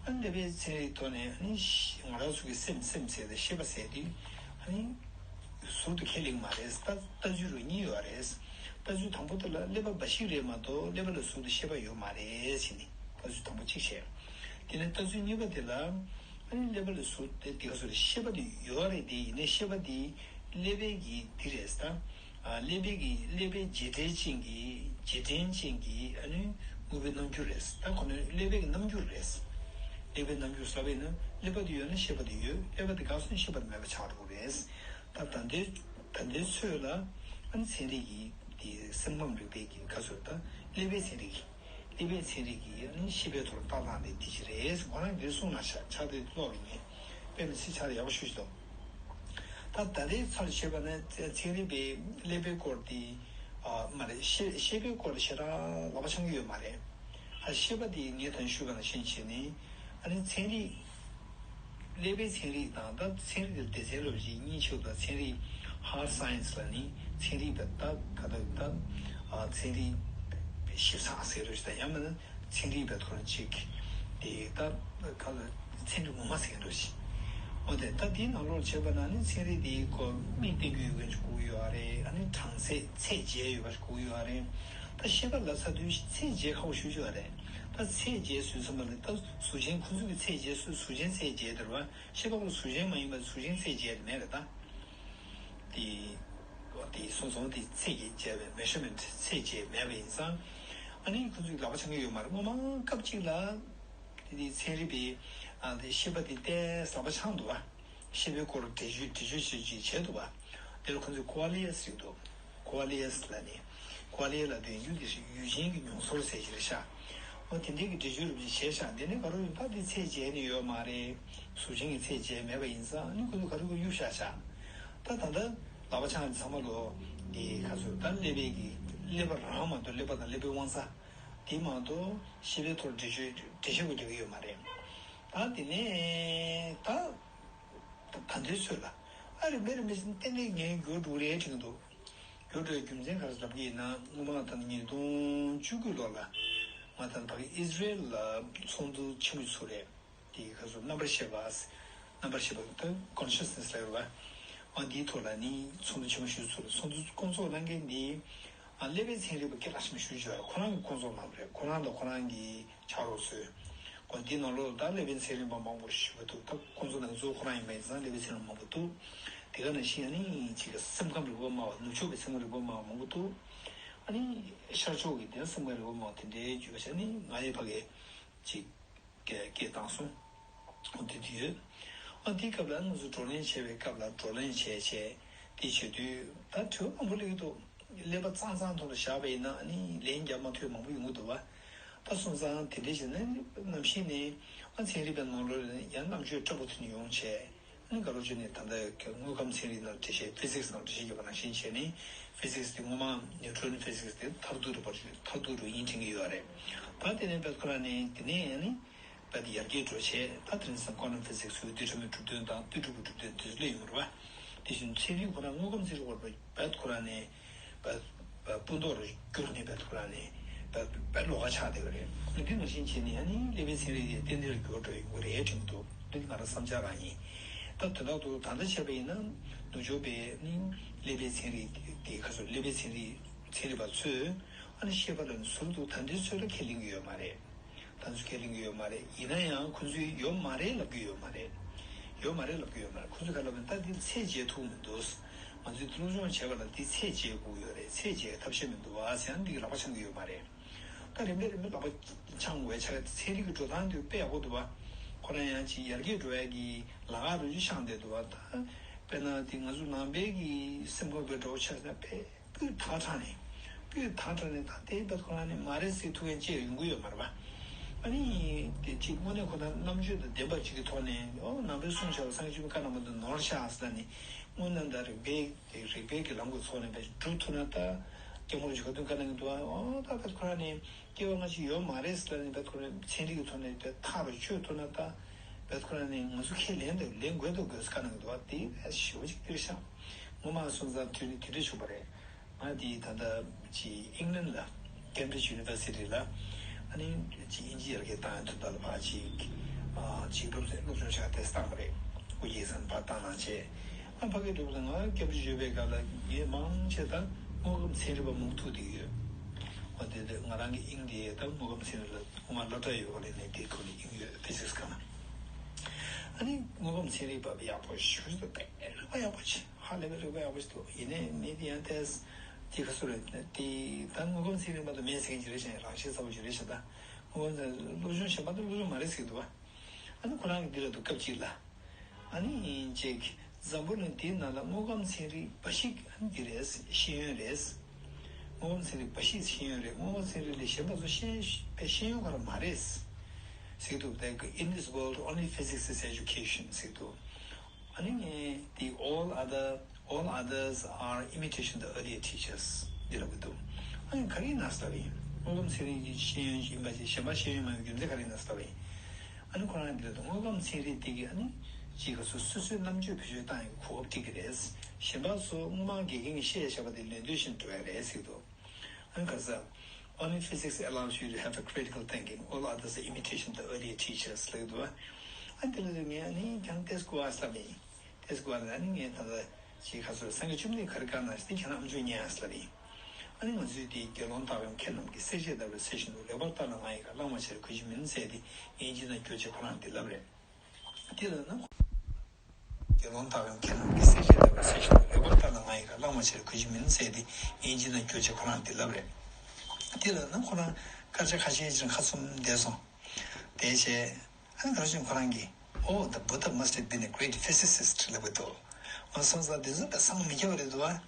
ཨ་ནི་ཀླད་པའི་ཚན་རིག་ཐོག་ནས་ཨ་ནི་ཤ་ང་རང་ཚོ་གི་སེམས་སེམས་ཟེར་ཏེ་ཤེས་པ་ཟེར་དུས་ཨ་ནི་ཟུར་དུ་ཁས་ལེན་མ་རེད། ལྟ་ལྟ་ཚུལ་རུ་གཉིས་ཡོད་རེད། ལྟ་ཚུལ་དང་པོ་དེ་ལ་ཀླད་པ་འབའ་ཞིག་རེད་མ་གཏོགས་ཀླད་པ་ལ་ཟུར་དུ་ཤེས་པ་ཡོད་མ་རེད་ཟེར་ནས་ལྟ་ཚུལ་དང་པོ་གཅིག་བཤད། དེ་ནས་ལྟ་ཚུལ་གཉིས་པ་དེ་ལ་ཨ་ནི་ཀླད་པ་ལ་ཟུར་དེ་དེ་ག་ཟུར་ཤེས་པ་དེ་ཡོད་རེད། དེ་ཡིན་ནའི་ཤེས་པ་དེ་ཀླད་པའི་གི་དེ་རེད་ད། ཀླད་པའི་གི་ཀླད་པའི་རྗེས་དྲན་ཅན་གྱི་རྗེས་དྲན་ཅན་གྱི་ཨ་ནི་དངོས་པོའི་རྣམ་འགྱུར་རེད། ད་ཁོ་ནི་ཀླད་པའི་གི་རྣམ་འགྱུར་རེད། ཀླད་པའི་རྣམ་འགྱུར་ཟེར་བ་ཡིན་ན་ཀླད་པ་དེ་ཡོད་ན་ཤེས་པ་དེ་ཡོད། ཀླད་པ་དེ་འགག་སོང་ན་ཤེས་པ་དེ་མེད་པ་ཆགས་འགྲོ་གི་རེད། ད་ད་ལྟའི་ད་ལྟའི་ཚོད་ལ་ཨ་ནི་ཚན་རིག་གི་དེ་སེམས་ཁམས་རིག་པའི་གི་ག་ཚོད་ད་ཀླད་པའི་ཚན་རིག་གི་ཀླད་པའི་ཚན་རིག་གི་ཨ་ནི་ཤེས་པའི་ཐོག་ལ་ལྟ་སྟངས་དེ་དེ་ཅི་རེད། ཁོ་རང་གིས་གསུངས་གནང་ཤག་ཕྱག་དེབ་ཀློག་གི་ངས་དཔེ་མི་སྲིད་ཕྱག་དེབ་ཡག་པོ་ཞེ་པོ་ཅིག་འདུག་ད་ད་ལྟའི་ཆར་བཤད་པ་ན་ཚན་རིག་པའི་ཀླད་པའི་སྐོར་དེ་ཨ་མ་རེད། ཤེས་ཤེས་པའི་སྐོར་ཞེ་དྲག་ལག་པ་འཆང་གི་ཡོད་མ་རེད། ཨ་ཤེས་པ་དེ་ངས་ད་ཞུས་པ་ནང་བཞིན་བྱས་ནས་ཨ་ནི་ཚན་རིག་ཀླད་པའི་ཚན་རིག་དང་ད་ཚན་རིག་དེ་སྡེ་ཚན་ལབ་ཅིག་གཉིས་ཕྱེ་དང་ཚན་རིག་hard science ལ་ནི་ཚན་རིག་པའི་ད་ག་ད་ད་ཨ་ཚན་རིག་ཞིབ་ཚགས་ཟེར་རོ་ཞིག་དང་ཡང་མིན་ན། ཚན་རིག་པའི་ཐོག་ནས་ཅིག་དེ་ད་ག་ལ་ཚན་རིག་ངོ་མ་ཟེར་གྱི་འདུག་ཞིག་འོ་དེ་ད་དེའི་ནང་ལོགས་བྱས་པ་ན་ནི་ཚན་རིག་དེའི་སྐོར་མིག་བསྟན་རྒྱུ་ཡོད་མཁན་ཅིག་དགོས་ཀྱི་ཡོད་རེད། ཨ་ནི་གྲངས་ཚད་ཚད་འཇལ་ཡོད་པ་ཞིག་དགོས་ཀྱི་ཡོད་རེད། ད་ཤེས་པ་ལབ་ཚར་དུས་ཚད་འཇལ་ཁག་པོ་ཞེ་པོ་ཅིག་ཡོད་རེད། ད་ཚད་འཇལ་ཟེར་དུས་ཙམ་པ་ལ་ད་གཟུགས་ཅན་ཁོ་ཚོ་གི་ཚད་འཇལ་ཟེར་གཟུགས་ཅན་ཚད་འཇལ་དེ་རེད་བ། ཤེས་པ་ཁོ་གཟུགས་ཅན་མ་ཡིན་པ་གཟུགས་ཅན་ཚད་འཇལ་དེ་མེད་རེད་ད། དེ་དེ་སོང་ཙང་དེ་ཚད་ཀྱིས་བྱས་པའི་measurement ཚད་བྱས་མེད་པ་ཡིན་ཙང་། ཨ་ནི་ཁོ་ཚོས་ལག་པ་འཆང་གི་ཡོད་མ་རེད། སྔོན་མ་སྐབས་གཅིག་ལ་དེ་དེ་ཚན་རིག་པའི་ཨ་དེ་ཤེས་པ་དེ་ཏོག་ཙམ་ལག་པ་འཆང་འདུག་བ། ཤེས་པའི་སྐོར་འགྲེལ་བརྗོད་འགྲེལ་བརྗོད་བྱེད་ཀྱི་བྱས་འདུག་བ། དེ་ལ་ཁོ་ཚོས་qualia ཟེར་འདུག qualia ལབ་ནས་qualia ལབ་དུས་ཡུལ་དེ་ཡུལ་ཅན་གྱི་མྱོང་ཚོར་ཟེར་གྱི་རེད་ཤག་འོ་དེ་འདྲའི་གི་འགྲེལ་བརྗོད་རུ་བཞིན་བྱས་ཤག་དེ་ནས་ག་རེ་ཡིན་པ་དེ་ཚད་འཇལ་ནས་ཡོད་མ་རེད། གཟུགས་ཅན་གྱི་ཚད་འཇལ་མེད་པ་ཡིན་ཙང་ཨ་ནི་ཁོ་ཚོས་ག་རེ་གི་གཡུག་བཞག་ཤག་ད་ད་ལྟ་ལག་པ་འཆང་ཚང་མ་ལོ་དེ་ག་ཚོད་ད་ཀླད་པའི་གི་ཀླད་པ་རང་མ་གཏོགས་ཀླད་པ་དང་ཀླད་པའི་དབང་རྩ་དེ་མ་གཏོགས་ཤེས་པའི་ཐོག་འགྲེལ་བརྗོད་འགྲེལ་བཤད་དགོས་ཀྱི་ཡོད་མ་རེད། ད་དེ་ནས་ད་ད་ལྟའི་ཚོད་ལ་ཨ་རི་མེ་རི་མེ་བཞིན་ཏན་ཏན་ངས་འགྱུར་འགྲོ་རེད་དྲན་གྱི་འདུག་འགྱུར་འགྲོའི་རྒྱུ་མཚན་ག་རེ་ལབ་ཀྱི་ཡིན་ན་སྔོན་མ་དང་ཉིས་སྟོང་བཅུ་དགུ་ལོ་ལ་ང་དང་ཕ་གི་ཨི་ཟི་རེལ་ལ་ཚོགས་འདུ་ཆེན་མོ་ཚོགས་རེད། དེའི་སྐབས་སུ་རྣམ་པར་ཤེས་པ། རྣམ་པར་ཤེས་པ་ད་consciousness ལབ་ཡོད་པ། འོ་འདིའི་ཐོག་ལ་ནི་ཚོགས་འདུ་ཆེན་མོ་ཞིག་ཚོགས་རེད། ཚོགས་འདུ་སྐོང་ཚོགས་གནང་མཁན་འདི་ཨ་ཀླད་པའི་ཚན་རིག་པ་སྐད་གྲགས་ཆེན་པོ་ཞིག་ཡོད་རེད། ཁོ་རང་གིས་སྐོང་ཚོགས་གནང་བ་རེད། ཁོ་རང་དང་ཁོ་རང་གི་ཕྱག་རོགས་ཚོས། འོ་འདིའི་ནང་ལོགས་ལ་ད་ཀླད་པའི་ཚན་རིག་པ་མང་པོ་ཞིག་འདུག་ད་སྐོང་ཚོགས་གནང་མཁན་གཙོ་བོ་ཁོ་རང་ཡིན་པ་ཡིན་ཙང་ཀླད་པའི་ཚན་རིག་པ་མང་པོ་འདུག་དེ་ག་ནང་བཞིན་ཨ་ནི་ཅིག་སེམས་ཁམས་རིག་པ་སྨྲ་བ་ནུབ་ཕྱོགས་པའི་སེམས་ཁམས་རིག་པ་སྨྲ་བ་མང་པོ་འདུག་ཨ་ནི་ཤར་ཕྱོགས་ཀྱི་དེ་སེམས་ཁམས་རི་བོ་མ་དེ་འདྲའི་བརྗོད་བྱ་ནི་ང་ཡི་ཕ་གི་ཅིག་སྐད་སྐད་བཏང་སོང་། འོ་དེ་དུས་ཡོད། ཨ་དེའི་སྐབས་ལ་ང་ཚོ་བགྲོ་གླེང་བྱས་པའི་སྐབས་ལ་བགྲོ་གླེང་བྱས་བྱས་དེ་བྱེད་དུས་ད་དྲི་བ་མང་པོ་སླེབས་ཀྱི་འདུག་ཀླད་པ་གཙང་གཙང་ཐོག་ལ་བཞག་པ་ཡིན་ན་ཨ་ནི་ལན་རྒྱག་མ་ཐུབ་མང་པོ་ཡོང་གི་འདུག་བ། ད་སོང་ཙང་དེ་འདྲ་བྱས་ན་ནམ་ཞིག་ནས་ཨ་ཚན་རིག་པའི་ནང་ལོགས་ལ་ཡང་རྣམ་དཔྱོད་སྤྲ་པོ་ཐོན་ཡོང་བྱས། ཨ་ནི་ག་རོ་ཅོ་ནས་ད་ལྟ་དངོས་ཁམས་ཚན་རིག་ནང་འགྲེལ་བཤད་ཕི་སིག་སི་ནང་འགྲེལ་བཤད་རྒྱབ་པ་ནང་བཞིན་བྱས་ནས་ཕི་སིག་སི་དེ་སྔོན་མ་ནིའུ་ཊོན་ཕི་སིག་སི་དེ་མཐར་ཐུག་རུ་བར་མཐར་ཐུག་རུ་ཡིན་དྲན་གྱི་ཡོད་རེད། ད་དེ་ནས་བེད་ཁོ་རང་ནས་དེ་ནས་ཨ་ནི་བེད་ཡར་རྒྱས་འགྲོ་བྱས་ད་དེ་ནས་སང་ཀོ་ནམ་ཕི་སིག་སི་རྡུལ་ཕྲ་མོའི་གྲུབ་དོན་དང་རྡུལ་ཕྲུག་གི་གྲུབ་དོན་དེ་ཚོ་སླེབས་ཡོང་རེད་བ། དེ་བཞིན་ཚན་རིག་ཁོ་རང་དངོས་ཁམས་ཚན་རིག་བར་བེད་ཁོ་རང་ནས་བེད་སྤུ་མདོག་རུ་བསྒྱུར་ནས་བེད་ཁོ་རང་ནས་བེད་བེད་ལོགས་ཀ་ཆགས་བསྡད་པ་རེད། འདི་ནང་བཞིན་བྱས་ནས་ཨ་ནི་ཀླད་པའི་ཚན་རིག་དེ་ཏན་ཏན་རུ་འགྱུར་བ་འགྲོ་ཡོང་གི་རེད་དྲན་གྱི་འདུག་འདི་ང་རང་བསམ་འཆར་རང་ཡིན། ད་དོན་དག་ཏུ་ད་ལྟ་བྱས་པ་ཡིན་ན་ནུབ་ཕྱོགས་པའི་ནི་ཀླད་པའི་ཚན་རིག་དེ་ཁ་སོ་ཀླད་པའི་ཚན་རིག་ཚན་རིག་པ་ཚོས་ཨ་ནི་ཤེས་པ་ལ་ནི་ཟུར་དུ་ད་ལྟའི་ཚོད་ལ་ཁས་ལེན་གྱི་ཡོད་མ་རེད། ད་ཚོད་ཁས་ལེན་གྱི་ཡོད་མ་རེད། ཡིན་ན་ཡང་ཁོ་ཚོས་ཡོད་མ་རེད་ལབ་ཀྱི་ཡོད་མ་རེད། ཡོད་མ་རེད་ལབ་ཀྱི་ཡོད་མ་རེད། ཁོ་ཚོས་ག་ལབ་ན་ད་འདི་ཚད་འཇལ་ཐུབ་མི་འདུག་ང་ཚོས་སློབ་སྦྱོང་བྱས་པ་ལ་འདི་ཚད་འཇལ་དགོས་ཡོད་རེད། ཚད་འཇལ་ཐབས་ཤེས་མི་འདུག་བ་ཟེར་ན་འདི་གི་ལག་པ་འཆང་གི་ཡོད་མ་རེད། ད་རིམ་པས་རིམ་པས་ལག་པ་འཆང་དགོས་ཆགས་ཚན་རིག་གི་འགྲོ་སྟངས་དེ་དཔེ་ཡག་པོ་འདུག་བ། ཁོ་རང་ཡང་ཅིག་ཡར་རྒྱས་འགྲོ་ཡ་གི་ལམ་ཁ་རུ་ཅིག་ཤར་བསྡད་འདུག་བ། ད་དཔེར་ན་དེ་ང་ཚོ་ནང་པའི་གི་སེམས་ཁམས་དཔེ་འདྲ་བོ་ཆགས་ན་དཔེ་སྤུས་དག་དྲགས་ནས་སྤུས་དག་དྲགས་ནས་ད་དེ་བར་ཁོ་རང་ནས་མ་རེད་ཟེར་ཐུབ་མཁན་ཅིག་ཡོང་གི་ཡོད་མ་རེད་བ། ཨ་ནི་དེ་ཅིག་དངོས་གནས་ཁོ་ན་རྣམ་དཔྱོད་དང་ལྡན་པ་ཅིག་གི་ཐོག་ནས་ཨོ་ནང་པའི་གསུང་བྱ་བ་སངས་རྒྱས་བཅོམ་ལྡན་འདས་བཀའ་གནང་བ་འདི་ནོར་ཤག་ཟེར་ནས་དངོས་གནས་ད་རིག་པའི་དེ་རིག་པའི་གི་ལམ་གྱི་ཐོག་ནས་བས་སྒྲུབ་ཐུབ་ན་ད་སྐྱབས་མགོན་རིན་པོ་ཆེ་ག་དུས་བཀའ་གནང་གི་འདུག་ཨ་ཨོ་ད་བར་ཁོ་རང་ནས། སྐྱེ་བ་སྔ་ཕྱི་ཡོད་མ་རེད་ཟེར་ནས་བེད་ཁོ་རང་ཚན་རིག་གི་ཐོག་ནས་བེད་ཐག་རུ་ཆོད་ཐུབ་ན་ད་བེད་ཁོ་རང་ནས་ང་ཚོ་ཁས་ལེན་དང་ལེན་དགོས་འདུག་དགོས་ཟེར་བཀའ་གནང་གི་འདུག་བ། དེ་བས་ཞེ་པོ་ཅིག་སྟེར་ཤག་ངོ་མ་སོང་ཙང་དུས་ནི་དེ་འདྲ་བྱུང་བ་རེད། ང་དེ་ད་ལྟ་ཅིག་ཨིང་ལན་ལ་Cambridge University ལ་ཨ་ནི་ཅིག་དབྱིན་ཇི་ཡར་རྒྱས་བཏང་ཡ་དོན་དག་ལ་ཕར་ཅིག་ཨ་ཅིག་སློབ་སློབ་སྦྱོང་བྱ་དེ་བཏང་བ་རེད། སྐུ་སྒེར་ཚང་ཕར་བཏང་གནང་བྱས། ཨ་ཕ་གི་འགྲོ་བ་ང་སྐྱབས་བཅོལ་བྱས་པའི་སྐབས་ལ་ངས་མང་ཆེ་ད་དངོས་ཁམས་ཚན་རིག་པ་མང་ཐུག་བསྡད་ཡོད། འོ་དེ་དེ་ང་རང་གི་དབྱིངས་དེ་ད་དངོས་ཁམས་ཚན་རིག་ལ་ངོ་མ་སློབ་གྲྭ་ཡོད་པ་ལས་ནས་དེ་ཁོ་ནས་དབྱིངས་ཡོད་ཕི་སིག་སི་ཁ་ན། ཨ་ནི་དངོས་ཁམས་ཚན་རིག་པ་ཡག་པོ་ཞུ་ཞུ་དེ་རིག་པ་ཡག་པོ་ཆེ་ཧ་ལས་པའི་རིག་པ་ཡག་པོ་ཞིག་འདུག་ཡིན་ནའི་མི་དེ་ཡང་ཏེས་དེ་ག་སུ་རེད་དེ་ད་དངོས་ཁམས་ཚན་རིག་པ་དང་མེད་ཟེར་མཁན་ཅིག་རེད་ཤག་རང་ཤེས་ཚ་པོ་ཅིག་རེད་ཤག་ད་དངོས་ཁམས་ཚན་རིག་སློབ་སྦྱོང་གཞན་པ་དང་སློབ་སྦྱོང་མ་རེད་ཟེར་གི་འདུག་བ། ཨ་ནི་ཁོ་རང་གི་འདི་ལ་འདུག་སྐབས་གཅིག་ལ། ཨ་ནི་ཅིག་འཛམ་བུ་གླིང་འདིའི་ནང་ལ་དངོས་ཁམས་ཚན་རིག་འབའ་ཞིག་ཨ་ནི་འདི་རེད། ཤེས་ཡོན་རེད། དངོས་ཁམས་ཚན་རིག་འབའ་ཞིག་ཤེས་ཡོན་རེད། དངོས་ཁམས་ཚན་རིག་ལས་གཞན་པ་ཚོ་ཤེས་པའི་ཤེས་ཡོན་ག་ར་མ་རེད། ཟེར་གི་འདུག་དེ་In this world, only physics is education ཟེར་གི་འདུག་ཨ་ནི་ངས་དེ་all other all others are imitation the earlier teachers འདི་ལབ་ཀྱི་འདུག་ཨ་ནི་ག་རེ་ཡིན་ན་ཟེར་བ་ཡིན། དངོས་ཁམས་ཚན་རིག་གི་ཤེས་ཡོན་ཡིན་པ་ཅིག་གཞན་པ་ཤེས་ཡོན་མ་ཡིན་རྒྱུ་མཚན་ག་རེ་ཡིན་ན་ཟེར་བ་ཡིན། ཨ་ནི་ཁོ་རང་འདི་ལ་དངོས་ཁམས་ཚན་རིག་འདི་གི་ཨ་ནི་ཅིག་ག་སོ་སོ་སོའི་རྣམ་དཔྱོད་བེད་སྤྱོད་བཏང་ཡག་གོ་སྐབས་སྤྲད་ཀྱི་རེད། གཞན་པ་ཚོ་དངོས་མང་དགེ་རྒན་གྱིས་བཤད་བཞག་པ་དེ་ལན་ལྟོས་བཞིན་འགྲོ་ཡ་རེད་ཟེར་གྱི་འདུག་ཨ་ནི་ག་ས། Only physics allows you to have a critical thinking. All others are imitation the earlier teachers ལབ་འདུག་ཨ་དེ་ལ་ངས་ཨ་ནི་ཀྱང་ཏེས་ཀུ་ཨ་ས་ལབ་ཡིན། ཏེས་ཀུ་ཨ་ལ་ཨ་ནི་ངས་ད་ལྟ་ཅིག་ཁ་སོ་སངས་རྒྱས་བཅོམ་ལྡན་ག་རེ་བཀའ་གནང་ཞིག་དེ་ཁྱེད་རང་ཨམ་ཅོག་ཉན་ཨ་ས་ལབ་ཡིན། ཨ་ནི་ང་ཚོས་དེ་དགེ་སློང་དག་ཡང་ཁྱེད་རྣམས་ཀྱིས་གསལ་བྱེད་ལྟ་བུར་གསལ་བཞིན་དུ་ལེགས་པར་བརྟགས་ལ་ང་ཡི་བཀའ་བླང་བར་བྱ་རེ་གུས་ཕྱིར་མིན་ཟེར་ཏེ་དབྱིན་ཇི་ནང་བསྒྱུར་བྱས་ཁོ་རང་འདི་ལབ་རེད། དེ་ལ་ན། དགེ་སློང་དག་ཡང་ཁྱེད་རྣམས་ཀྱིས་གསལ་བྱེད་ལྟ་བུར་གསལ་བཞིན་དུ་ལེགས་པར་བརྟགས་ལ་ང་ཡི་བཀའ་བླང་བར་བྱ་རེ་གུས་ཕྱིར་མིན་ཟེར་ཏེ་དབྱིན་ཇི་ནང་བསྒྱུར་བྱས་ཁོ་རང་འདི་ལབ་རེད། དེ་ལ་ན་ཁོ་རང་སྐར་ཆ་ཁ་ཤས་ཅིག་ཁ་ཙུམ་བསྡད་སོང་། བསྡད་བྱས། ཨ་ནི་ག་རེ་བྱུང་ཁོ་རང་གིས། Oh, the Buddha must have been a great physicist ལབ་ཀྱི་འདུག་ཨ་སོང་ཙང་དེ་ཚོ་དཔེ་བསམ་མི་ཁྱབ་པ་རེད་འདུག་ཨ།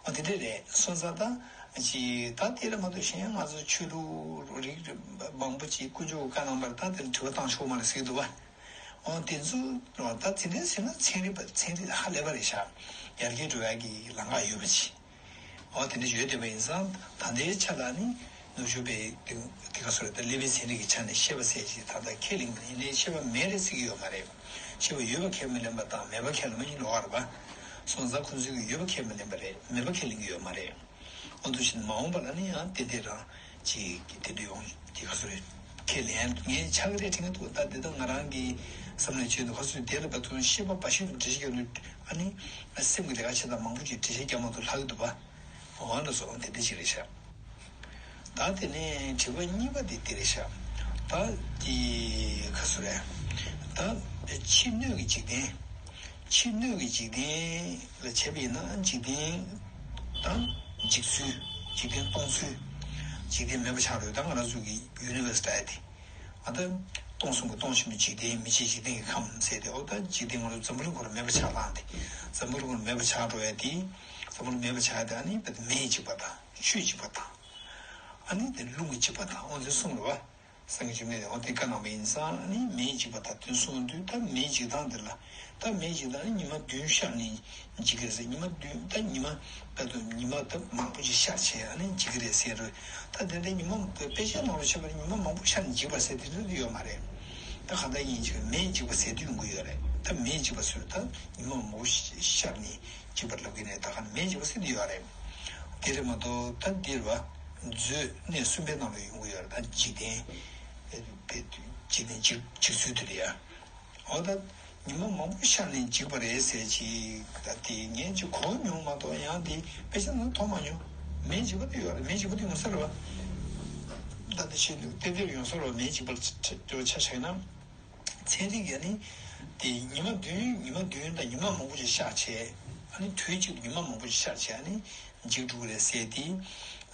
ཨོ་དེ་འདྲས་རེད་སོང་ཙང་ད། ཅི་ད་དེ་རེད་མ་གཏོགས་གཞན་ང་ཚོ་ཆོས་ལུགས་རིགས་མང་པོ་ཅིག་དཀོན་མཆོག་བཀའ་གནང་བར་ད་དེར་དྲི་བ་བཏང་ཆོག་མ་རེད་ཟེར་གྱི་འདུག་ཨ། ཨོ་དེ་ཚོ་ད་དེ་འདྲས་ཟེར་ན་ཚན་རིག་པ་ཚན་རིག་ཧ་ལས་པ་རེད་ཤག་ཡར་རྒྱས་འགྲོ་ཡག་གི་ལམ་ཁ་ཡོད་པ་ཅིག་འོ་དེ་འདྲ་ཡོད་བསྡད་པ་ཡིན་ཙང་ད་ལྟའི་ཆ་ལ་ནི་ནུབ་ཕྱོགས་པའི་དེ་དེ་ག་སོ་རེད་ད་ཀླད་པའི་ཚན་རིག་གི་ཆ་ནས་ཤེས་པ་ཟེར་ཅིག་ད་ལྟ་ཁས་ལེན་གྱི་ཡིན་ནའི་ཤེས་པ་མེད་རེད་ཟེར་གྱི་ཡོད་མ་རེད། ཤེས་པ་ཡོད་པ་ཁས་མི་ལེན་པ་དང་མེད་པ་ཁས་ལེན་པ་གཉིས་ལོགས་ཀ་རེད་པ། སོང་ཙང་ཁོང་ཚོས་ཀྱི་ཡོད་པ་ཁས་མི་ལེན་པ་རེད་མེད་པ་ཁས་ལེན་གྱི་ཡོད་མ་རེད། འོ་འདུག་བཞིན་མ་འོངས་པ་ལ་ནི་ཡང་དེ་འདྲ་རང་ཅིག་དེ་འདྲ་ཡོང་གི་ག་སོ་རེད། ཁས་ལེན་ངས་ཆགས་ཀྱི་རེད་དྲན་གྱི་འདུག་ད་དེ་དག་ང་རང་གི་བསམ་བློའི་ཆེད་དུ་ག་སོ་དེ་ལ་བ་ཐུང་ཤེས་པ་འབའ་ཞིག་ཏུ་འགྲེལ་བཤད་རྒྱག་དུས་ཨ་ནི་སེམས་ཀྱི་ལས་ཀ་བྱེད་སྟངས་མང་པོ་ཅིག་འགྲེལ་བཤད་རྒྱག་མ་ཐུབ་ལྷག་གི་འདུག་པ། འོ་ན་སོང་དེ་འདྲ་ཞིག་རེད་ཤག་ད་དེ་ནས་དྲི་བ་གཉིས་པ་དེ་འདི་རེད་ཤག་ད་དེ་ག་སོ་རེད། ད་ཕྱི་སྣོད་ཀྱི་འཇིག་རྟེན། ཕྱི་སྣོད་ཀྱི་འཇིག་རྟེན་ལ་བྱས་པ་ཡིན་ན་འཇིག་རྟེན་དང་འཇིག་ཚུལ། འཇིག་རྟེན་སྟོང་ཚུལ། འཇིག་རྟེན་མེད་པ་ཆགས་འགྲོ། ད་ང་རང་ཚོ་གི་ཡུ་ནི་ཝར་སི་ལབ་ཡ་དེ། ཨ་ད་སྟོང་གསུམ་གྱི་སྟོང་ཆེན་པོའི་འཇིག་རྟེན། མི་མཇེད་འཇིག་རྟེན་གྱི་ཁམས་ཟེར་ཏེ། འོ་ད་འཇིག་རྟེན་ང་ཚོ་འཛམ་བུ་གླིང་ཁོ་རང་མེད་པ་ཆགས་སྟངས་དེ། འཛམ་བུ་གླིང་ཁོ་རང་མེད་པ་ཆགས་འགྲོ་ཡ་དེ། འཛམ་བུ་གླིང་མེད་པ་ཆགས་ཡ་དེ་ཨ་ནི་མེས་འཇིགས་པ་དང་ཆོས་འཇིགས་པ་དང་། ཨ་ནི་དེ་རླུང་གིས་འཇིགས་པ་དང་། འོ་དེ་གསུམ་རེད་བ། སངས་རྒྱས་བཅོམ་ལྡན་འདས་འོ་དེ་བཀའ་གནང་བ་ཡིན་ཙང་། ཨ་ནི་མེས་འཇིགས་པ་དང་དེ་གསུངས་དུས། ད་མེས་འཇིགས་སྟངས་དེ་ལ། ད་མེས་འཇིགས་སྟངས་ནི་ཉི་མ་བདུན་ཤར་ནས་འཇིགས་ཀྱི་རེད་ཟེར། ཉི་མ་བདུན། ད་ཉི་མ་ད་དུང་ཉི་མ་ད་མང་པོ་ཅིག་ཤར་བྱས་ཨ་ནི་འཇིགས་ཀྱི་རེད་ཟེར་རེད། ད་དེ་འདྲའི་ཉི་མ་དཔེ་ཆའི་ནང་ལ་བཤད་པ་ཉི་མ་མང་པོ་ཤར་ནས་འཇིགས་པ་ཟེར་དེ་འདྲ་ཡོད་མ་རེད། ད་གང་ལྟར་ཡིན་ཅིག་མེས་འཇིགས་པ་ཟེར་དུས་ཡོང་གི་ཡོད་རེད། ད་མེས་འཇིགས་པ་ཟེར་ད་ཉི་མ་མང་པོ་ཤར་ནས་འཇིགས་པར་ལབ་ཀྱི་རེད། ད་ག་མེས་འཇིགས་པ་ཟེར་དུས་ཡོད་རེད། དེ་རེད་མ་གཏོགས་ད་འདིར་བ། མཛོད་གནས་གསུམ་པའི་ནང་ལ་ཡོང་གི་ཡོད་རེད། ད་འཇིག་རྟེན། འཇིག་རྟེན་འཇིག་འཇིག་ཚུལ་དེ་རེད་ཡ། འོ་ད་ཉི་མ་མང་པོ་ཤར་ནས་འཇིགས་པ་རེད་ཟེར་ཅིག་ད་དེ་ངས་ཅིག་གོ་མྱོང་མ་གཏོགས། ཡང་དེ་དཔེ་ཆ་ནང་མཐོང་མ་མྱོང་། མེས་འཇིགས་པ་དེ་ཡོད་རེད། མེས་འཇིགས་པ་དེ་ཡོང་ས་རེད་བ། ད་དེ་བྱས་འདུག་ཏན་ཏན་ཡོང་ས་རེད་བ། མེས་འཇིགས་པ་ཆ་ཆ་བཞག་ན། ཚན་རིག་ཡ་ནི། དེ་ཉི་མ་བདུན། ཉི་མ་བདུན་དང་ཉི་མ་མང་པོ་ཞིག་ཤར་བྱས། ཨ་ནི་དུས་གཅིག་ཏུ་ཉི་མ་མང་པོ་ཞིག་ཤར་བྱས་ཨ་ནི་འཇིག་འགྲོ་གི་རེད་ཟེར་དེ།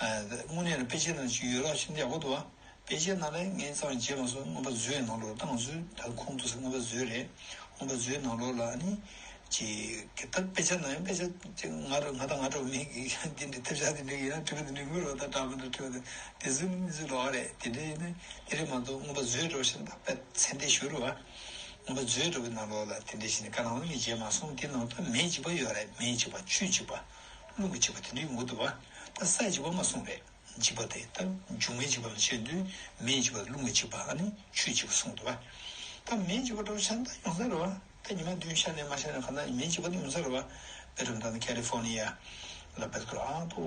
ཨ་དངོས་གནས་ལ་དཔེ་ཆའི་ནང་ཞིག་ཡོད་རོགས་ཤིན་ཏུ་ཡག་པོ་འདུག་བ། དཔེ་ཆའི་ནང་ལ་ངས་རྩ་བ་ནས་མཇལ་མ་སོང་། རྔོན་པ་མཛོད་ནང་ལོགས་བཏང་བཟོས། ད་ཁོང་ཚོ་རྔོན་པ་མཛོད་རེད། རྔོན་པ་མཛོད་ནང་ལོགས་ལ་ཨ་ནི། ཅིག་གི་ད་དཔེ་ཆ་ནང་ཡང་དཔེ་ཆ་ཅིག་ང་རང་ང་དང་ང་འདྲ་བོ་མི་གི་འདི་འདྲའི་ཐབས་ཆག་འདི་འདྲ་ཡིན་ན་དྲི་བ་འདི་འདྲ་ཡོང་གི་རེད་བ། ད་འདྲ་མི་འདྲ་དྲི་བ་འདི་འདི་ཚོ་མི་ཚོ་ལོག་རེད། དེ་འདྲ་ཡིན་ན་དེ་རེད་མ་གཏོགས། རྔོན་པ་མཛོད་འདྲ་བོ་ཞིག་ད་དཔེ་ཚད་ལྡན་ཞིག་རེད་བ། རྔོན་པ་མཛོད་འདྲ་བོའི་ནང་ལོགས་ལ་དེ་འདྲ་ཞིག་ནི་བཀའ་གནང་བ་ངས་མཇལ་མ་སོང་། དེ་ནང་ད་མེས་འཇིགས་པ་ཡོད་རེད། མེས་འཇིགས་པ། ཆུས་འཇིགས་པ། རླུང་གིས་འཇིགས་པ་དེ་འདྲ་ཡོང་གི་འདུག་བ། ད་སའི་འཇིགས་པ་མ་གསུངས་རེད། འཇིགས་པ་དེ་ད་འབྱུང་བའི་འཇིགས་པ་ལ་བཤད་དུས། མེའི་འཇིགས་པ། རླུང་གི་འཇིགས་པ། ཨ་ནི་ཆུའི་འཇིགས་པ་གསུངས་འདུག་བ། ད་མེའི་འཇིགས་པ་འདྲ་བོ་ཆ་ད་ཡོང་ས་རེད་བ། ད་ཉི་མ་བདུན་ཤར་ནས་མ་ཤར་ནས་གང་ལྟར་མེའི་འཇིགས་པ་དེ་ཡོང་ས་རེད་བ། དཔེ་རུ་ད་ནི་ཁ་ལི་ཧྥོ་ནི་ཡ་ལ་བེད་ཁོ་ཨ་ཏོ།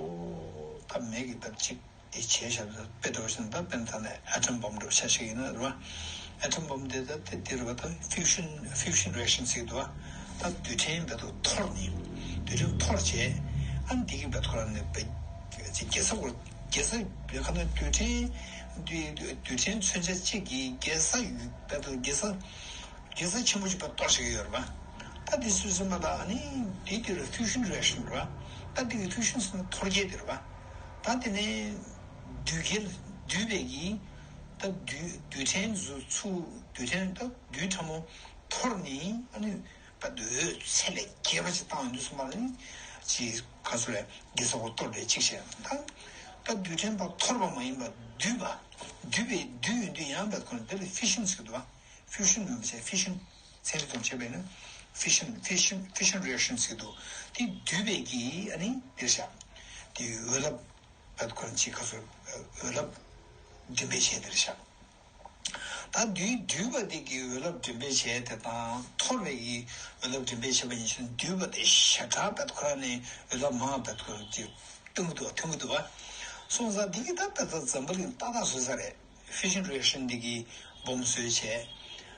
ད་མེ་གི་ད་ཅིག་དེ་བྱས་བཞག་ད་དཔེ་འདྲ་བོ་ཞིག་ད་དཔེར་ན་ད་ནི་ཨེ་ཊོམ་བོམ་འདྲ་བོ་ཆ་ཞིག་ཡིན་ན་རེད་བ། ཨེ་ཊོམ་བོམ་དེ་ད་དེ་དེ་རེད་བ། ད་ཕིའུ་ཤན། ཕིའུ་ཤན་རི་ཨེག་ཤན་ཟེར་གི་འདུག་བ། ད་རྡུལ་ཕྲན་བེད་ཁོ་འཐོར་ནས། རྡུལ་ཕྲན་འཐོར་བྱས། ཨ་ནི་འདི་གི་བེད་ཁོ་རང་ནས་བེད་ཀྱི་རྒྱལ་ས་སྐོར། རྒྱལ་ས་བེད་ཁོ་ན་རྡུལ་ཕྲན། རྡུལ་རྡུལ་ཕྲན་མཚོན་ཆ་གཅིག་གིས་རྒྱལ་ས་ཡུལ་བེད་རྒྱལ་ས། རྒྱལ་ས་ཆེན་པོ་ཞིག་བེད་གཏོར་བྱེད་ཀྱི་ཡོད་རེད་པ། ད་འདི་སུས་སེམས་པ་ད་ཨ་ནི་འདི་དེ་ལ་ཕིའུ་ཤན་རི་ཨེག་ཤན་རེད་པ། ད་འདི་གི་ཕིའུ་ཤན་ཟེར་ན་འཐོར་རྒྱལ་དེ་རེད་པ། ད་དེ་ནས་རྡུལ་རྒྱལ། རྡུལ་བེད་ཀྱི། ད་རྡུལ་རྡུལ་ཕྲན་ཚོ་ཚུར་རྡུལ་ཕྲན་ད་རྡུལ་ཕྲ་མོ་འཐོར་ནས་ཨ་ནི་ད་འོད་ཚད་ལས་བརྒལ་བ་ཅིག་བཏང་ཡོང་དུས་ཙམ་པ་ལ་ནི་ཅིག་ག་ཚོད་རེད། རྒྱལ་ས་སྐོར་གཏོར་བའི་ཅིག་བྱས། ད་ད་རྡུལ་ཕྲན་པ་འཐོར་བ་མ་ཡིན་པ་རྡུལ་པ། རྡུལ་བེད་རྡུལ་ཡིན་དུས་ཡང་བེད་ཁོ་ན་དེ་ལ་ཕི་ཤན་ཟེར་གི་འདུག་བ། ཕིའུ་ཤན་མིན་པ་བྱས། ཕི་ཤན། ཚན་རིག་ཐོག་བྱས་པས་ན་ཕི་ཤན། ཕི་ཤན། ཕི་ཤན་རི་ཨེག་ཤན་ཟེར་གི་འདུག་དེ་རྡུལ་བེད་ཀྱི་ཨ་ནི་འདིར་བཞག་དེ་འོད་རླབས་བེད་ཁོ་ན་ཅིག་ག་ཚོད། འོད་རླབས་འགྲེམས་སྤེལ་བྱས་དེར་བཞག་ད་རྡུལ་རྡུལ་བ་དེ་གི་འོད་རླབས་འགྲེམས་སྤེལ་བྱས་དེ་དང་། འཐོར་བའི་གི་འོད་རླབས་འགྲེམས་སྤེལ་བྱས་པ་ཡིན་ཕྱིན་རྡུལ་བ་དེ་ཞེ་དྲག་བེད་ཁོ་ན་ནས་འོད་རླབས་མང་བེད་ཁོ་ན་ཅིག་ཐོན་གི་འདུག་ཐོན་གི་འདུག་བ། སོང་ཙང་འདི་གི་ད་ད་ད་འཛམ་བུ་གླིང་ཏག་ཏག་བཟོས་ས་རེད། ཕི་ཤན་རི་ཨེག་ཤན་འདི་གིས་བོམ་བཟོས་བྱས།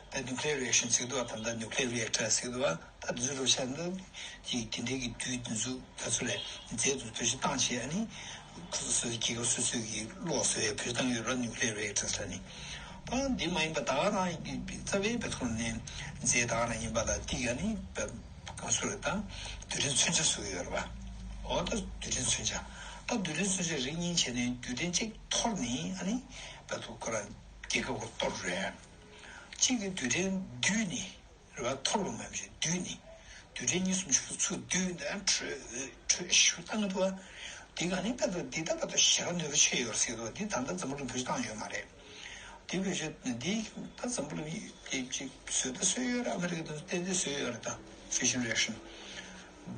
ད་ནིའུ་ཀི་ལི་ཡར་རི་ཨེག་ཤན་ཟེར་གི་འདུག་བ། ད་ལྟ་ནིའུ་ཀི་ལི་ཡར་རི་ཨེག་ཊར་ཟེར་གི་འདུག་བ། ད་འདི་ཚོ་རུ་བཤད་ན་ཅིག་དེ་འདྲའི་གི་རྡུལ་འདི་ཚོ་ད་ཚོ་ལས་རྫས་འདི་ཚོ་བེད་སྤྱོད་བཏང་བྱས། ཨ་ནི་སོ་སོའི་རྒྱལ་ཁབ་སོ་སོའི་གི་གློག་བཟོ་ཡའི་བེད་སྤྱོད་བཏང་གི་ཡོད་རེད། ནིའུ་ཀི་ལི་ཡར་རི་ཨེག་ཊར་ལ་ནི། ད་འདི་མ་ཡིན་པ་ད་ག་རང་གི་རྩ་བའི་བེད་ཁོ་ན་ནས་རྫས་ད་ག་རང་ཡིན་པ་ལ་འདི་ག་ནི་བེད་ག་ཚོད་རེད། ད་རྡུལ་ཕྲན་མཚོན་ཆ་བཟོ་གི་ཡོད་རེད་བ། འོ་ད་རྡུལ་ཕྲན་མཚོན་ཆ། ད་རྡུལ་ཕྲན་མཚོན་ཆ་རིགས་གཉིས་བྱས་ནས་རྡུལ་ཕྲན་གཅིག་འཐོར་ནས་ཨ་ནི་བེད་ཁོ་རང་རྒྱལ་ཁབ་ཁོ་གཏོར་རེད། གཅིག་གི་རྡུལ་ཕྲན་བསྡུས་ནས་རེད་བ། འཐོར་བ་མ་ཡིན་པ་ཞིག་བསྡུས་ནས། རྡུལ་ཕྲན་གཉིས་གསུམ་བཞི་ལ་ཚུར་བསྡུས་ནས་འཕྲོས་འཕྲོས་ཤུགས་བཏང་གི་འདུག་བ། འདི་ག་ནི་བེད་ཁོ་འདི་ད་བེད་ཁོ་ཞེ་དྲག་ནུས་པ་ཆེ་ཡོད་རེད་ཟེར་གི་འདུག་བ། འདི་ད་ལྟ་འཛམ་བུ་གླིང་བེད་སྤྱོད་བཏང་ཡོད་མ་རེད། དེ་བེད་སྤྱོད་འདི་ད་འཛམ་བུ་གླིང་དེ་ཅིག་བཟོས་ད་བཟོས་ཡོད་རེད། ཨ་མི་རི་ཀ་དང་ཏན་ཏན་བཟོས་ཡོད་རེད། ད་ཕི་ཤན་རི་ཨེག་ཤན་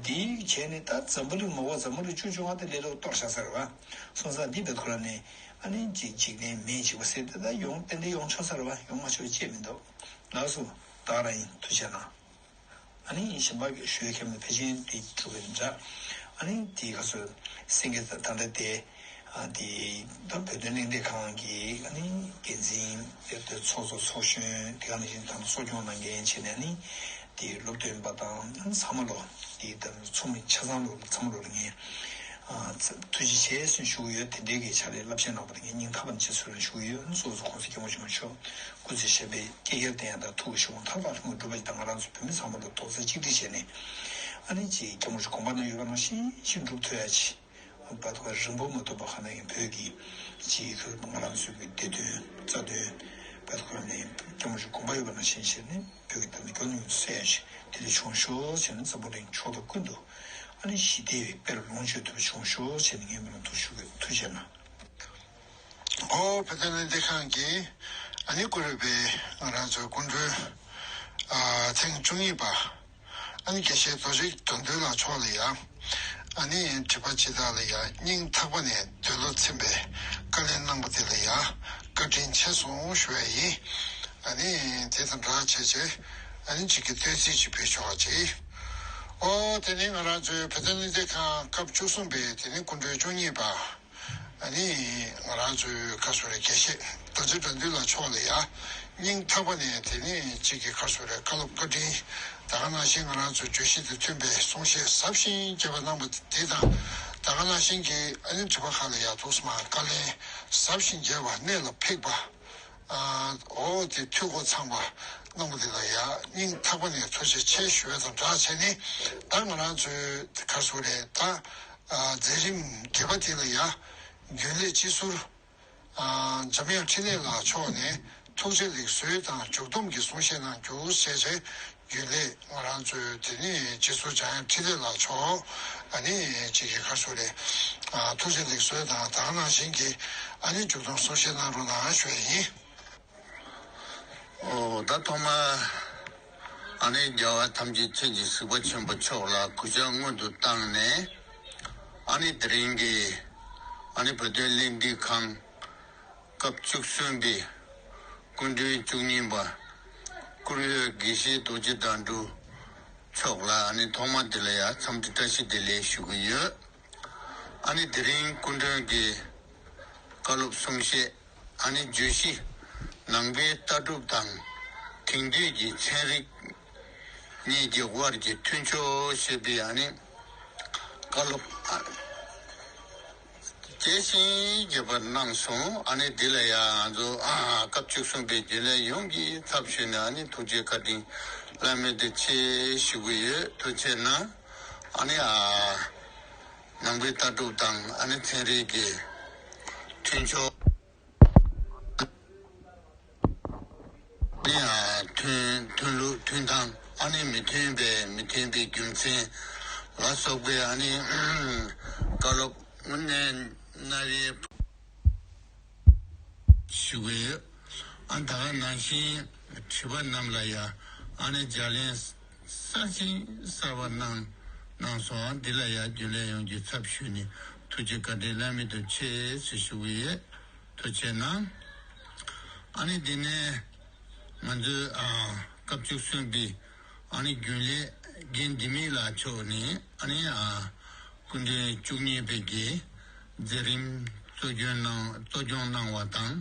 འདི་བྱས་ནས་ད་འཛམ་བུ་གླིང་མ་འོངས་འཛམ་བུ་གླིང་བཅུ་བཅོ་ལྔ་དེ་ལས་ལོག་གཏོར་བཞག་ས་རེད་བ། སོང་ཙང་འདི་བེད་ཁོ་རང་ནས་ཨ་ནི་འཇིག་འཇིག་རྟེན་མེས་འཇིགས་པ་ཟེར་ཏེ་ད་ཡོང་ཏན་ཏན་ཡོང་ཆོག་ས་རེད་བ། ཡོང་མ་ཆོག་ཅེས་མི་འདུག་ལགས་སོ། ད་ག་རང་ཡིན། ཐུགས་རྗེ་གནང་། ཨ་ནི་གཞན་པ་ཞུ་མཁན་ནི་ཕལ་ཆེར་འདི་གྲུབ་པ་ཡིན་འདྲ། ཨ་ནི་དེའི་སྐབས་སུ་སེང་གེ་ད་ལྟ་དེ་ཨ་དེ་ད་བོད་དོན་གླེང་སྟེགས་ཁང་གི་ཨ་ནི་འགན་འཛིན་དེ་ཚོགས་གཙོ་ཚོགས་གཞོན་དེ་ག་ནང་བཞིན་ད་ལྟ་གསོ་སྐྱོང་གནང་མཁན་བྱས་ནས། ཨ་ནི་དེ་སློབ་སྟོན་པ་དང་ཚང་མ་ལོ། དེ་ལྟར་ཚོགས་མི་ཆ་ཚང་ལོ་ཚང་མ་ལོ་ལ་ངས་ཨ་ཐུགས་རྗེ་ཆེ་ཞུ་གི་ཡོད། དེ་འདྲའི་གི་ཕྱག་ལས་རླབས་ཆེན་གནང་བ་དེ་ངས་སྙིང་ཐག་པ་ནས་རྗེས་སུ་ཡི་རང་ཞུ་གི་ཡོད། སོ་སོ་གོང་ས་སྐྱབས་མགོན་ཆེན་པོ་མཆོག་སྐུ་ཚེ་ཞབས་པད་བསྐལ་བརྒྱར་བརྟན་ཡ་དང་། ཐུགས་ཀྱི་བཞེད་དགོངས་མཐའ་ལ་ལྷུན་གྱིས་འགྲུབ་པ་ཞིག་དང་། ང་རང་ཚོ་བོད་མི་ཚང་མ་ལོ་རྡོག་རྩ་གཅིག་སྒྲིལ་བྱས་ནས་ཨ་ནི་ཅིག་སྐྱབས་མགོན་མཆོག་དགོངས་པ་གནང་ཡོད་པ་ནང་བཞིན་ཅིག་འགྲུབ་ཐུབ་ཡ་ཅིག་བར་དུ་རིང་པོ་མ་ཐོགས་པ་ཁ་ན་ཡང་བོད་ཀྱི་སྤྱིའི་ཁུལ་ང་རང་ཚོའི་གི་སྡེ་དོན་རྩ་དོན་བར་དུ་ནས་སྐྱོང་བཞིན་དགོངས་པ་ཡོད་པ་ནང་བཞིན་བྱས་ནས་བོད་ཀྱི་ད་ལྟ་སྐྱོང་ནུས་སུ་ཡང་ཞིག་དེ་ལས་བྱུང་ཤོག་བྱས་ནས་འཛམ་བུ་གླིང་ཕྱོགས་མཐའ་ཀུན་ཏུ་ཨ་ནི་ཞི་བདེ་བའི་དཔལ་ལོངས་སྤྱོད་ཐུབ་པ་བྱུང་ཤོག་བྱས་ནས་ངས་མི་ལ་ཐུགས་ཞུ་གི་ཐུགས་རྗེ་གནང་། ཨོ་བོད་དོན་ལས་འདི་ཁང་གི་ཨ་ནི་བཀུར་འོས་པའི་ང་རང་ཚོའི་སྐུ་མགྲོན་ཨ་ཐེངས་བཅུ་གཉིས་པ། ཨ་ནི་དགེ་བཤེས་རྡོ་རྗེ་དགྲ་འདུལ་ལགས་མཆོག་ལ་ཡང་། ཨ་ནི་བྲིས་པ་ཇི་ལྟར་ལ་ཡང་སྙིང་ཐག་པ་ནས་འདོད་བློ་ཚིམ་པའི་བཀའ་ལན་གནང་པ་དེ་ལ་ཡང་བཀའ་དྲིན་ཆེ་སོང་ཞུ་བ་ཡིན། ཨ་ནི་དེ་དང་སྦྲགས་བྱས་བྱས་ཨ་ནི་གཅིག་གི་བསྟོད་ཚིག་ཅིག་ཕུལ་ཆོག་ཅིག་ཨོ་དེ་ནི་ང་རང་ཚོའི་བོད་དོན་ལས་འཛིན་ཁང་སྐབས་བཅུ་གསུམ་པའི་དེ་ནི་སྐུ་མགྲོན་བཅུ་གཉིས་པ། ཨ་ནི་ང་རང་ཚོའི་ཁ་སོ་རེ་དགེ་བཤེས་རྡོ་རྗེ་དགྲ་འདུལ་ལགས་མཆོག་ལ་ཡང་སྙིང་ཐག་པ་ནས་དེ་ནི་གཅིག་གི་ཁ་སོ་རེ་བཀའ་སློབ་བཀའ་དྲིན་ད་ག་ནང་བཞིན་ང་རང་ཚོའི་བརྗོད་གཞི་དང་མཐུན་པའི་གསུང་བཤད་ཟབ་ཞིང་རྒྱས་པ་གནང་བ་དེ་དང་ད་ག་ནང་བཞིན་གྱི་ཨ་ནི་དྲི་བ་ཁག་ལ་ཡང་ཐུགས་སྨ་བཀའ་ལན་ཟབ་ཞིང་རྒྱས་པ་གནད་ལ་འཕིགས་པ། ཨ་འོ་དེ་འཐུས་སྒོ་ཚང་བ་གནང་བ་དེ་ལ་ཡང་སྙིང་ཐག་པ་ནས་ཐུགས་རྗེ་ཆེ་ཞུ་བ་དང་སྦྲགས་བྱས་ནས་ད་ང་རང་ཚོའི་ཁ་སོ་རེ་ད། མཛད་རིམ་བརྒྱད་པ་དེ་ལ་ཡང་རྒྱུན་ལས་སྤྱི་ཟུར་འཇམ་དབྱངས་འཕྲིན་ལས་ལགས་མཆོག་ནས་ཐུགས་རྗེ་ལེགས་གསོལ་དང་མཇུག་སྡོམ་གྱི་གསུང་བཤད་གནང་རྒྱུ་ཞེས་བྱས་རྒྱུན་ལས་ང་རང་ཚོའི་དེ་ནི་སྤྱི་ཟུར་འཇམ་དབྱངས་འཕྲིན་ལས་ལགས་མཆོག་ཨ་ནི་གཅིག་གི་ཁ་སོ་རེ་ཐུགས་རྗེ་ལེགས་གསོལ་དང་ད་ག་ནང་བཞིན་གྱི་ཨ་ནི་མཇུག་སྡོམ་གསུང་བཤད་གནང་རོགས་གནང་ཞུ་ཡ་ཡིན། ཨོ་ད་ཐོག་མ་ཨ་ནི་རྒྱལ་བ་ཐམས་ཅད་མཁྱེན་ཅིང་གཟིགས་པ་ཆེན་པོ་མཆོག་ལ་གུས་ཕྱག་སྔོན་དུ་བཏང་ནས་ཨ་ནི་དེ་རིང་གི་ཨ་ནི་བོད་དོན་གླེང་སྟེགས་ཁང་སྐབས་བཅུ་གསུམ་པའི་སྐུ་མགྲོན་བཅུ་གཉིས་པ་བཀུར་འོས་དགེ་བཤེས་རྡོ་རྗེ་དགྲ་འདུལ་མཆོག་ལ་ཨ་ནི་ཐོག་མ་དེ་ལ་ཡང་འཚམས་འདྲི་བཀྲ་ཤིས་བདེ་ལེགས་ཞུ་གི་ཡོད། ཨ་ནི་དེ་རིང་སྐུ་མགྲོན་གྱི་བཀའ་སློབ་གསུང་བཤད་ཨ་ནི་བརྗོད་གཞི་ནང་པའི་ལྟ་གྲུབ་དང་དེང་དུས་ཀྱི་ཚན་རིག་གཉིས་ཀྱི་དབར་གྱི་མཐུན་ཕྱོགས་ཞེས་པའི་ཨ་ནི་བཀའ་སློབ་ཨ་དེ་བཞིན་རྒྱས་པར་གནང་སོང་། ཨ་ནི་འདི་ལ་ཡང་ང་ཚོ་ཨ་སྐབས་བཅུ་གསུམ་པའི་རྒྱུན་ལས་ཡོངས་ཀྱི་ཚབ་ཞུས་ནས་ཨ་ནི་ཐུགས་རྗེ་བཀའ་དྲིན་བླ་མེད་དུ་ཆེ་ཞུ་གི་ཡོད། ཐུགས་རྗེ་གནང་། ཨ་ནི་ཨ་ནང་པའི་ལྟ་གྲུབ་དང་ཨ་ནི་ཚན་རིག་གི་མཐུན་ཕྱོགས། ཨ་ནི་ཨ་མཐུན་མཐུན་ལུགས་མཐུན་སྟངས་ཨ་ནི་མི་མཐུན་པའི་མི་མཐུན་པའི་རྒྱུ་མཚན་ལ་སོགས་པའི་ཨ་ནི་བཀའ་སློབ་དངོས་གནས་རྣ་བའི་ཞུ་གི་ཡོད། ཨ་ད་ག་ནང་བཞིན་དྲི་བ་རྣམས་ལ་ཡང་ཨ་ནི་ལྗགས་ལན་གསར་ཞིང་གསར་བ་གནང་གནང་སོང་། ཨ་འདི་ལ་ཡང་རྒྱུན་ལས་ཡོངས་ཀྱི་ཚབ་ཞུས་ནས་ཐུགས་རྗེ་བཀའ་དྲིན་བླ་མེད་དུ་ཆེ་ཞེས་ཞུ་གི་ཡོད། ཐུགས་རྗེ་གནང་། ཨ་ནི་འདི་ནས་ང་ཚོའི་ཨ་སྐབས་བཅུ་གསུམ་པའི་ཨ་ནི་རྒྱུན་ལས་རྒན་ལྡེ་མིག་ལགས་མཆོག་ནས་ཨ་ནི་ཨ་སྐུ་མགྲོན་བཅུ་གཉིས་པའི་གི་མཛད་རིམ་གཙོ་སྐྱོང་གནང་གཙོ་སྐྱོང་གནང་བ་དང་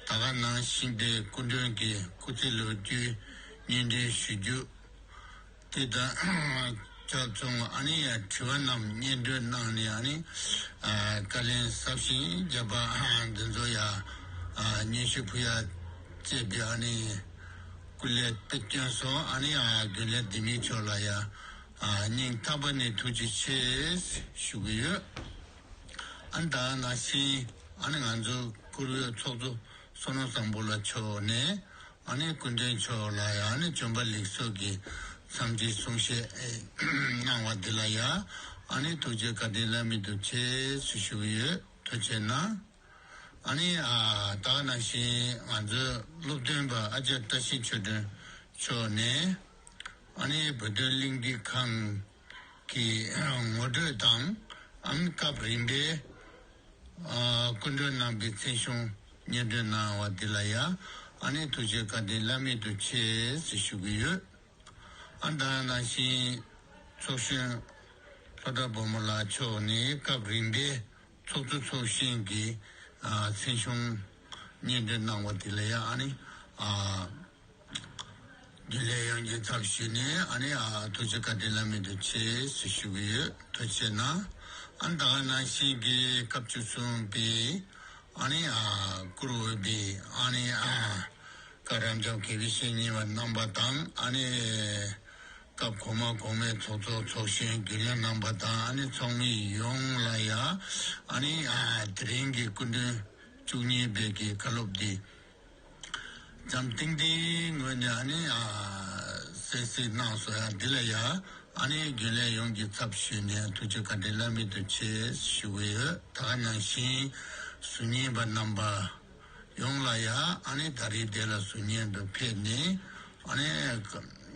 ད་ག་ནང་བཞིན་པའི་སྐུ་མགྲོན་གྱི་སྐུ་ཚེ་ལོ་རྒྱུས་སྙན་སྒྲོན་ཞུ་རྒྱུ། དེ་དང་ཕྱོགས་མཚུངས་ཨ་ནི་ཡང་དྲི་བ་རྣམས་སྙན་སྒྲོན་གནང་ནས་ཨ་ནི་ཨ་བཀའ་ལན་ཟབ་ཞིང་རྒྱས་པ་འདི་ཚོ་ཡང་ཨ་སྙན་ཞུ་ཕུལ་ཡ་བཅས་པའི་ཨ་ནི་སྐུ་ལས་དཔེ་བསྐྱོན་སོང་། ཨ་ནི་ཨ་རྒྱུན་ལས་ལྡེ་མིག་མཆོག་ལ་ཡང་ཨ་སྙིང་ཐག་པ་ནས་ཐུགས་རྗེ་ཆེ་ཞུ་གི་ཡོད། ཨ་ནི་ད་ནང་བཞིན་ཨ་ནི་ང་ཚོ་བཀུར་འོས་ཚོགས་གཙོ་བསོད་ནམས་བཟང་པོ་ལགས་མཆོག་ནས་ཨ་ནི་སྐུ་མགྲོན་མཆོག་ལ་ཡང་ཨ་ནི་བྱོན་པ་ལེགས་སོ་གི་འཚམས་འདྲི་གསུང་བཤད་གནང་བ་འདི་ལ་ཡང་ཨ་ནི་ཐུགས་རྗེ་བཀའ་དྲིན་བླ་མེད་དུ་ཆེ་ཞུ་ཞུ་གི་ཡོད། ཐུགས་རྗེ་གནང་། ཨ་ནི་ཨ་ད་ག་ནང་བཞིན་ང་ཚོའི་སློབ་སྟོན་པ་ཨ་ཅག་བཀྲ་ཤིས་ཆོས་སྒྲོན་མཆོག་ནས་ཨ་ནི་བོད་དོན་གླེང་སྟེགས་ཁང་གི་ངོ་སྤྲོད་དང་ཨ་ནི་སྐབས་རིམ་པའི་ཨ་སྐུ་མགྲོན་རྣམ་པའི་མཚན་གཞུང་སྙན་སྒྲོན་གནང་བ་འདི་ལ་ཡང་ཨ་ནི་ཐུགས་རྗེ་བཀའ་དྲིན་བླ་མེད་དུ་ཆེ་ཞེས་ཞུ་གི་ཡོད། ཨ་ད་ག་ནང་བཞིན་ཚོགས་གཞོན་ལྷོ་བྲག་བུ་མོ་ལགས་མཆོག་ནས་སྐབས་རིམ་པའི་ཚོགས་གཙོ་ཚོགས་གཞོན་གྱི་ཨ་མཚན་གཞུང་སྙན་སྒྲོན་གནང་བ་དེ་ལ་ཡང་ཨ་ནི་ཨ་རྒྱུན་ལས་ཡོངས་ཀྱི་ཚབ་ཞུས་ནས་ཨ་ནི་ཨ་ཐུགས་རྗེ་བཀའ་དྲིན་བླ་མེད་དུ་ཆེ་ཞེས་ཞུ་གི་ཡོད། ཐུགས་རྗེ་གནང་། ཨ་ད་ག་ནང་བཞིན་གྱི་སྐབས་བཅུ་གསུམ་པའི་ཨ་ནི་ཨ་བཀུར་འོས་པའི་ཨ་ནི་ཨ་བཀའ་རབ་འབྱམས་དགེ་བའི་བཤེས་གཉེན་པ་རྣམ་པ་དང་ཨ་ནི་ སྐབས་གོང་མ་གོང་མའི་ཚོགས་གཙོ་ཚོགས་གཞོན་རྒྱུན་ལས་རྣམ་པ་དང་ཨ་ནི་ཚོགས་མི་ཡོངས་ལ་ཡ་ཨ་ནི་ཨ་དེ་རིང་གི་སྐུ་མགྲོན་བཅུ་གཉིས་པའི་གི་བཀའ་སློབ་འདི་འཇམ་ཐིང་ཐིང་ངོས་ནས་ཨ་ནི་ཨ་གསན་གཟིགས་གནང་སོང་ཡ། འདི་ལ་ཡ་ཨ་ནི་རྒྱུན་ལས་ཡོངས་ཀྱི་ཚབ་ཞུས་ནས་ཐུགས་རྗེ་བཀའ་དྲིན་བླ་མེད་དུ་ཆེ་ཞུ་གི་ཡོད། ད་ག་ནང་བཞིན་ཟུར་ཉན་པ་རྣམ་པ་ཡོངས་ལ་ཡ་ཨ་ནི་ད་རེས་དེ་ལ་ཟུར་ཉན་དུ་ཕེབས་ནས་ཨ་ནི་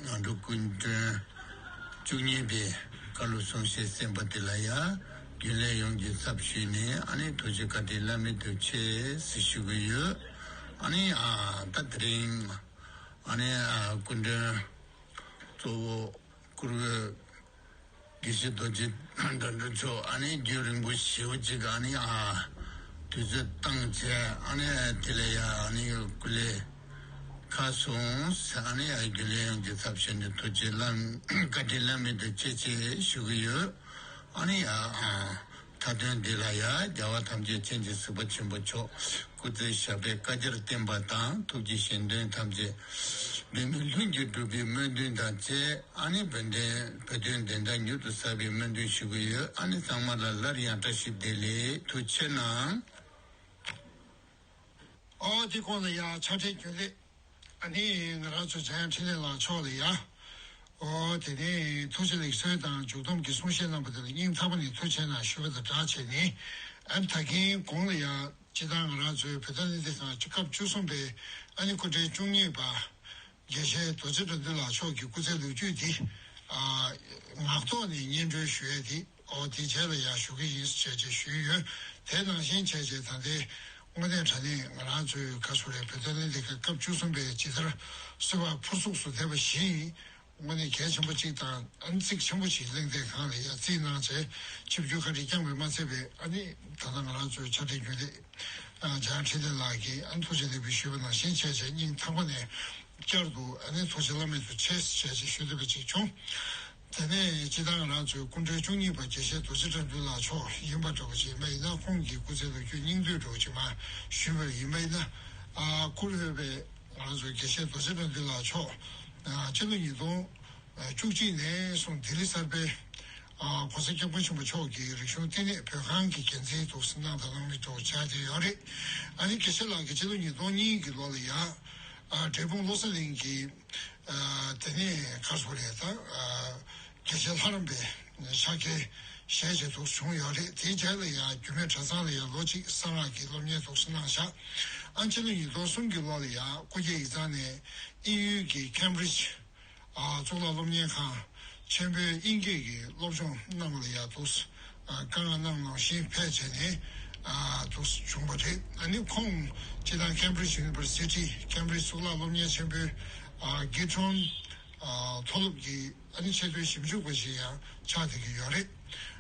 ང་ཚོ་སྐུ་མགྲོན་བཅུ་གཉིས་པའི་བཀའ་སློབ་གསུང་བཤད་གསན་པ་དེ་ལ་ཡ་རྒྱུན་ལས་ཡོངས་ཀྱི་ཚབ་ཞུས་ནས་ཨ་ནི་ཐུགས་རྗེ་བཀའ་དྲིན་བླ་མེད་དུ་ཆེ་ཟེར་ཞུ་གི་ཡོད། ཨ་ནི་ཨ་ད་དེ་རིང་ཨ་ནི་ཨ་སྐུ་མགྲོན་གཙོ་བོ་བཀུར་འོས་དགེ་བཤེས་རྡོ་རྗེ་དགྲ་འདུལ་མཆོག་ཨ་ནི་རྒྱུན་རིང་པོ་ཞེ་པོ་ཅིག་ཨ་ནི་ཨ་དུས་ཚོད་བཏང་བྱས་ཨ་ནི་དེ་ལ་ཡ་ཨ་ནི་སྐུ་ལས་ཁག་སོང་ཟེར་ཨ་ནི་ཨ་རྒྱུན་ལས་ཡོངས་ཀྱི་ཚབ་བྱས་ནས་ཐུགས་རྗེ་བླ་བཀའ་དྲིན་བླ་མེད་དུ་ཆེ་ཆེ་ཞུ་གི་ཡོད། ཨ་ནི་ཨ་ཨ་མཐའ་དོན་འདི་ལ་ཡ་རྒྱལ་བ་ཐམས་ཅད་མཁྱེན་ཅིང་གཟིགས་པ་ཆེན་པོ་མཆོག་སྐུ་ཚེ་ཞབས་པད་བསྐལ་བརྒྱར་བརྟན་པ་དང་ཐུགས་ཀྱི་གཞན་དོན་ཐམས་ཅད་འབད་མེད་ལྷུན་གྱིས་གྲུབ་པའི་སྨོན་འདུན་དང་བཅས་ཨ་ནི་བོད་དོན་བོད་དོན་བདེན་མཐའ་མྱུར་དུ་གསལ་བའི་སྨོན་འདུན་ཞུ་གི་ཡོད། ཨ་ནི་ཚང་མ་ལ་སླར་ཡང་བཀྲ་ཤིས་བདེ་ལེགས། ཐུགས་རྗེ་གནང་། ཨོ་དེ་གོང་ལ་ཡ་ཕྱག་སྦྲེལ་རྒྱུན་ལས་ཨ་ནི་ང་རང་ཚོ་འཇམ་དབྱངས་འཕྲིན་ལས་ལགས་མཆོག་ལ་ཡ། ཨོ་དེ་ནས་ཐུགས་རྗེ་ལེགས་གསོལ་དང་མཇུག་སྡོམ་གྱི་གསུང་བཤད་གནང་པ་དེ་ལ་སྙིང་ཐག་པ་ནས་ཐུགས་རྗེ་གནང་ཞུ་བ་དང་སྦྲགས་བྱས་ནས་ཨ་ནི་ད་གིན་གོང་ལ་ཡ། སྤྱིར་བཏང་ང་རང་ཚོའི་བོད་དོན་གླེང་སྟེགས་ཁང་སྐབས་བཅུ་གསུམ་པའི་ཨ་ནི་སྐུ་ཕྲེང་བཅུ་གཉིས་པ་དགེ་བཤེས་རྡོ་རྗེ་དགྲ་འདུལ་ལགས་མཆོག་གི་སྐུ་ཚེའི་ལོ་རྒྱུས་འདི་ཨ་ངག་ཐོག་ནས་སྙན་སྒྲོན་ཞུ་ཡས་འདི་ཨོ་དེ་རྗེས་ལ་ཡང་ཞུ་གི་ཡིན་ཟེར་བྱས་ཞུས་ཡོད། དེ་ནང་བཞིན་བྱས་བྱས་ད་ལྟའི་དངོས་གནས་དྲང་གནས་ང་རང་ཚོའི་ག་ཚོད་རེད་བོད་དོན་གླེང་སྟེགས་ཁང་སྐབས་བཅུ་གསུམ་པའི་ཇི་ལྟར་གསོལ་བ་ཕུར་གཟུགས་སུ་བསྡད་པ་བཞིན། དངོས་གནས་གལ་ཆེན་པོ་གཅིག་དང་ཨ་ནི་ཚིག་ཆེན་པོ་ཞིག་གླེང་སྟེགས་ཁང་ལ་ཡ་རྩིས་གནང་བྱས་ཆིབས་བསྒྱུར་བཀའ་དྲིན་བསྐྱངས་པས་མ་ཚད་པའི་ཨ་ནི་ད་ལྟ་ང་རང་ཚོའི་ཕྱག་སྦྲེལ་རྒྱུན་ལས་འཇམ་དབྱངས་འཕྲིན་ལས་ལགས་ཀྱིས་ཨ་ནི་ཐུགས་རྗེ་ལེགས་འབུལ་ཞུས་པ་ནང་བཞིན་བྱས་བྱས་སྙིང་ཐག་པ་ནས་བསྐྱར་དུ་ཨ་ནི་ཐུགས་རྗེ་བླ་མེད་དུ་ཆེ་ཟེར་བྱས་བྱས་ཞུ་འདོད་པ་ཅིག་བྱུང་། དེ་ནས་སྤྱིར་བཏང་ང་རང་ཚོའི་སྐུ་མགྲོན་བཅུ་གཉིས་པ་དགེ་བཤེས་རྡོ་རྗེ་དགྲ་འདུལ་ལགས་མཆོག་ཡིན་པ་འདྲ་བོ་ཅིག་ཡིན་པ་ཡིན་ན་ཁོང་གི་སྐུ་ཚེ་ལོ་རྒྱུས་སྙིང་བསྡུས་འདྲ་བོ་ཅིག་མར་ཞུས་པ་ཡིན་པ་ཡིན་ན་ཨ་བཀུར་འོས་པའི་ང་རང་ཚོའི་དགེ་བཤེས་རྡོ་རྗེ་དགྲ་འདུལ་ལགས་མཆོག་ཨ་ཕྱི་ལོ་ཉིས་སྟོང་བཅུ་གཅིག་ནས་བཟུང་ལྡི་ལི་གསར་པའི་ཨ་༸གོང་ས་༸སྐྱབས་མགོན་ཆེན་པོ་མཆོག་གི་རིག་གཞུང་བསྟི་གནས་བོད་ཁང་གི་འགན་འཛིན་དུ་གནང་དང་གནང་མུས་ཐོག་བྱས་ཏེ་ཡོད་རེད། ཨ་ནི་དགེ་བཤེས་ལགས་ཀྱིས་ཕྱི་ལོ་ཉིས་སྟོང་གཉིས་ཀྱི་ལོ་ལ་ཡང་ཨ་འབྲས་སྤུངས་བློ་གསལ་གླིང་གི་ཨ་དེ་ནས་ག་རེ་ཟེར་དགོས་རེད་ད་ཨ་དགེ་བཤེས་ལྷ་རམས་པའི་ཕྱག་འཁྱེར་ཞལ་བཞེས་འདུག་བྱུང་ཡོད་རེད། དེའི་རྗེས་ལ་ཡང་རྒྱུད་སྨད་གྲྭ་ཚང་ལ་ཡང་ལོ་གཅིག་གསང་སྔགས་ཀྱི་སློབ་གཉེར་འདུག་གནང་བཞག་ཨ་ཕྱི་ལོ་ཉིས་སྟོང་གསུམ་གྱི་ལོ་ལ་ཡང་སྐུ་སྐྱེ་ཡིག་ཚང་ནས་དབྱིན་ཡུལ་གྱི་ཁེམ་བྷྲིཇ་ཨ་གཙུག་ལག་སློབ་གཉེར་ཁང་ཆེན་པོའི་དབྱིན་སྐད་ཀྱི་སློབ་སྦྱོང་གནང་བ་ལ་ཡང་འདུག་ཨ་བཀའ་མངགས་གནང་ནང་བཞིན་ཕེབས་བྱས་ནས་ཨ་འདུག་བྱུང་བ་རེད། ཨ་ནི་ཁོང་སྤྱིར་བཏང་Cambridge University་ཁེམ་བྷྲིཇ་གཙུག་ལག་སློབ་གཉེར་ཆེན་པོའི་ཨ་Girton་ཨ་མཐོ་སློབ་ཀྱི་ཨ་ནི་ཆེས་མཐོའི་ཞིབ་འཇུག་པ་ཞིག་ཡང་ཆགས་བསྡད་ཀྱི་ཡོད་རེད།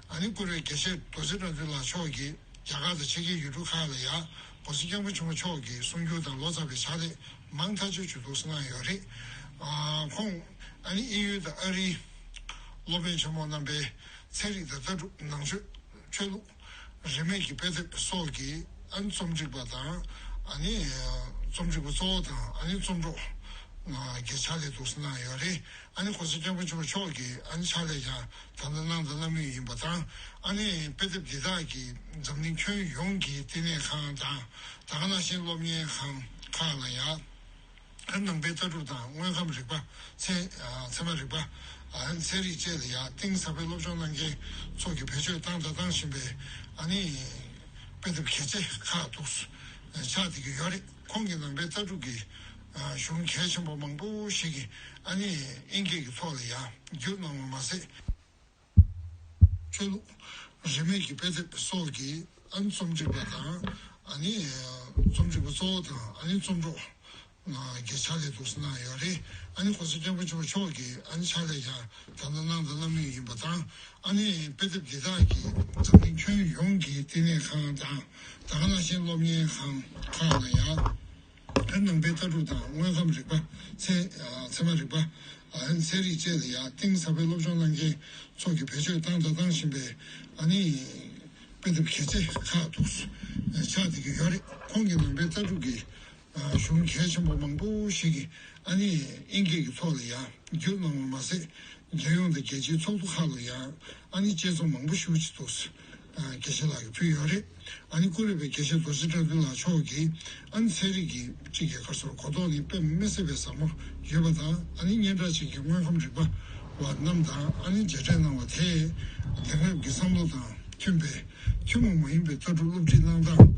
ཨ་ནི་བཀུར་འོས་དགེ་བཤེས་རྡོ་རྗེ་དགྲ་འདུལ་ལགས་མཆོག་གིས་རྒྱ་གར་དང་ཕྱི་རྒྱལ་ཡུལ་གྲུ་ཁག་ལ་ཡང་༸གོང་ས་༸སྐྱབས་མགོན་ཆེན་པོ་མཆོག་གི་གསུང་སྒྱུར་དང་ལོ་ཙཱ་བའི་ཕྱག་ལས་མང་ཐག་ཆོད་ཅིག་འདུག་གནང་ཡོད་རེད། ཨ་ཁོང་ཨ་ནི་དབྱིན་ཡུལ་དང་ཨ་རིའི་སློབ་དཔོན་ཆེན་མོ་རྣམ་པའི་ཚན་རིག་དང་ལྟ་གྲུབ་ནང་ཆོས་ཆོས་ལུགས། རིས་མེད་ཀྱི་དཔེ་དེབ་སོགས་ཀྱི་ཨ་ནི་རྩོམ་སྒྲིག་པ་དང་ཨ་ནི་རྩོམ་སྒྲིག་པ་གཙོ་བོ་དང་ཨ་ནི་རྩོམ་སྒྲོག་གི་ཕྱག་ལས་འདུག་སེ་གནང་ཡོད་རེད། ཨ་ནི་༸གོང་ས་༸སྐྱབས་མགོན་ཆེན་པོ་མཆོག་གིས་ཨ་ནི་ཕྱག་ལས་ཀྱང་ད་ལྟ་གནང་དང་གནང་མུས་ཡིན་པ་དང་ཨ་ནི་དཔེ་དེབ་འདི་དག་གིས་འཛམ་གླིང་ཁྱོན་ཡོངས་ཀྱི་བསྟི་གནས་ཁང་དང་ད་ག་ནང་བཞིན་སློབ་གཉེར་ཁང་ཁག་ལ་ཡང་། ནང་པའི་ལྟ་གྲུབ་དང་དངོས་ཁམས་རིག་པ། ཚད་ཚད་མ་རིག་པ། ཚན་རིག་བཅས་ལ་ཡང་གཏིང་ཟབ་པའི་སློབ་སྦྱོང་གནང་མཁན་ཚོ་གིས་བེད་སྤྱོད་བཏང་དང་བཏང་བཞིན་པའི་ཨ་ནི་དཔེ་དེབ་གལ་ཆེ་ཁག་འདུག་ཆགས་བསྡད་ཀྱི་ཡོད་རེད། ཁོང་གིས་ནང་པའི་ལྟ་གྲུབ་ཀྱི་གཞུང་གལ་ཆེན་པོ་མང་པོ་ཞིག་གི་ཨ་ནི་དབྱིན་སྐད་ཀྱི་ཐོག་ལ་ཡང་བསྒྱུར་གནང་བ་མ་ཟད། ཆོས་ལུགས་རིས་མེད་ཀྱི་དཔེ་དེབ་སོགས་ཀྱི་ཨ་ནི་རྩོམ་སྒྲིག་པ་དང་ཨ་ནི་རྩོམ་སྒྲིག་པ་གཙོ་བོ་དང་ཨ་ནི་རྩོམ་སྒྲོག་གི་ཕྱག་ལས་འདུག་སེ་གནང་ཡོད་རེད། ཨ་ནི་༸གོང་ས་༸སྐྱབས་མགོན་ཆེན་པོ་མཆོག་གིས་ཨ་ནི་ཕྱག་ལས་ཀྱང་ད་ལྟ་གནང་དང་གནང་མུས་ཡིན་པ་དང་ཨ་ནི་དཔེ་དེབ་འདི་དག་གིས་འཛམ་གླིང་ཁྱོན་ཡོངས་ཀྱི་བསྟི་གནས་ཁང་དང་ད་ག་ནང་བཞིན་སློབ་གཉེར་ཁང་ཁག་ལ་ཡང་། ནང་པའི་ལྟ་གྲུབ་དང་དངོས་ཁམས་རིག་པ། ཚད་ཚད་མ་རིག་པ། ཚན་རིག་བཅས་ལ་ཡང་གཏིང་ཟབ་པའི་སློབ་སྦྱོང་གནང་མཁན་ཚོ་གིས་བེད་སྤྱོད་བཏང་དང་བཏང་བཞིན་པའི་ཨ་ནི་དཔེ་དེབ་གལ་ཆེ་ཁག་འདུག་ཆགས་བསྡད་ཀྱི་ཡོད་རེད། ཁོང་གིས་ནང་པའི་ལྟ་གྲུབ་ཀྱི་གཞུང་གལ་ཆེན་པོ་མང་པོ་ཞིག་གི་ཨ་ནི་དབྱིན་སྐད་ཀྱི་ཐོག་ལ་ཡང་བསྒྱུར་གནང་བ་མ་ཟད། རྒྱལ་ཡོངས་དང་རྒྱལ་སྤྱིའི་ཚོགས་འདུ་ཁག་ལ་ཡང་ཨ་ནི་དཔྱད་རྩོམ་མང་པོ་ཞེ་པོ་ཅིག་འདུག་ཨ་དགེ་བཤེས་ལགས་ཀྱིས་ཕུལ་ཡོད་རེད། ཨ་ནི་སྐུ་རིམ་པའི་དགེ་བཤེས་རྡོ་རྗེ་དགྲ་འདུལ་ལགས་མཆོག་གིས་ཨ་ནི་ཚན་རིག་གི་གཅིག་གི་ག་རེ་ཟེར་གོ་རྟོགས་ནི་དཔེ་མི་སྲིད་པའི་ཟབ་མོ་ཡོད་པ་དང་། ཨ་ནི་སྙན་གྲགས་ཅན་གྱི་དངོས་ཁམས་རིག་པ་བ་རྣམས་དང་ཨ་ནི་མཇལ་འཕྲད་གནང་བ་དེས་དེང་རབས་ཀྱི་བསམ་བློ་དང་མཐུན་པའི་ཐུན་མོང་མ་ཡིན་པའི་ལྟ་གྲུབ་སློབ་ཁྲིད་གནང་སྟངས་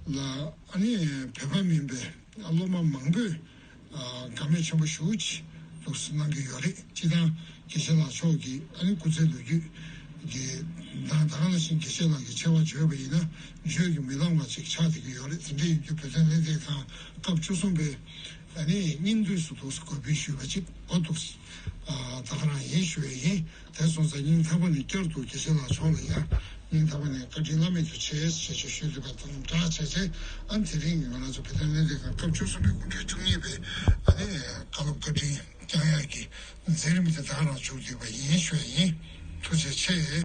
ལ་ཨ་ནི་བོད་པ་མིན་པའི་སློབ་མ་མང་པོས་དགའ་མོས་ཆེན་པོ་ཞེ་པོ་ཅིག་འདུག་སེ་གནང་གི་ཡོད་རེད། སྤྱིར་བཏང་དགེ་བཤེས་ལགས་མཆོག་གི་ཨ་ནི་སྐུ་ཚེའི་ལོ་རྒྱུས་ཀྱི་དང་ད་ག་ནང་བཞིན་དགེ་བཤེས་ལགས་ཀྱི་ཆེ་བ་བརྗོད་པ་ཡིན་ན་བརྗོད་ཀྱིས་མི་ལང་བ་ཅིག་ཆགས་བསྡད་ཀྱི་ཡོད་རེད། དེ་འདྲ་ཡིན་དུས་བོད་དོན་ལས་འཛིན་ཁང་སྐབས་བཅུ་གསུམ་པའི་ཨ་ནི་སྙིང་བསྡུས་སུ་འདུག་སེ་གོ་སྤེལ་ཞུས་པ་ཅིག་འོ་འདུག་སེ་ད་ག་རང་ཡིན་ཞུ་ཡས་ཡིན། དེ་སོང་ཙང་སྙིང་ཐག་པ་ནས་བསྐྱར་དུ་དགེ་བཤེས་ལགས་མཆོག་ལ་ཡང་སྙིང་ཐག་པ་ནས་བཀའ་དྲིན་བླ་མེད་དུ་ཆེ་ཞེས་ཞུ་འདོད་པ་དང་སྦྲགས་བྱས་རྗེས་ཨ་ནི་དེ་རིང་གི་ང་རང་ཚོ་བོད་དོན་ལས་འཛིན་ཁང་སྐབས་བཅུ་གསུམ་པའི་དགུང་གྲངས་བཅུ་གཉིས་པའི་ཨ་ནི་བཀའ་སློབ་བཀའ་དྲིན་བསྐྱང་ཡག་གི་མཛད་རིམ་དེ་ད་ག་རང་མཇུག་བསྡུས་པ་ཡིན་ཞུ་ཡས་ཡིན། ཐུགས་རྗེ་ཆེ།